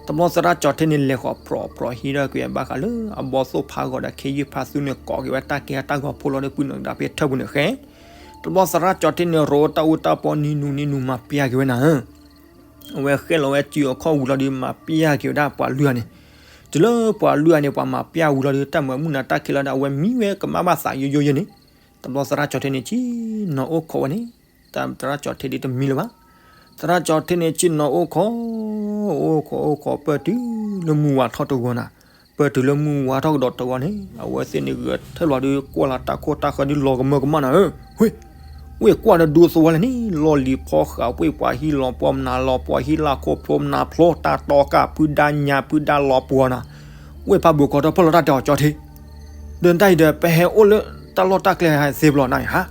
တဘျီသရၣ်ကၠီၤထ့န့ၣ် လဲၤဃီၤဖြီဖြီဟံးထီၣ်ကွံာ်ဘၣ်ဃးလၢ အဘီသိၣ်ဖးဂီၤဒီး ခ့ယုၢ်ဖးသူန့ၣ် ကိးက့ၤဝဲတၢ်ကဲတၢ်ဂီၤဖိလီၤဒီး ပုၢ်နီၢ်ကဒါဖဲထၢၣ်ပူၤန့ၣ်ဃဲ တဘျီသရၣ်ကၠီၤထ့န့ၣ် ရိတၢ်အူတၢ်ပီနံၤနူၤနံၤနူၤ မၤပျၢ်က့ၤဝဲနၤဧၢ အဝဲဃဲလီၤဝဲစုအခီၣ်ဝံၤလီၤဒီး မၤပျၢ်က့ၤဝဲဒၣ်ပှၤလွံၢ်ဂၤန့ၣ် တုၤလၢပှၤလွံၢ်ဂၤန့ၣ် ပှၤမၤပျၢ်ဝံၤလီၤဒီး တၢ်မၤမုၢ်နၤတၢ်ခံးလီၤဒီး အဝဲမံဝဲကမၣ်ဘၣ်သးယိယိယဲန့ၣ် တဘျီသရၣ်ကၠီၤထ့န့ၣ် ဆ့ၣ်နီၤအိၣ်ခိးဝဲန့ၣ် သရၣ်ကၠီၤထ့ဒ်တမံလၢၤဘၣ်. သရၣ်ကၠီၤထ့န့ၣ် ဆ့ၣ်နီၤအိၣ်ခိး အိၣ်ခိးအိၣ်ခိး ပၢၢ်တုၤလၢမုၢ်ဝါထီၣ်တဂီၤနၤ ပၢၢ်တုၤလၢမုၢ်ဝါထီၣ်ကဒီးတဂီၤန့ၣ် အဝဲသ့ၣ်န့ၣ်ဂဲၤထၢၣ်လီၤဒီး ကွၢ်လီၤတၢ်ခိၣ်တၢ်ဃၢၤဒ်လီၤကမၢကမၣ်နၤဧၢ ဝ့ၢ် ဝ့ၢ်ကွၢ်ဒီးဒူသဝီလဲၣ်န့ၣ် လီၢ်လံၤဖီဃး ဝ့ၢ်ပှၤဟံးလီၤပှီၢ်မနၤလီၤပှီၢ် ဟံးလၢခိၣ်ဖျိမနၤဖျိ တၢ်တီကၢ်ဖုဒါညါဖုဒါလီၤပှီၢ်နၤ ဝ့ၢ်ဖးဘိၣ်ကီးထီၣ်ဖီၣ်လီၤတၢ်တဲအီၤကၠီၤထ့ ဒီးတၢ်အံၤဒီး ပဟဲအိၣ်လၢတၢ်လီၢ်တၢ်ကျဲဟဲသ့ဘျီနၤအံၤဟါ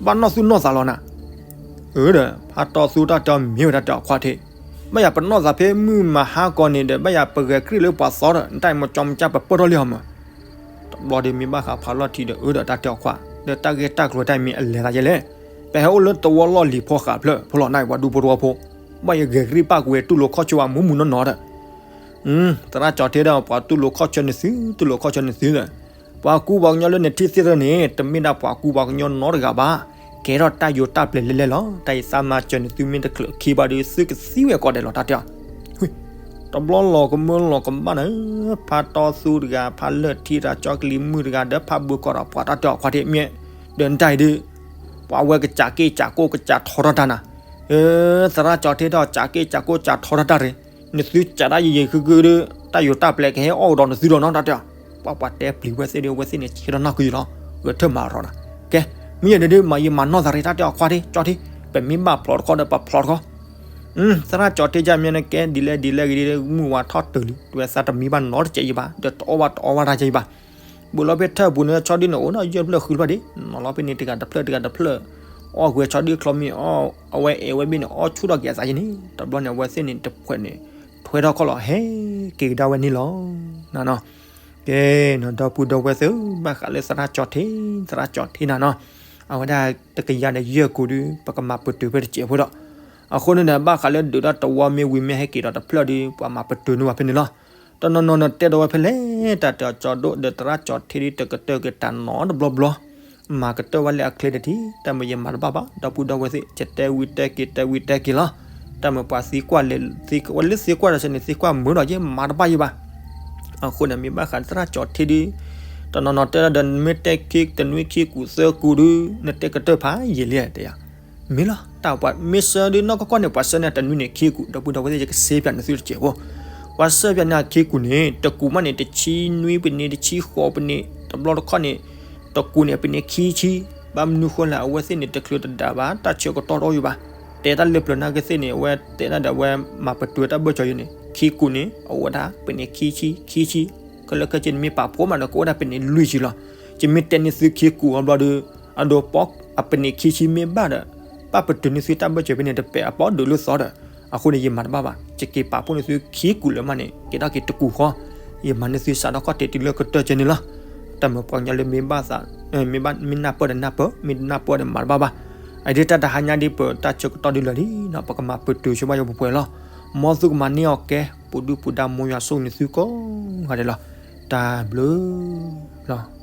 ဘၣ်နီၣ်သူၣ်နီၣ်သးလီၤနၤ အၢဒီး ဖးတီသူတၢ်တဲအီၤမ့ၢ်ဝဲတၢ်တဲအီၤခွါထ့ ဘၣ်ယၤပနီၣ်သးဖဲမုၢ်မဟါကီးန့ၣ်ဒီး ဘၣ်ယၤပဂဲၤကြံၢ်လၢပှၤသီဒီး နတၢ်အံၤမ့ၢ်ကၠီမ့ၢ်ကၠၢ်ပပၢၢ်ထီၣ်လံဟီမး တဘျီဒီးမ့ၢ်ဘၣ်ဃးဖးလီၢ်ထံဒီး အၢဒီးတၢ်တဲအီၤခွါ ဒီးတၢ်ဂ့ၢ်တၢ်ကျိၤတၢ်အံၤမ့ၢ်အလဲၤသးယဲလဲၣ် ပဟဲအိၣ်လၢတဝီလီၢ်လံၤဖီဃးဖျၢၣ်ဖိလီၤနၤအံၤ ပှၤဒူဖိတဝီဖိ ဘၣ်ယဂဲၤကြံၢ်ပၣ်ကွံာ်ဝဲတူၢ်လိာ်ခီၣ်ဆၢဝဲမူးမူးနီၢ်နီၢ်ဒီး သရၣ်ကၠီၤထ့ဒီး ပှၤတူၢ်လိာ်ခီၣ်ဆၢနသု တူၢ်လိာ်ခီၣ်ဆၢနသုဒီး ပှၤကူပှၤကညီလၢနထံၣ်သ့ၣ်တဖၣ်န့ၣ် တမ့ၢ်ဒၣ်ပှၤကူပှၤကညီနီတဂၤဘၣ် ကဲထီၣ်တၢ်ယိၤတၢ်ပျဲၤလဲၣ်လဲၣ်လီၤ. တၢ်အံၤသးမၤစၢၤနသုမ့ၢ်တချုးခံဘၣ်ဒီး သုကသံဝဲကိးဂၤဒဲးလီၤ တၢ်တဲအီၤ တဘျီလီၤကမၢလီၤကဘၣ်နၤဧၢ ဖးတီသူတဂၤ ဖးလၢၢ်ထံတဂၤ ကၠီကလံၤမုၢ်တဂၤ ဒီးဖးဘိၣ်ကီးဒီးပှၤတၢ်တဲအီၤခွါထ့မ့ၢ် ဒီးနတၢ်အံၤဒီး ပှၤဝဲကစးက့ၢ်စးကိၢ်ကစးထီထီၣ်တၢ်နၤ သရၣ်ကၠီၤထ့ဒီး စးက့ၢ်စးကိၢ်စးထီထီၣ်တၢ်ရ့ၣ် နသုစးဒၣ်ယံာ်ယံာ်ခုခုဒီး တၢ်ယိၤတၢ်ပျဲၤကဟဲအီၣ်ကဒီးနသုဒီးနီၤ တၢ်တဲအီၤ ပှၤပှၤတဲပျံၤဝဲသ့ၣ်ဒီး အဝဲသ့ၣ်န့ၣ် ဆၢထီၣ်နၢ်ကွံာ်လီၤ ဂဲၤထၢၣ်မၤရီၤနၤ ကဲ မ့ၢ်ယဲဒၣ်ဒီး မၤယံာ်မၤနီၢ်သးရ့ၣ် တၢ်တဲအီၤခွါထ့ ကၠီၤထ့ ပမ့ၢ်ဘၣ်ဖျိးတခီဒီး ပဖျိးတခီ သရၣ်ကၠီၤထ့ယါမ့ၢ်နကဲ ဒ်လဲၣ်ဒ်လဲၣ်ဂ့ၤဒီး မုၢ်ဝါထီၣ်တုၤလံ တဝဲသးတမံဘၣ်နီတစဲးယံၤဘၣ် ဒီးတအီၣ်ဘၣ်တအီဝဲတၢ်ယံၤဘၣ် ဘူးလီၤဖဲထၢၣ်ပူၤန့ၣ် ဆီဒုၣ်န့ၣ် အိၣ်ဒီးယဲၢ်ဖျၢၣ်ဃုဖျၢၣ်ဒံး နီၤလီၤဖဲန့ၣ်တဂၤတဖျၢၣ်တဂၤတဖျၢၣ် အီၣ်ကွံာ်ဆီဒုၣ်ချီမ့ၢ်အီၣ် အဝဲအဲၣ်ဝဲဘ့ၣ်န့ၣ် အီၣ်ဆူၣ်ထီၣ်က့ၤအသးယဲန့ၣ် တဘျီန့ၣ် အဝဲသ့ၣ်န့ၣ်တဖှဲးန့ၣ် ထွဲထီၣ်ခီၣ်လီၤ ဟဲက့ၤကဒါဝဲန့ၣ်လီၤ နနီၤ ကဲနီၤ ဒီပုၢ်ဒီဝဲၢ်သ့ၣ်ဧၢ ဘၣ်ဃးလၢသရၣ်ကၠီၤထ့ သရၣ်ကၠီၤထ့နၤနီၤ အဝဲဒၣ်တကယၤဒီးယဲၢ်ကိးဒုး ပကမၤပတုာ်ဖဲတစဲးဖိဒီး အဃိန့ၣ်ဒီး ဘၣ်ဃးလၢဒုးဒီးတဝီမ့ၢ်ဝံၤမ့ၢ်ဟဲက့ၤဒီးတဖျၢၣ်ဒီး ပှၤမၤပတုာ်န့ၢ်ဝဲဖဲန့ၣ်လီၤ. တ တနီၤနီၤနတဲဒီးဝဲဖဲလဲၣ် တၢ်တဲအီၤကၠီဒိၣ်ဒီးသရၣ်ကၠီထံဒ်တကတၢၢ်က့ၤတၢ်နီတဘျီဘျီ, မၤကတၢၢ်ဝဲလၢအချ့တထံၣ် တၢ်မ့ၢ်ယမၤတဘၣ်ဘၣ် ဒီပုၢ်ဒီဝဲၢ်သ့ၣ် ယတဲဝံၤတဲက့ၤ တဲဝံၤတဲက့ၤလီၤ. တၢ်မ့ၢ်ပှၤသံကွၢ်လဲၤ သံဝဲလၢသံကွၢ်ဒီးစ့ၢ်န့ၣ် သံကွၢ်မုာ်ဒီးယမၤတဘၣ်ယဘၣ်. အဃိန့ၣ် မ့ၢ်ဘၣ်ဃးသရၣ်ကၠီထံဒ် တနီၤနီၤတဲဒီး နမ့ၢ်တဲခံတနွံခံကူာ်သၢကူာ်ဒု နတဲကတၢၢ်ဖးယံာ်လံတဲယၤ မ့ၢ်လီၤ တၢ်ပှၤမ့ၢ်ဆှၢဒုနီၢ်ကီၢ်ကီၢ်န့ၣ် ပှၤဆှၢန့ၢ်တနွံန့ၣ်ခံကူာ် ဒီပုၢ်ဒီဝဲၢ်သ့ၣ် ယကစ့ပၠးန့ၢ်သုတစဲးဖိ, ပှၤဆှၢပၠးန့ၢ်ခံကူာ်န့ၣ် တကူာ်မးန့ၣ် တဆံနွံပနံး တဆံဃိးပနံး တဘျီတခီၣ်န့ၣ် တကူာ်န့ၣ် ပနံးခံဆံ, ဘၣ်မနုၤဃိလဲၣ် အဝဲသ့ၣ်န့ၣ် တချုးတဒၣ်ဘၣ် တၢ်ဆၢကတီၢ်တအိၣ်ယဘၣ်, တဲတၢ်လၢပျၢၤနာ်က့သ့ၣ်န့ၣ် အဝဲတဲဒၣ်ဒီးအဝဲမၤပတုာ်တၢ်ဘၢၣ်စၢၤယိာ်န့ၣ် ခံကူာ်န့ၣ် အအိၣ်ဝဲဒၣ်ပနံးခံဆံ ခံဆံ, ခဲလၢာ်ခဲဆ့န့ၣ်မ့ၢ်ပာ်ဖှိၣ်မးဒီး ကအိၣ်ဒၣ်ပနံးလွံၢ်ဆံလီၤ. ယမ့ၢ်တဲန့ၢ်သုခံကူာ်အဘျီဒီး အဒိပီ အပနံးခံဆံမ့ၢ်ဘၣ်ဒီး ဘၣ်ပတုာ်န့ၢ်သုတၢ်ဘၢၣ်စၢၤဖဲန့ၣ် တပဲာ်အပီဒုးလၢသီဒီး အဃိန့ၣ် ယမၤတဘၣ်ဘၣ် ယက့ၤပာ်ဖှိၣ်န့ၢ်သုခံကူာ်လၢမးန့ၣ် က့ၤထီၣ်က့ၤတကူာ်ဃီ, ယမၤန့ၢ်သုစးထီၣ်ခီၣ်ထံးတုၤလၢကတၢၢ်ကဲန့ၣ်လီၤ. တၢ်မ့ၢ်ပှၤကညီလၢမ့ၢ်ဘၣ်သး မ့ၢ်ဘၣ် မ့ၢ်နၢ်ပၢၢ်ဒီးနၢ်ပၢၢ် မ့ၢ်တနၢ်ပၢၢ်ဒီးမၤတဘၣ်ဘၣ်. အဒ်တၢ်တဟါညါဒ်ပ တၢ်ဆၢကတီၢ်ဒ်လၢာ်လံနီၤ ပကမၤပတုာ်ဆိဘၣ်ယိာ်ပှဲၤပှဲၤလီၤ. မ်သုကမၤန့ၢ်အီၤကဲ ပူၤဒုၣ်ပူၤဒါ မ်ယွၤဆိၣ်ဂ့ၤန့ၢ်သုကိးဂၤဒဲးလီၤ. တၢ်ဘျုးလီၤ.